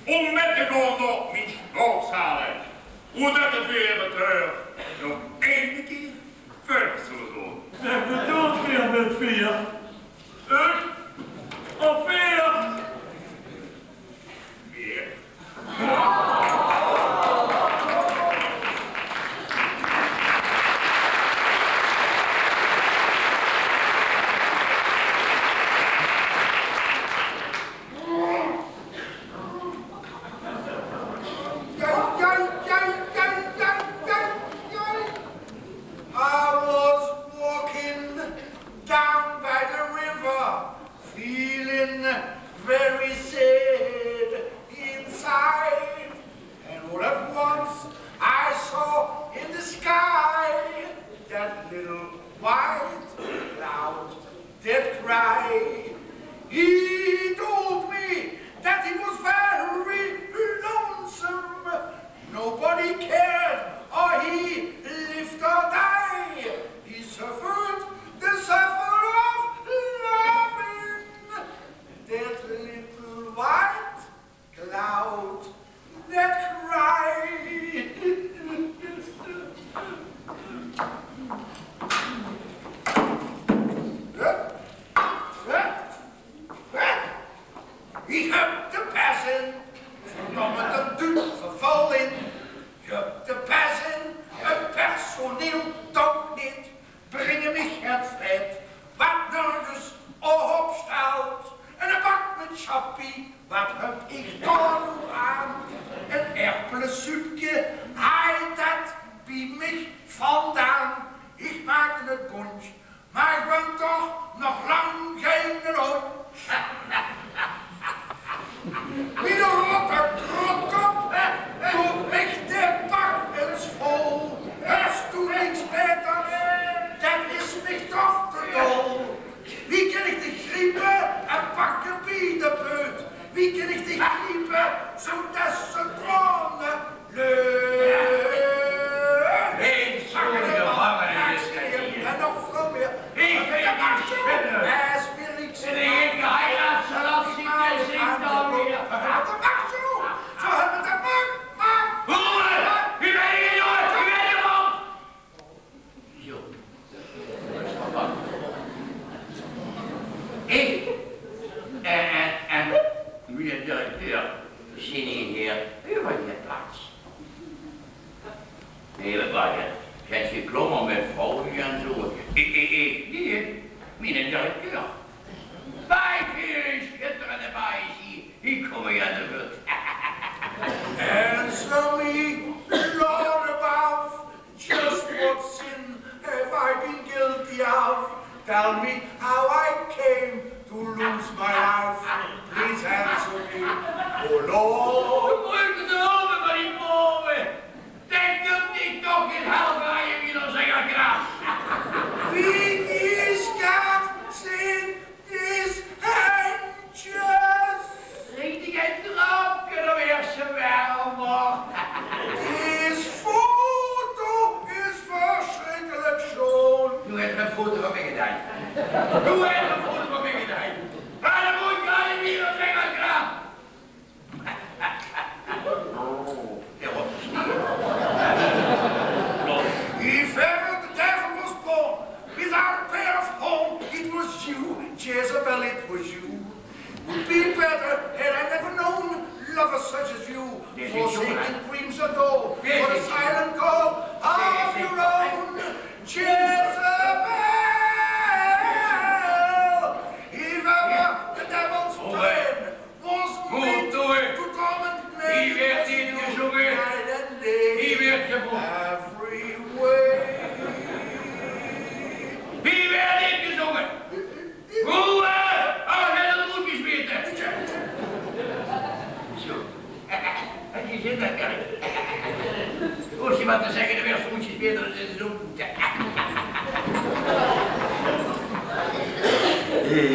Óm mit te gaon nao mien slaopzaal, wo det de veer het nog eine kier veur zölle doon. Wae bedoelt geer mit veer? Ich of veer? Veer. I was walking down by the river, feeling very sad inside. And all at once I saw in the sky that little white cloud that cried. He told me that he was very lonesome. Nobody cared or he lived or died. He suffered the suffer of loving that little white cloud that cried. Huh? Huh? Huh? Ich höb de pers in, verdomme, de duut verval in. Ich höb de pers in, het personeel toch neet. Bringe mich het vet, wat nörges op stelt. En ein bak mit sjappie, wat höb ich dao noe aan? Ein erpelesuupke, haaj dat bie mich vandaan. Ich maakde het bóntj, mer ich bön toch nog lang geine hóndj. Wie de rotte krotkop, doot mich de bak ins vol. Höbs doe niks baeters? Det is mich toch te dol. Wie kin ich dich griepe en pakke bie de beut? Wie kin ich dich griepe, zoedet se traone leut? Hé, zoe'n gevangenis is det hie. En nog väöl mieë. Ich bön aan 't spinne. Hae is billig. En ich geheiraat, zoedet ich de zin dan weer. Zo höbbe de mak, mak. Roe! Wie bön ich, jónge? Wie bön ich op? Zo. Ich en, en, en meneer directeur zeen hie euver de plaats. Nae, det waas het. Zeen geer klaor mit vrouwluuj en zo? Ich, ich, ich, nae, meneer directeur. Baai, hie, sjitterende baai, zie. Hie kómme v'r aan de beurt. Answer me, Lord above. Just what sin have I been guilty of? Tell me how I came to lose my life. Please answer me, oh Lord. Doe bruuks de hulp van die bove. Det kump dich toch gein hel drejje, wie d'r zègke kan. Wie is God seen Is handjes. Richtig ein dröpke, dan waers se wermer. Dees foto is versjrikkelik sjoon. Doe höbs ein foto van mich gedaon. Doe höbs ein foto van mich gedaon. Mer dan mót ich gaar neet mieë zègke, graaf. If ever the devil was born without a pair of horns, it was you, Jezebel, it was you. Would be better had I never known lovers such as you, forsaken dreams ago for a silent call of your own, Jezebel. If ever the devil's plan Good, doe. Wie waert dit gezónge? Wie waert gezónge? Wie waert dit gezónge? Roe! Oh, det is good gespeeld, hè. Zo. Höbs se zin, hè, Kerk? Hoofs se mer te zègke, det waert good gespeeld, det is good.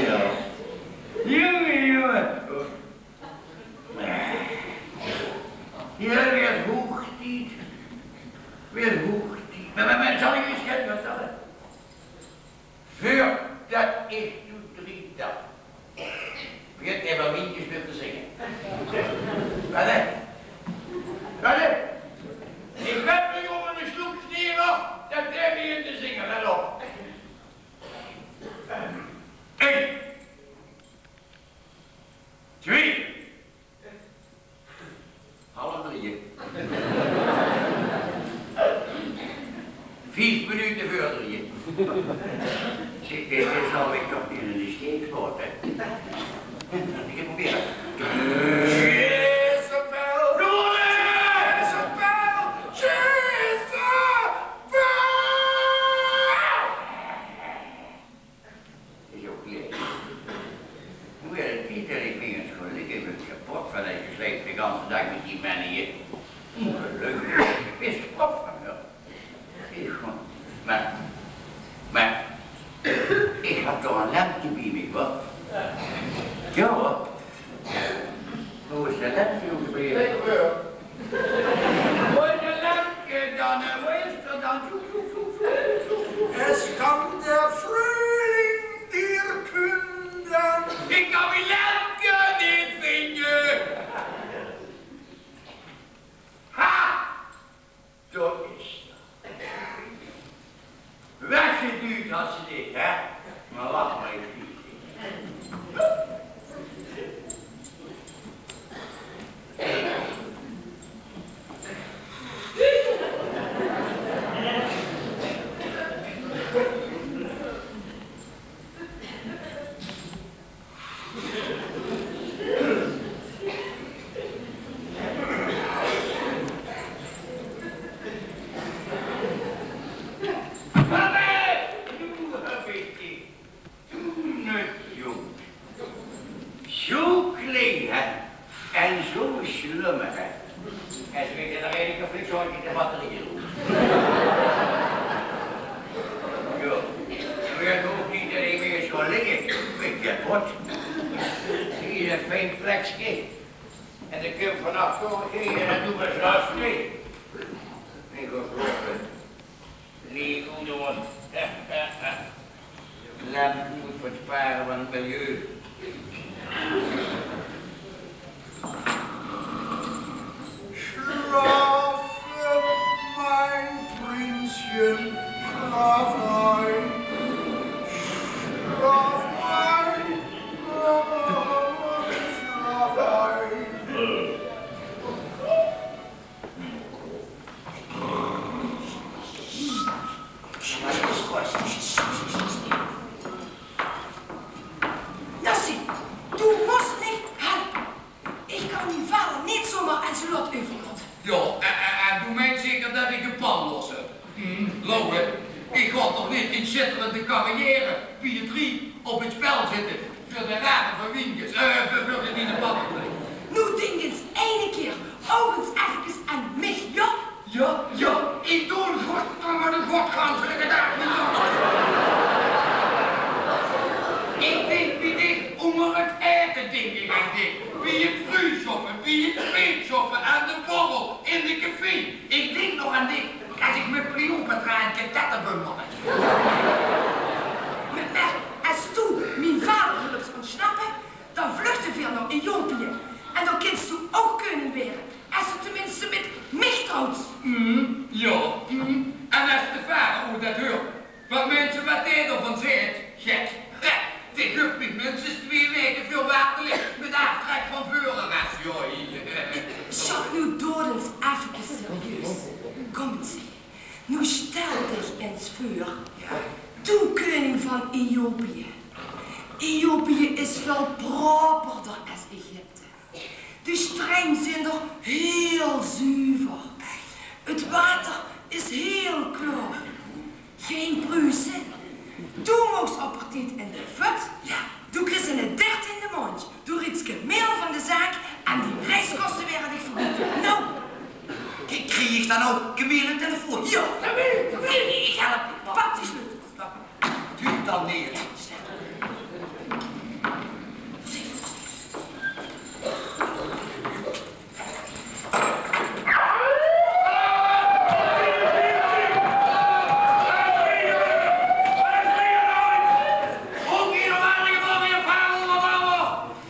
Jao. Jónge, jónge. Jao, 't weurt hoeg tied. 't Weurt hoeg tied. Mer, mer, mer, zal ich uch ins get vertèlle? Veurdet ich noe drie daag begin effe liedjes weer te zinge. Waat, hè? Waat, hè? Ich höb mich op eine sloep steve, det haet mich in de zinger, let op. Ein. Twee. Half drieje. Vief minute veur drieje. Zèk, dit, dit zal mich toch neet in de steek laote. Ich probeer 't. Jezebel! Jezebel! Jezebel! Is ouch leeg. Noe, ja, det Pieter, ich bin ins gaon ligke, ich bin kepot van det gesjleip de ganse daag mit die mennigen. Óngelukkig, ich wis kop van häör. Ich, mer, mer, ich haw toch ein lempke bie mich, wa? Ja, wa? Wo is det lempke noe gebleve? Wo is det lempke dan, hè? Wo is det dan? Zoek, zoek, zoek, zoek, zoek, zoek. Es kommt der Frühling, dir Kinder. Ich kan mien lempke neet vinje. Ha! Dao is ze. Weggeduwd had ze dich, hè? Mer lach mer ins. Noe höb ich dich. Doe nöt, jóng. Zo klein, hè? En zo slum, hè? En ze wete nog eigelik flink zo de batterieje oet. Ja. Mer ja, toch neet det ich mich ins gaon ligke. Mit de pot. Hie ein fijn plekske. En dan kump vanaf zo, en dan doon v'r zelfs neet. Ich gaon slaope. Neet good, jóng. Lempke mót v'r spare van 't milieu. Schlaf, mein Prinzchen, schlaf ein. Schlaf ein, schlaf ein. Jassie, doe mós mich helpe. Ich kan mien vader neet zomer aan zien lot euverlaote. Ja, en, en, en doe meins zeker det ich ein pan los höb? Hm, Laure, ich gaon toch neet mien sjitterende carrière bie de drie op 't spel zitte veur de rare van Wienges, eh, veur, veur de diene pannenkoek. Noe dink ins eine kier ouch ins effekes aan mich, ja? Ja, ja, ich doon godverdomme de godganselike daag neet anders. Ich dink bie dich ónger 't aete, dink ich aan dich. Bie 't fruitsjoppe, bie 't speetsjoppe, aan de borrel, in de café. Ich dink nog aan dich es ich mit Cleopatra ein ketetter bummelke. Mer, mer es doe mien vader hölps óntsnappe, dan vluchte veer nao Ethiopië. En dan kins doe ouch keuning waere. Es se teminste mit mich trouws. Hm, ja. Hm. En es de farao det huurt, waat meins se waat dae d'rvan zaet? Gek. Hè, dae gunt mich minstens twee waeke väöl water mit aaftrek van veure. Ja, hie. Sjaak, noe doot ins effekes serieus. Kóm ins. Noe stel dich ins veur. Ja. Doe keuning van Ethiopië. Ethiopië is väöl properder es Egypte. De sjtreng zeen d'r hiel zuver. 't Water is hiel klaor. Gein pruuse. Doe moogs op tied in de vut. Ja. Doe kriegs eine dertiende maondj. Doe riets gein mail van de zaak en dien reiskoste waere dich vergood. Noe. K-, krieg ich dan ouch gein mail en telefoon? Ja. Ich help dich. Pak die sleutel. Doe dan neet.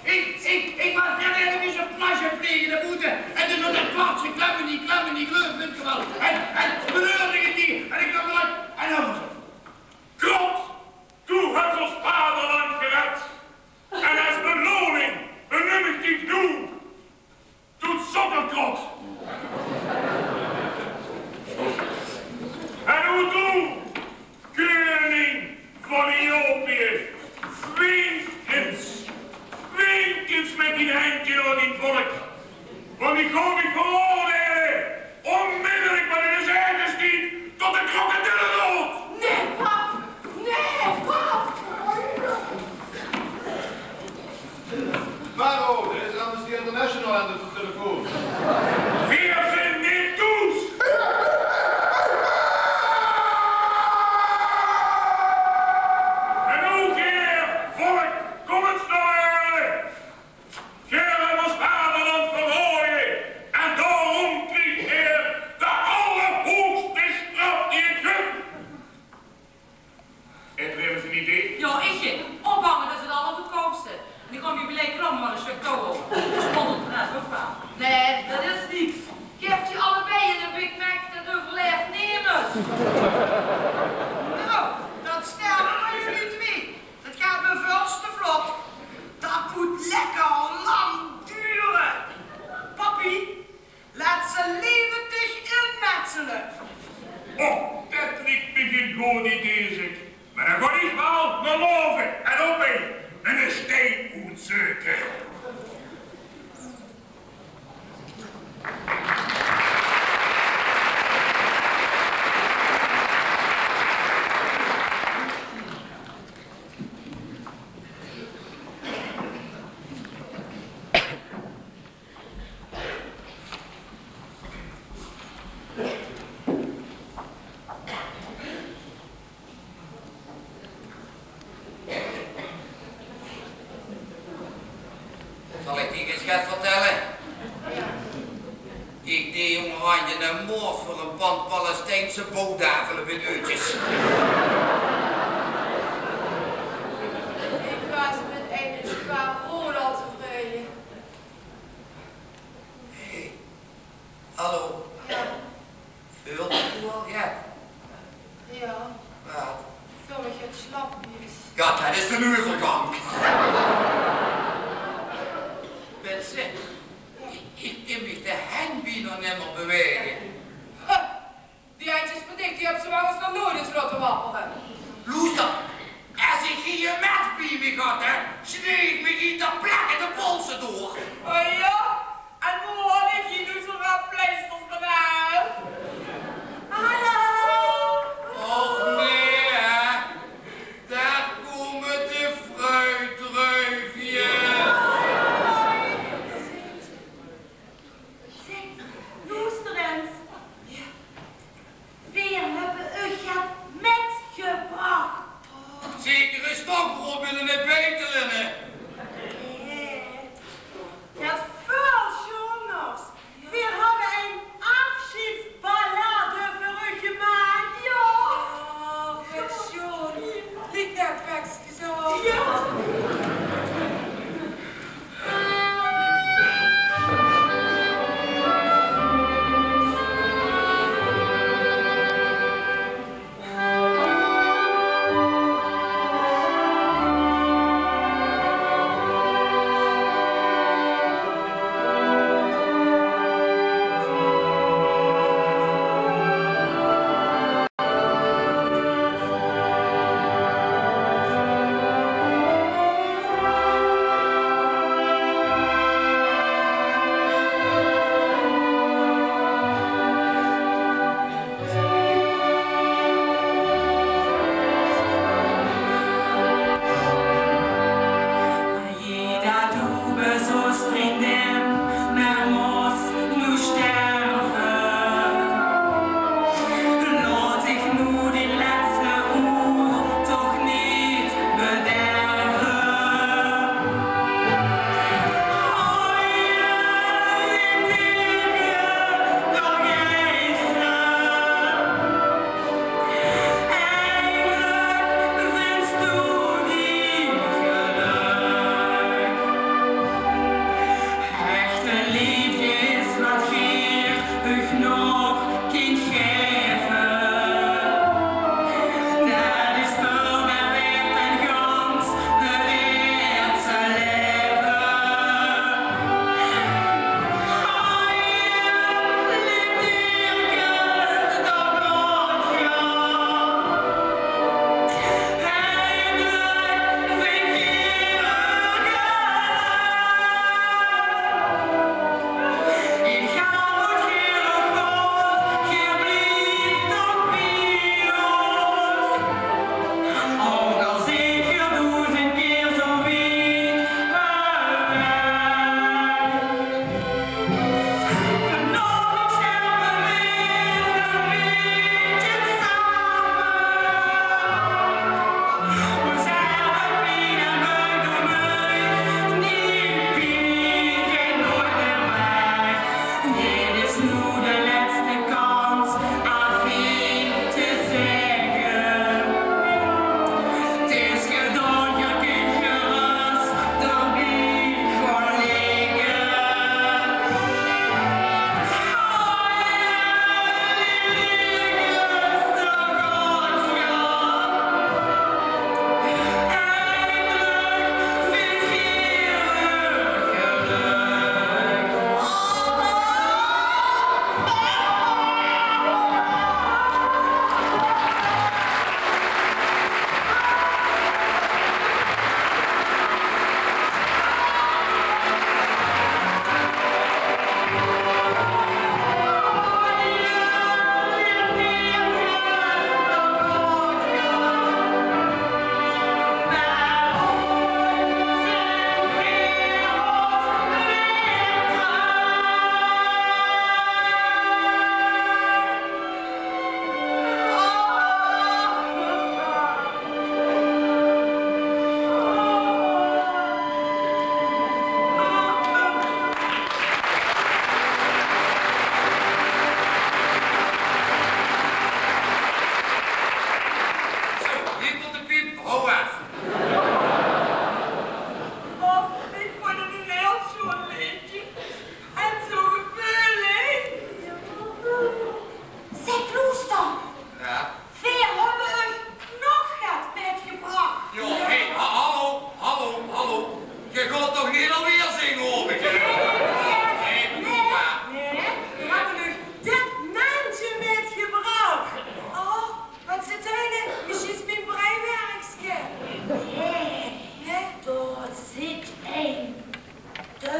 Ich, ich, ich waas net efkes e plasje plege dao boete. Denkj geer aan dien volk, want ich gaon uch veroordeile, ónmiddellik, want 't is ech tied, tot de krokodille dood. Nae, pap! Nae, pap! Paro, d'r is Amnesty International aan de telefoon. Veer zeen neet thoes. En noe, geer volk, kóm ins nao veure. Geer höb ós vaderland verraoje en daoróm krieg geer de allerhoegste sjtraf die 't gunt. Haet d'r emes ein idee? Jao, ich. Ophange, det is 't allergoodkoupste. En ich gaon mich geliek ramme mit ein stök touw. Spot op de res ouch waal. Nae, det is niks. Gaef die allebei ein Big Mac, det euverlaef nemes. Noe, det sterve van uch twee. Det geit mich väöl te vlot. Det mót lekker lang dore. Pappie, laot ze levendig inmetsele. Och, det liek mich ein good idee, zèk. Mer dan gaon ich waal nao bove en op ein, ein stein oetzeuke. Zal ich dich ins get vertèlle? Ich deeg ónger angere eine moord veur ein pand Palestijnse bouwtafele mit uurtjes. Ich waas mit eine sjaar rood al tevreje. Hey, hallo. Jao. Veulde doe al get? Jao. Waat? Veur mich get slap is. Jao, det is de euvergank. Bètse, ich, ich kin mich de henj bienao neet mieë bewaege. Huh, die henjkes van dich, die höbs se waal ins nog noeats laote wappere. Loester, es ich hie ein mèt bie mich had, hè, sneej ich mich hie ter plekke de polse door. O jao? En wo had ich hie noe zoe'n paar pleisters van haolt? Hallo! Och nae, hè. Dao kómme de fruitdruifjes. Zèk, loester ins. Veer höbbe uch get mitgebrach. Zeker ein stokbrood mit ein beitelinne. Nae,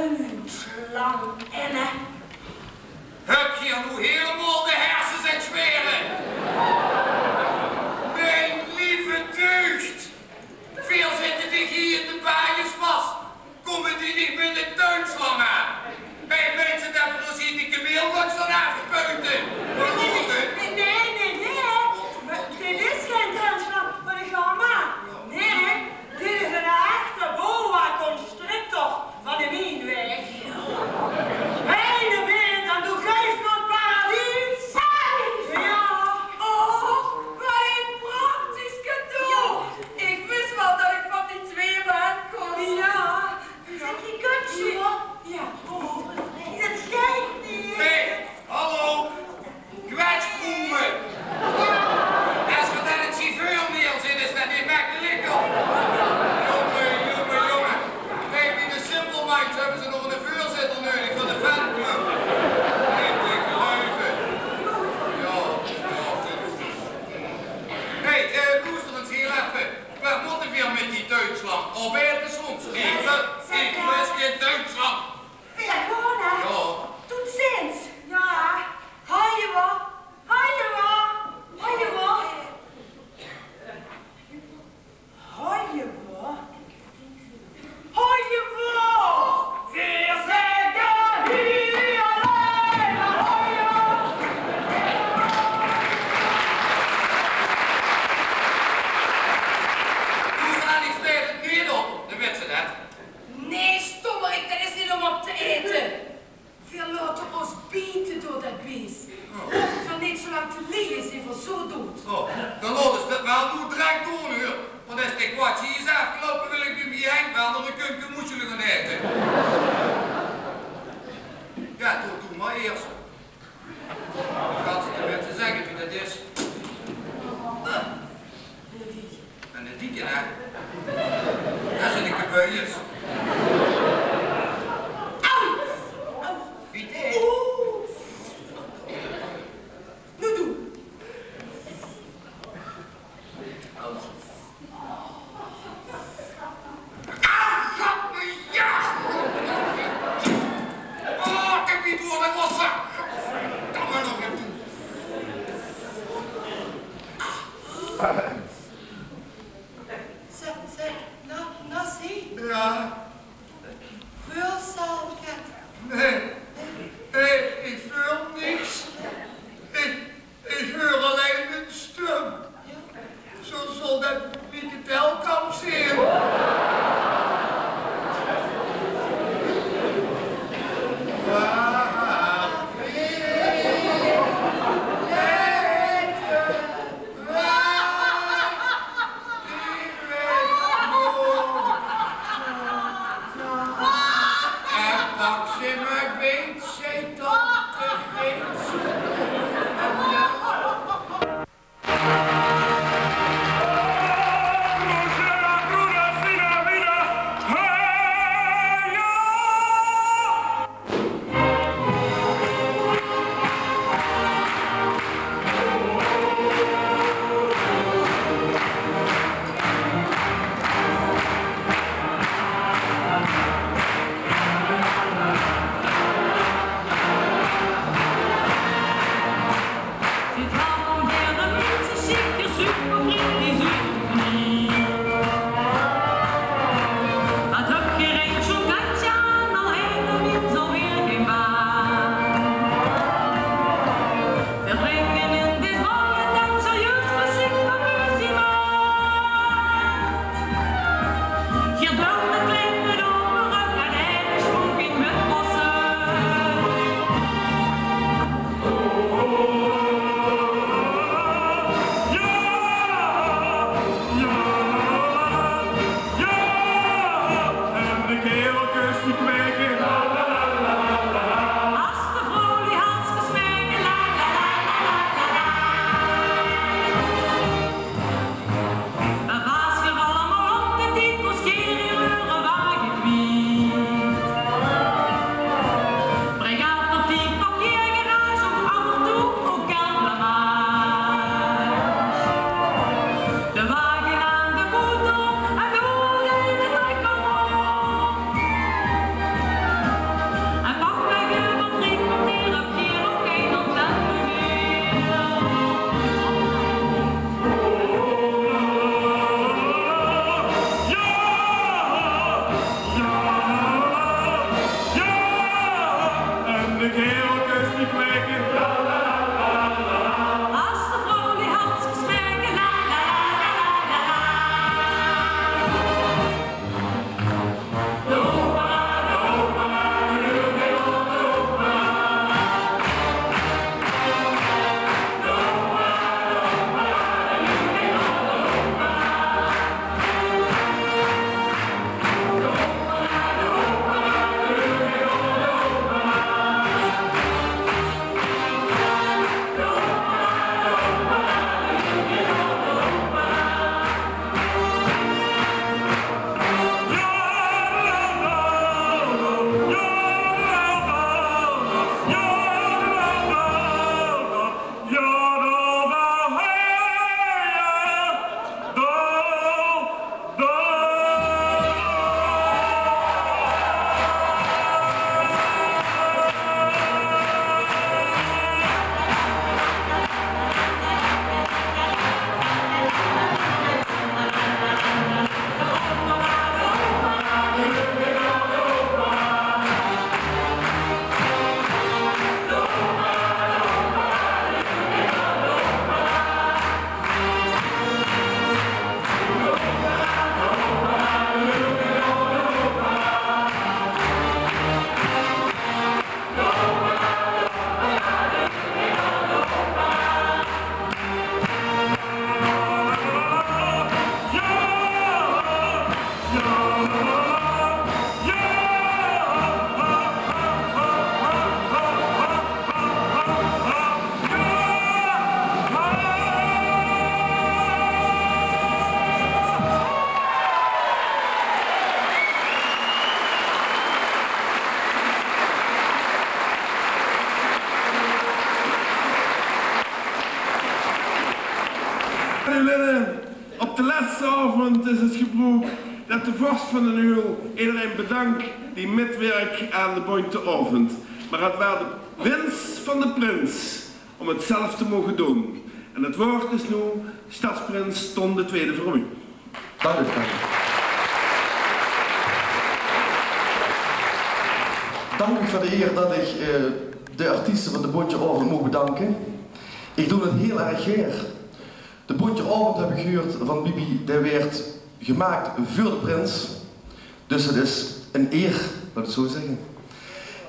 Tuinslang, Enne. Höb geer noe hielemaol de hersens aan 't zwere? Mien lieve deugd. Veer zitte dich hie in de baaiers vas. Kómme die dich mit de tuinslang aan? Hé, minse, det veer ós hie de kameelbaks dan aafpuite. Waat is 't? Nae, nae, nae. Dit is gein tuinslang van de gamma. Nae, dit is ein echte boa constrictor van de Mienwaeg. Eine bit en doe geis nao 't paradies. Jao. Oh, waat ein praktisch cadeau. Ich wis waal det ich van die twee man kós. Jao. Zèk, ich kóm zo. Jao. Oh, det geit neet. Hé, hallo. Kwetsbroewe. Es geer det aan de sjefeur neerzit, is det neet mekkeliker. Jónge, jónge, jónge. Hé, bie de Simple Minds höbbe ze nog eine veurzitter neudig veur de fanclub. Neet te geluive. Jao, jao. Hé, eh, loester ins hie effe. Waat mótte veer mit die tuinslang? Opete soms? Ich lus, ich lus gein tuinslang. Veer gaon, hè? Jao. Toet ins. Jao. Hoi, jao. Hoi, jao. Hoi, jao. Hoi, jao. Hoi, jao. Veer zègke hie allein mer hoi, jao. Doe zaliks steit 't neet op, dan wèt ze det. Nae, stommerik, det is neet óm op te aete. Veer laote ós biete door det bees. Of veer neet zo lang te leje zeen, veer zo doed. Oh, dan laot ós det mer noe direk doon, huur. Want es de kwatsje hie is aafgeloupe, wil ich bie mien Henk waal nog ein kumke moesjele gaon aete. Jao, doe, doe mer eers. Ich kan 't de minse zègke wie det is. En de dikke, hè? Det zeen de kapuiers. Au! Au! Wie dit? Oeh! Noe doe. Au! Au, gat mien jas! Aovend is 't gebroek det de vors van D'n Uul ederein bedank die mitwirk aan de bóntje aovend. Mer 't waor de wins van de prins óm 't zelf te moge doon. En 't waord is noe stadsprins Ton de Twiede Vermeulen. Dank u, dank u. Dank u veur de eer det ich, eh, de artieste van de bóntje aovend moog bedanke. Ich doon 't hiel erg gaer. De bóntje aovend, höb ich gehuurd van Bibi, dae waerd gemaak veur de prins. Dus 't is ein eer, laot ich 't zo zègke.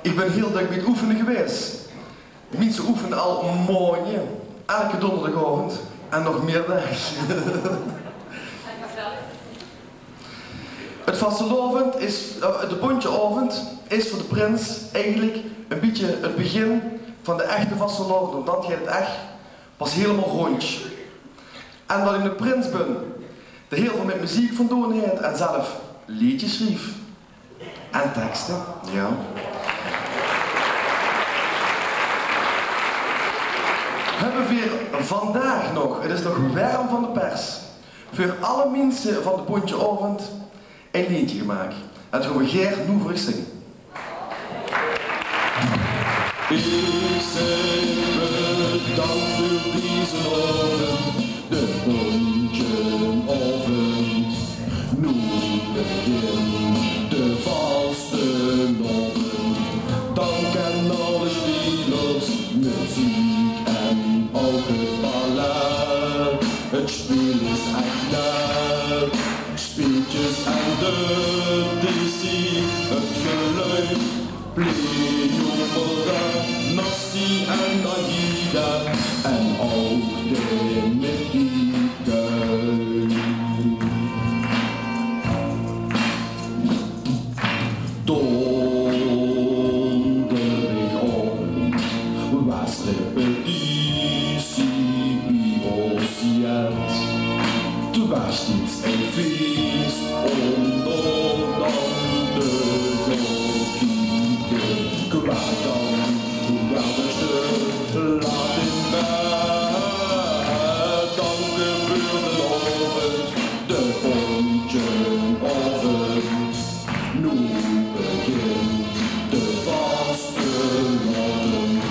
Ich bön hiel dök bie 't oefene gewaes. De minse oefene al maonje, eder dónderdigaovend en nog mieë daag. 't Vastelaovend is, eh, de bóntje aovend is veur de prins eigelik ein bietje 't begin van de echte vastelaovend, want dan geit 't ech pas hielemaol róndj. En det ich eine prins bön dae hiel väöl mit meziek van doon haet en zelf leedjes sjrief. En tekste, jao. Höbbe veer vandaag nog, 't is nog werm van de pers, veur alle minse van de bóntje aovend ein leedje gemaak. En det gaon veer gaer noe veur uch zinge. Ich zègk bedank veur dezen aovend, de bóntje aovend. Noe begint de vastelaovend. Dank aan alle spelers, meziek en ouch 't ballet. 't Speel is ech leuk. Speetjes en de D C, 't geluid, Cleopatra, Nassi en Aida en ouch de Mickey Kuil. Dónderdigaovend waas repetitie bie ós jet. 't Waas steeds ein fees óm dao dan te gaon kieke. Kwaad dan, kwaad is te laat in bed. Danke veur d'n aovend, de bóntje aovend. Noe begint de vastelaovend.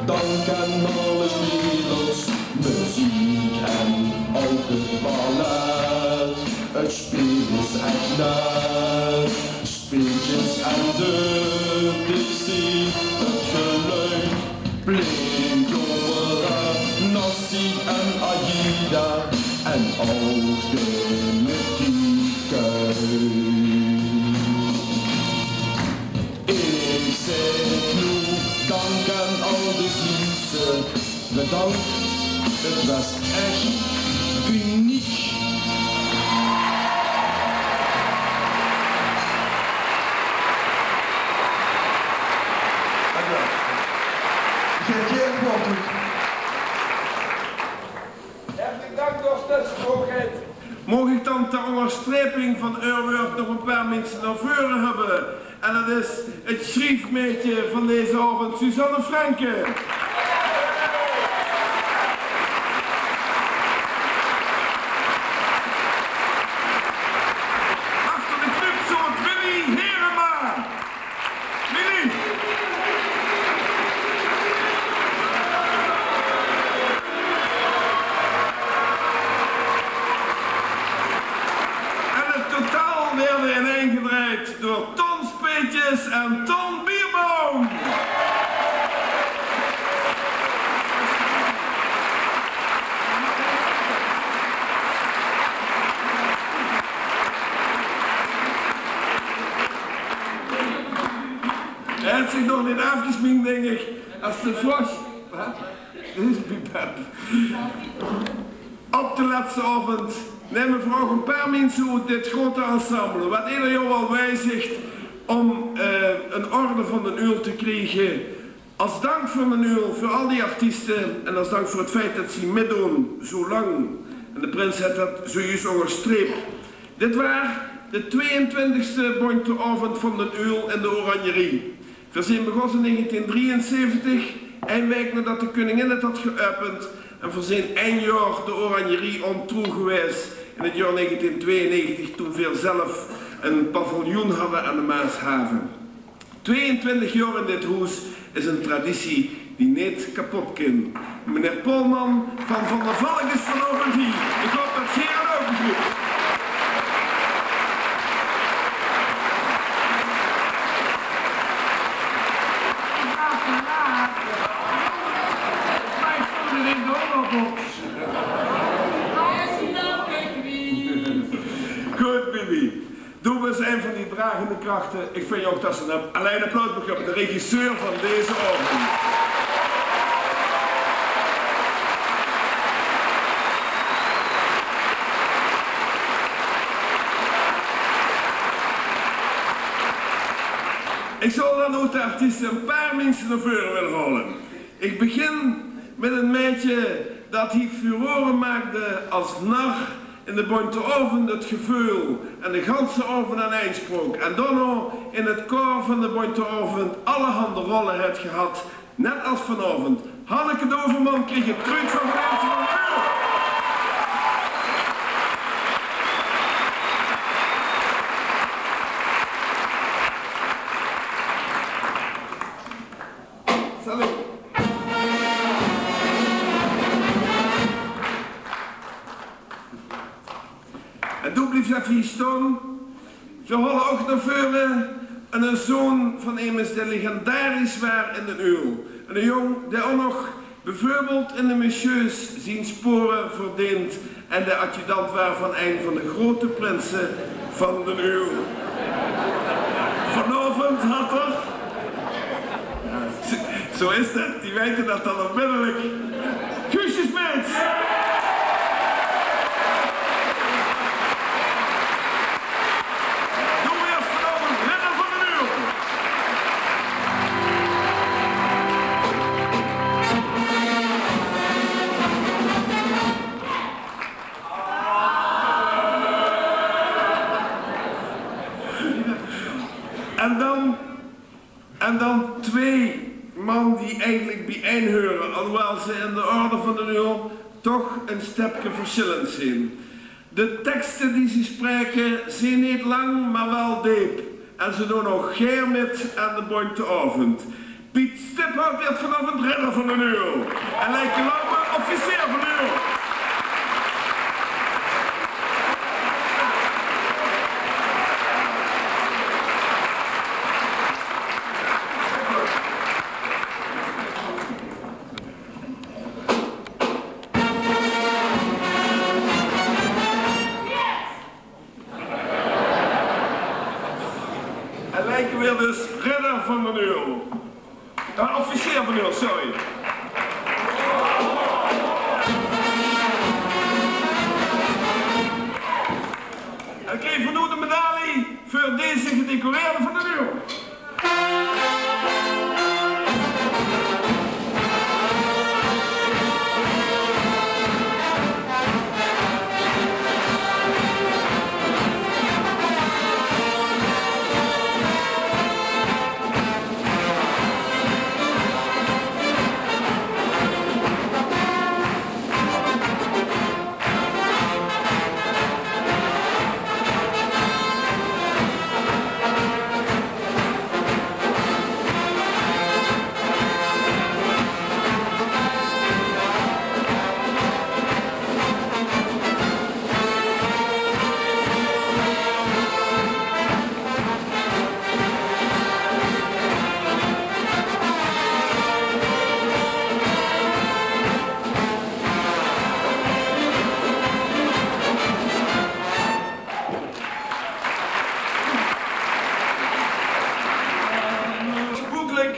Dank aan alle spelers, meziek en ouch 't ballet. 't Speel is ech leuk. Speetjes en de D C, 't geluid, Cleopatra, Nassi en Aida en ouch de Mickey Kuil. Ich zègk noe dank aan al die minse. Bedank. 't Waas ech uniek. Dank u wel. Ich gaef gein woord toe. Hartelijk dank, Dorstens. Hoogheid. Maag ich dan ter óngerstreping van eur wäörd nog ein paar minse nao veure höbbe? En det is 't sjriefmaedje van deze aovend, Suzanne Frenken. Achter de knip zoot Willy Herema. Willy! En 't totaal waerde inein gedrejd door Ton Speetjes en Ton Bierboom. Hae haet zich nog neet aafgesjmink, dink ich. Es de vors... Waat? Dit is bie Beb. Op de lètste aovend numme v'r ouch ein paar minse oet dit groete ensemble, waat eder jaor waal wiezigt óm, eh, ein orde van D'n Uul te kriege. Es dank van D'n Uul veur al die artieste en es dank veur 't feit det ze mitdoon zo lang. En de prins haet det zojuus óngerstreep. Dit waas de tweeëntwintigste bóntje aovend van D'n Uul in de Oranjerie. Veer zeen begós in negentien drieënzeventig, ein waek naodet de keuningin 't haw geäöpend, en veer zeen ein jaor de Oranjerie óntroe gewaes. In het jaor negentien tweeënnegentig, toen veer zelf ein paviljoen hadde aan de Maashave. Tweeëntwintig jaor in dit hoes is ein traditie die neet kapot kin. Meneer Polman van Van der Valk is vanaovend hie. Ich haop det geer 't ouch begriept. Good, Bibi. Doe bis ein van die dragende krachte. Ich vinj ouch det se ein allein applaus maag höbbe. De regisseur van deze aovend. Ich zou dan ouch de artieste ein paar minse nao veure wille haole. Ich begin mit ein maedje det hie furore maakde es nar in de Bóntje Aovend, het geveul en de ganse aovend aan ein spraok. En daonao in het koor van de Bóntje Aovend allerhande rolle haet gehad, net es vanaovend. Hanneke Doverman kreeg het truut van Frans van Meur. Salut. En doe bliefs effe hie staon. Veer haole ouch nao veure eine zoon van emes dae legendarisch waar in D'n Uul. Eine jóng dae ouch nog beveurbeeld in de Messieurs zien spore verdeent en dae adjudant waar van ein van de grote prinse van D'n Uul. Vanaovend haet 'r Zo, zo is det. Die weite det dan ónmiddellik. Guusje Smits! Doe waers vanaovend ridder van D'n Uul. En dan En dan twee man die eigelik bie-ein heure, alhoewel ze in de orde van D'n Uul toch ein stepke versjillend zeen. De tekste die ze spraeke zeen neet lang, mer waal deep. En ze doon ouch gaer mit aan de Bóntje Aovend. Piet Stiphout weurt vanaovend ridder van D'n Uul. En Leike Lauwe, officier van D'n Uul. En Leike weurt dus ridder van D'n Uul. Eh, officier van D'n Uul, sorry. En krieg veur noe de medaille veur deze gedecoreerde van D'n Uul. Boeklik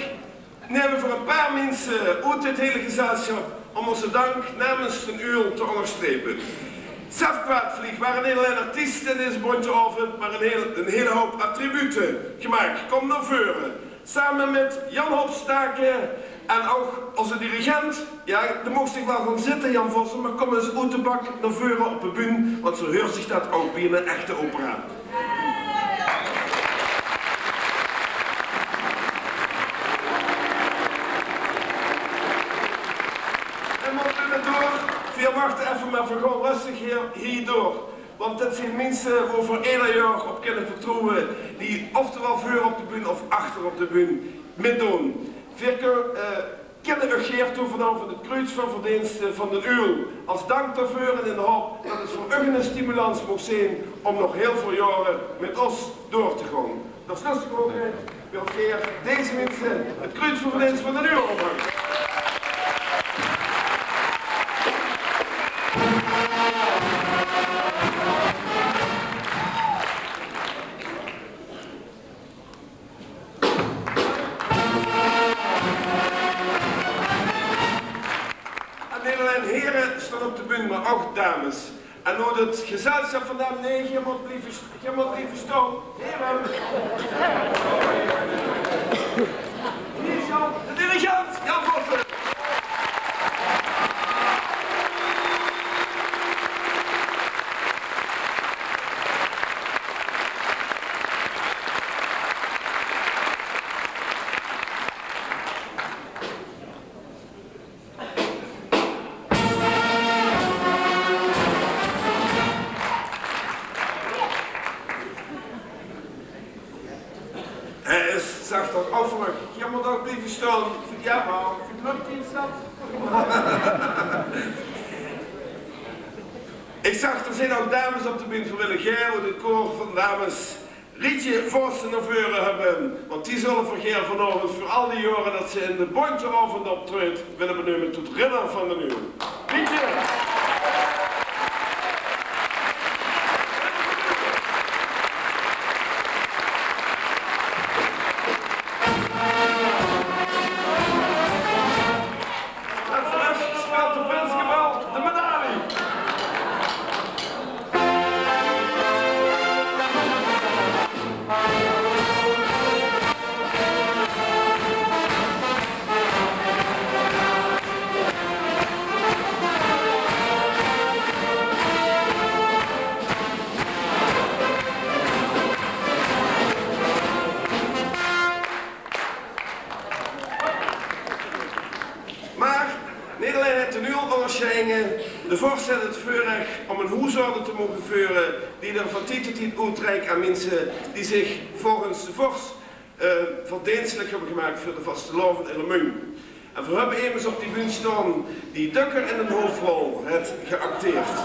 neme v'r e paar minse oet dit hele gezelsjap óm ózze dank namens D'n Uul te óngerstrepe. Sef Kwaadvlieg, v'r hawwe neet allein artieste in deze bóntje aovend, mer ein hiel, ein hiel houp attribute gemaak. Kóm nao veure. Same mit Jan Hopstaken en ouch ózze dirigent. Jao, doe moogs dich waal gaon zitte, Jan Vossen, mer kóm ins oet de bak nao veure op de bühne, want zo heurt zich det ouch bie ein echte opera. En mótte v'r door? Veer wachte effe, mer veer gaon röstig hie, hie door. Want det zeen minse wo veer eder jaor op kinne vertroewe, die oftewel veur op de bühne of achter op de bühne mitdoon. Veer kinne, eh, kinne uch gaer toe vanaovend 't Kruuts van Verdeenste van d'n Uul es dank daoveur en in de haop det 't veur uch 'n stimulans maag zeen óm nog hiel väöl jaore mit ós door te gaon. Daorum wil ich gaer deze minse 't Kruuts van Verdeenste van d'n Uul ómhange. En neet allein here staon op de bühne, mer ouch dames. En noe 't gezelsjap van dames, nae, geer mót blieve st-, geer mót blieve staon. Here. Hie is Jan, de dirigent, Jan Vossen. Hae is, zag toch, afferig. Geer mót ouch blieve staon. Jao, mer ich zag, d'r zeen ouch dames op de bühne. Veer wille gaer 't koor van dames Rietje Vossen nao veure höbbe, want die zölle veer gaer vanaovend veur al die jaore det ze in de Bóntje Aovend optreedt wille beneume tot ridder van d'n Uul. Rietje! En veur uch speelt de Prinsekapel de medalie. Mer neet allein haet d'n Uul óngersjeidinge, de vors haet 't veurrech óm 'n hoesorde te moge veure die d'r van tied tot tied oetreik aan minse die zich volges de vors, eh, verdeenstelik höbbe gemaak veur de vastelaovend in Remunj. En veer höbbe emes op die bühne staon die dökker in 'n hoofrol haet geacteerd.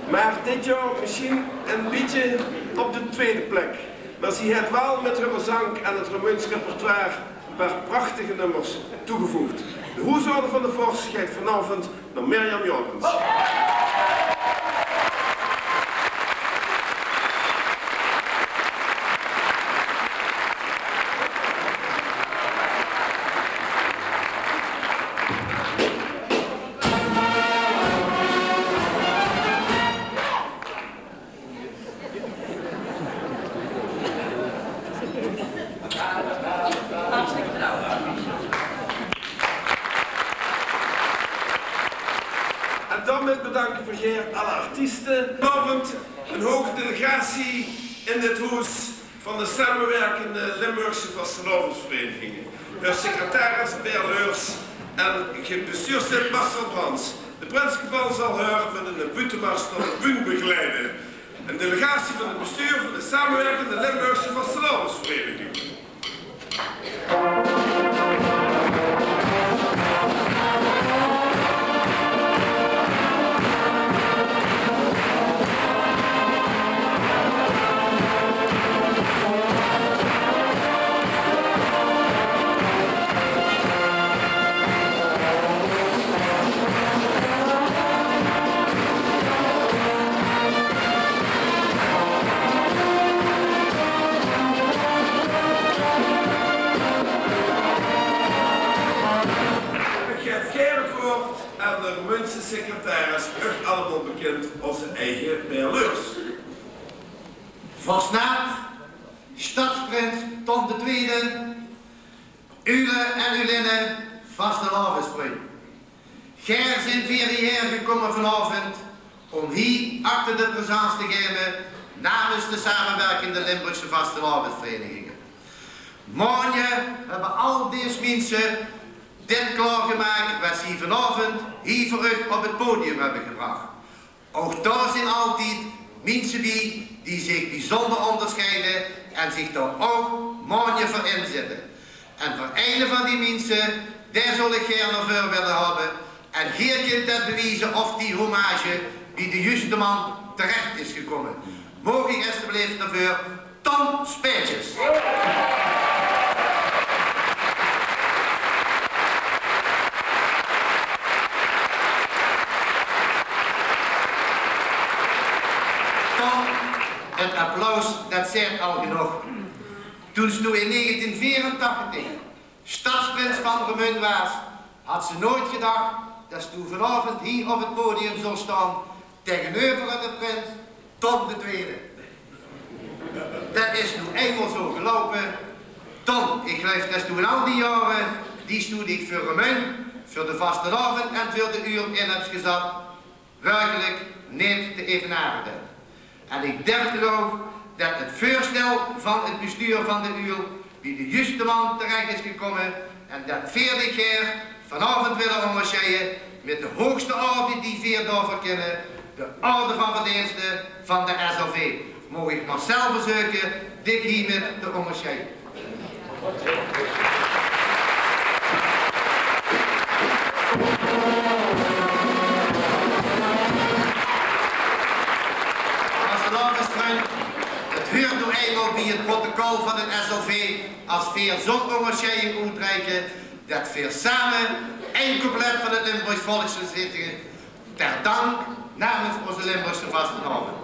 Mer dit jaor mesjien e bietje op de twiede plek. Mer zie haet waal mit häöre zank aan 't Remunjs repertoire e paar prachtige nummers toegevoegd. De hoesorde van de vors geit vanaovend nao Mirjam Jorrits. En daomit bedanke veer gaer alle artieste. Vanaovend 'n hoge delegatie in dit hoes van de Samewirkende Limburgse Vastelaovesvereniginge. Häör secretaris Ber Leurs en ge-, bestuurslid Marcel Brands. De Prinsekapel zal häör mit 'n buuttemars nao de bühne begeleide. 'n Delegatie van 't bestuur van de Samewirkende Limburgse Vastelaovesvereniginge. Ich gaef gaer 't waord aan de Remunjse secretaris, uch allemaol bekind, ózze eige Ber Leurs. Vors Naat, stadsprins Ton de Twiede, Uule en Uulinne, vastelaovesvrunj. Gaer zint hiehaer gekómme vanaovend óm hie acte de présence te gaeve namens de Samewirkende Limburgse Vastelaovesvereniginge. Mörge höbbe al dees minse dit klaorgemaak waat zie vanaovend hie veur uch op 't podium höbbe gebrach. Ouch dao zint altied Miense bie die zich biezónder óngersjeie en zich dao ouch maonje veur inzitte. En veur eine van die miense, dae zól ich gaer nao veur wille höbbe. En geer kint det bewieze of die hommage bie de juuste man terech is gekómme. Maog ich estebleef daoveur Ton Spaetjes. Ton, 't applaus, det zaet al genóg. Toen s toe in negentien veerentachtig stadsprins van Remunj waas, hads se noeats gedach det s toe vanaovend hie op 't podium zóls staon taengeneuver de prins Ton de Twiede. Det is noe einmaol zoe geloupe. Ton, ich geluif det s toe in al die jaore die s toe dich veur Remunj, veur de vastelaovend en veur de Uul in höbs gezat, werkelik neet te evenare. En ich dach ouch det 't veurstel van 't bestuur van de Uul bie de juuste man terech is gekómme en det veer dich gaer vanaovend wille óngersjeie mit de hoogste orde die veer daoveur kinne, de Orde van Verdeenste van de S L V. Maog ich Marcel verzeuke dich hie mit te óngersjeie. Vastelaovesvrunj, 't huurt noe einmaol bie 't protocol van 't S L V, es veer zoe'n óngersjeie oetreike, det veer same ein couplet van 't Limburgs volksleed zinge ter dank namens ózze Limburgse vastelaovend.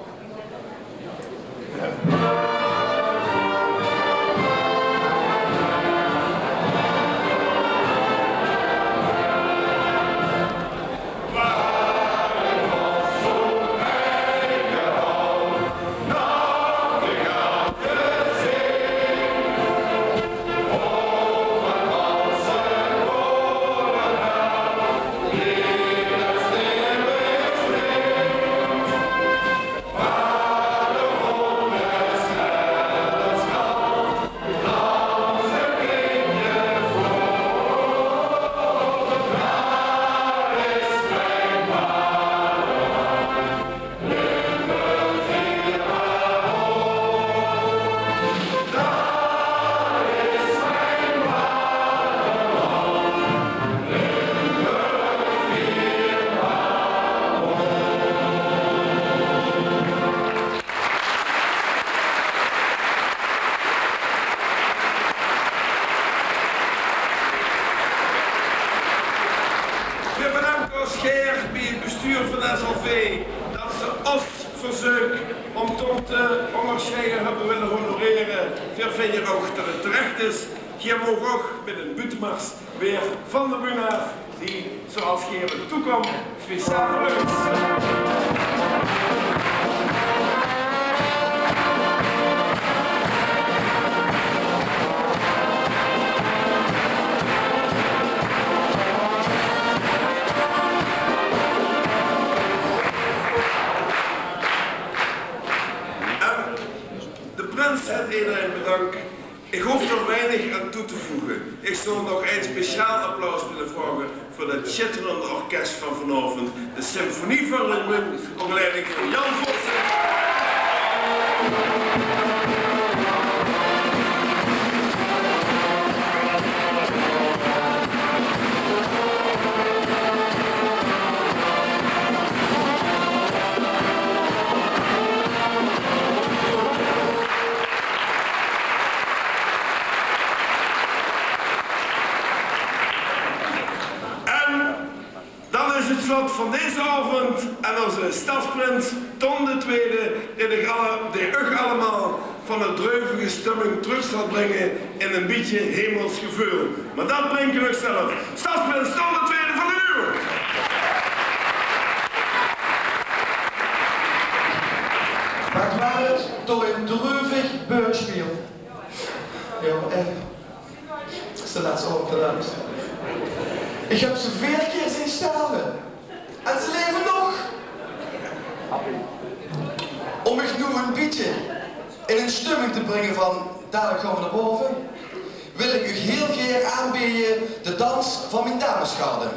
Veer bedanke ós gaer bie 't bestuur van de S L V det ze ós verzeuk óm Ton te óngersjeie höbbe wille honorere. Veer vinje ouch det 't terech is. Geer moogt ouch mit ein buuttemars weer van de bühne aaf, die, zoeals geer 't toekómp, speciaal veur uch is. En de prins haet ederein bedank. Ich hoof d'r weinig aan toe te voege. Ich zou nog ein speciaal applaus wille vraoge veur det sjitterende orkes van vanaovend, de Symfonie van Remunj, ónger leiding van Jan Vossen. En dan is 't slot van deze aovend en ózze stadsprins Ton de Twiede, dae uch alle-, dae uch allemaol van de dreuvige stumming trök zal bringe in ein bietje hemels geveul. Mer det bringk geer uch zelf. Stadsprins Ton de Twiede van de Uul. Maak waar 't door ein dreuvig beursjpiel. Jao, eh, is de lètste optrede. Ich höb ze veer kier zeen sterve. En ze laeve nog. Óm uch noe ein bietje in ein stumming te bringe van dadelik gaon v'r nao bove, wil ich uch hiel gaer aanbeje de dans van mien damesgarde.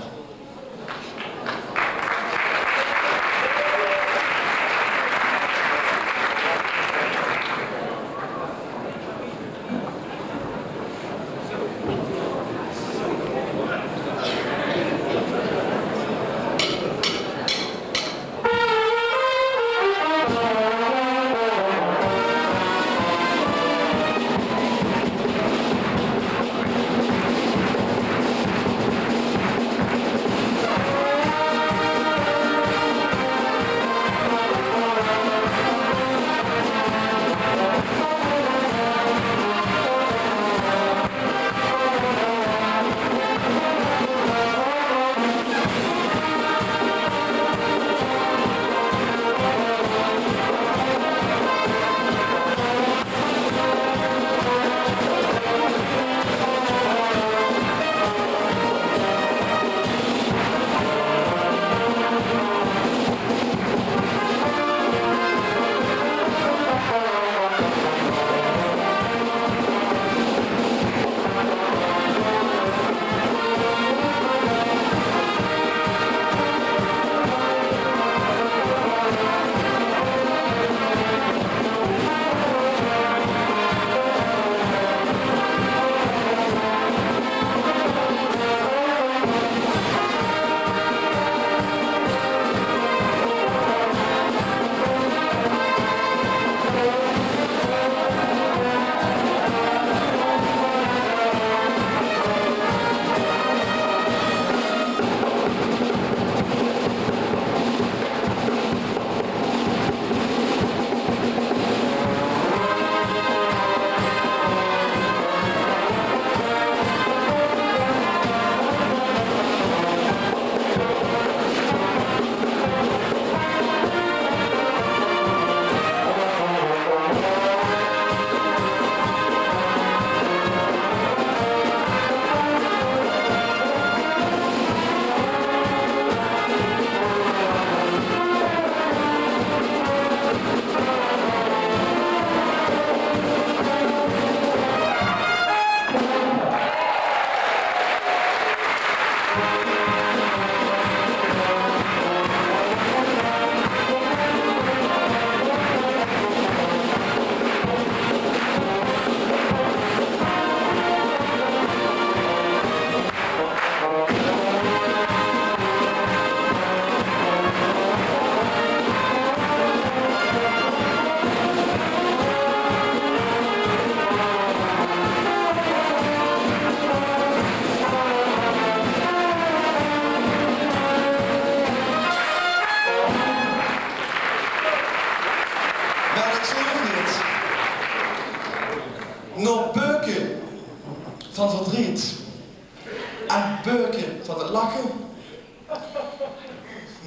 Beuke van 't lache.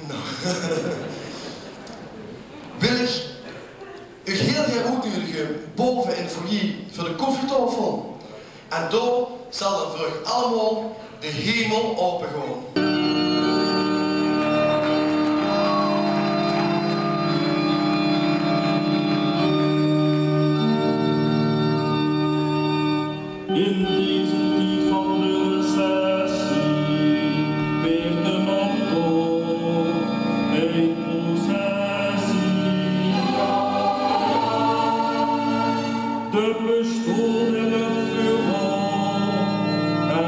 Noe. Wil ich uch hiel gaer oetnudige bove in de foyer veur de koffietaofel. En dao zal d'r veur uch allemaol de hemel aopegaon. In deze tied van de recessie weurt d'r nog toch ein processie. De pastoor in 't vuurrood,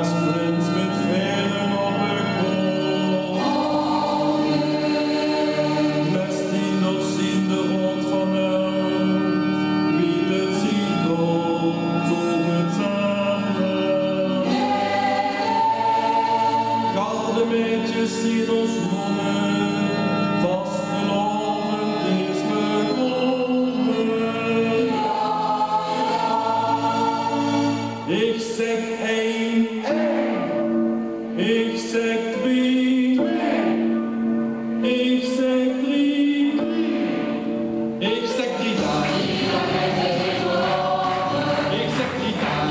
es prins mit vaere op de kop. Mesdieners zeen d'r roead van oet, wie 't ziet d'r zo gezag. Gardemeidjes zeen ós nonne, vastelaovend is begónne. Ich zèk ein, ich zèk twieë, ich zèk drie, ich zèk drie daag. Ich zèk drie daag.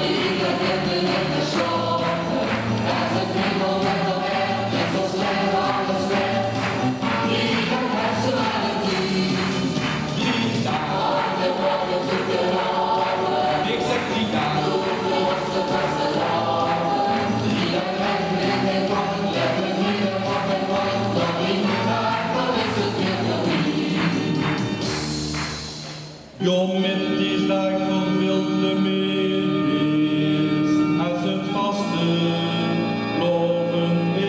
Jao, mit dees daag verveelt 't mich, es 't vastelaovend is.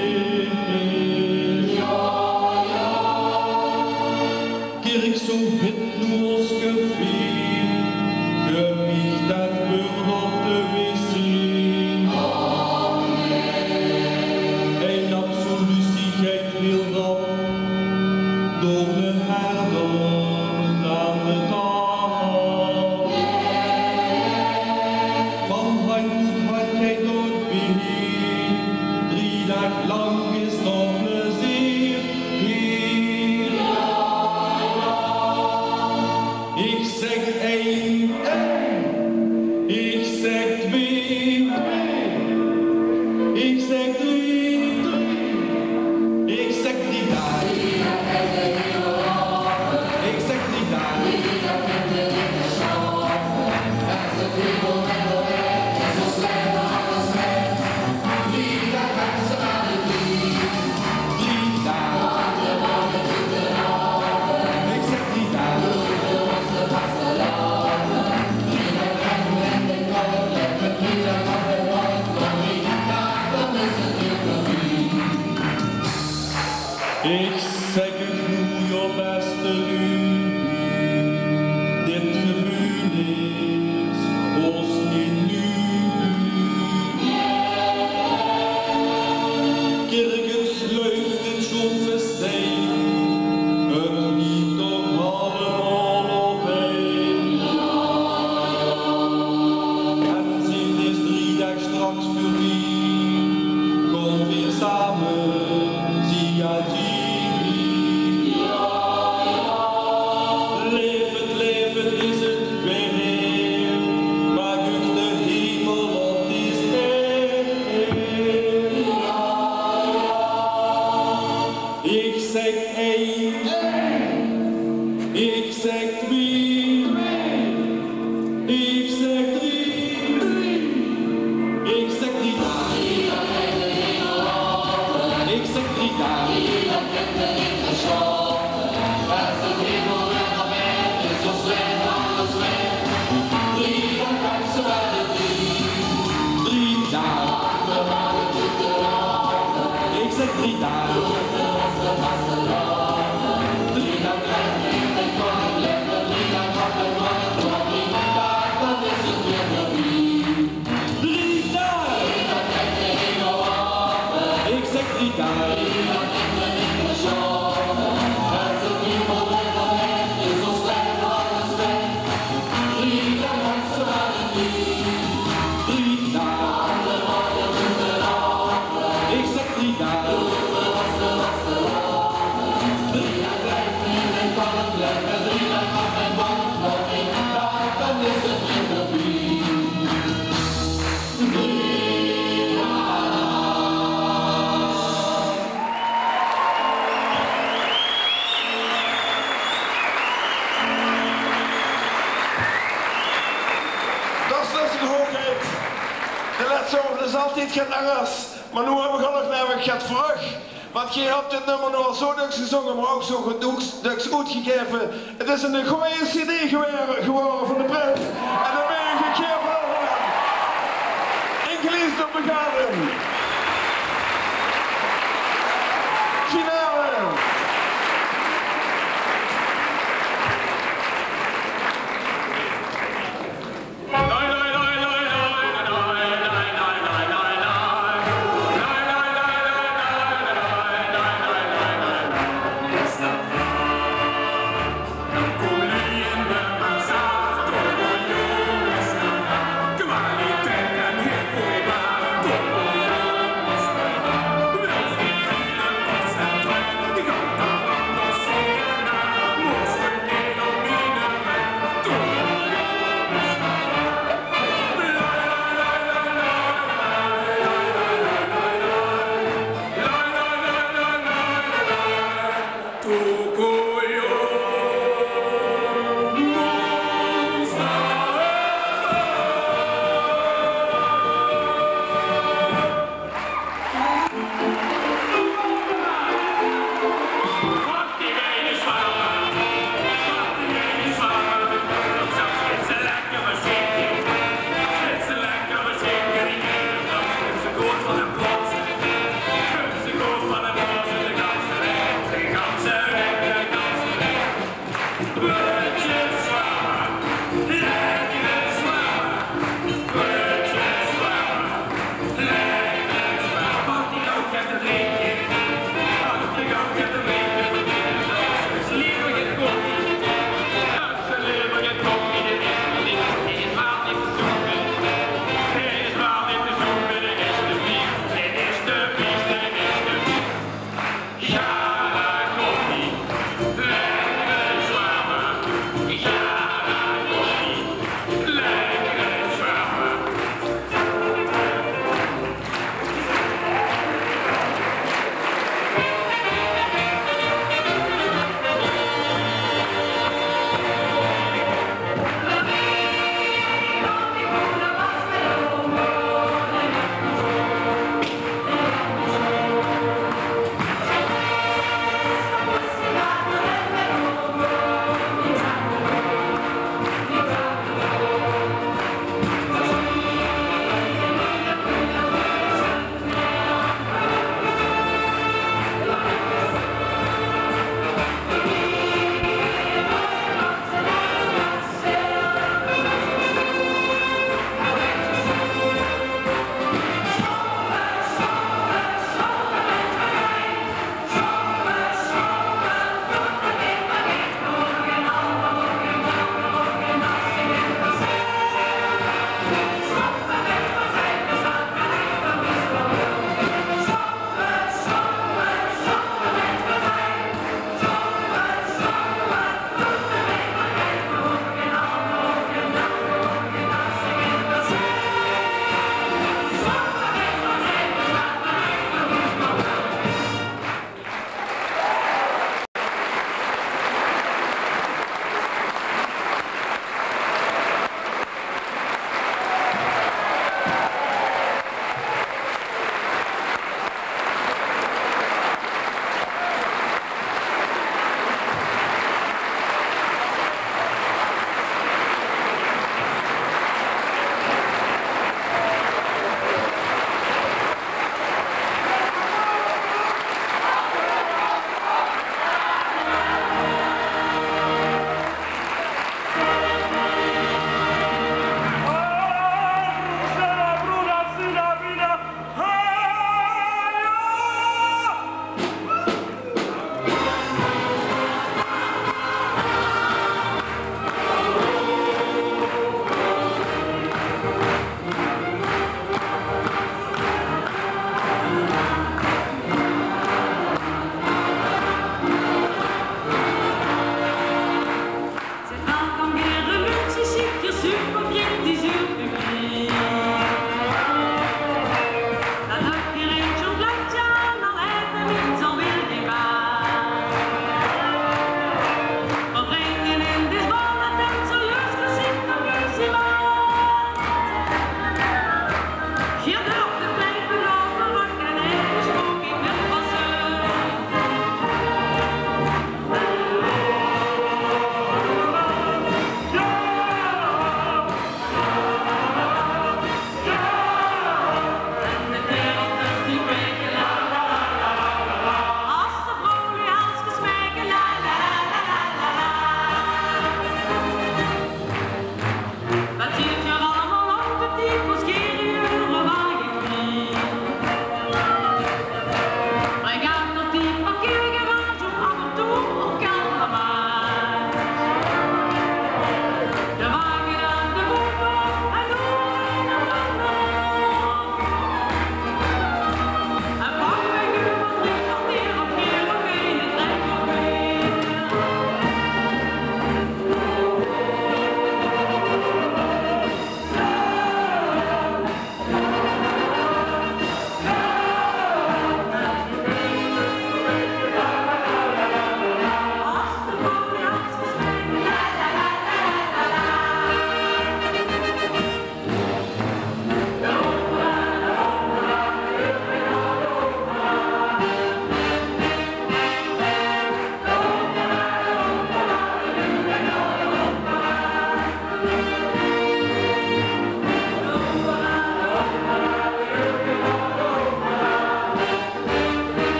Kirk zo wit noe es gevierd, gebied det weurt op de wc. Ein absolutie geit hiel rap door de herder aan de tafel. Van hand tot hand geit 't bie, drie daag lank is nog plezeer hie. Ich zèk ein, ich zèk twieë, ich zèk drie, ich zèk drie daag. Ich zèk drie daag. Ich zèk uch noe, jao, bèste luuj, dit geveul is ós neet nuuj. Kirk, 't gluif dit sjoon festijn, 't liek toch allemaol op ein. En zeen dees drie daag straks veurbie, kómme veer same, zie aan zie. Laevend, laevend is 't weer, maak uch de hemel op dees aerd. Ich zèk ein, ich zèk twieë, ich zèk drie, ich zèk drie daag. Ich zèk drie daag. Drie daag. Ich zèk drie daag. Drie daag. Ich zèk drie daag. Drie daag. Dat is dus in hoogheid. De lètste aovend is altied get angers. Mer noe höb ich ouch nog get veur uch. Want geer höb dit nummer noe al zo döks gezónge, mer ouch zo döks, döks oetgegaeve. 't Is 'n gooj cd gewaore, gewaore van de prins.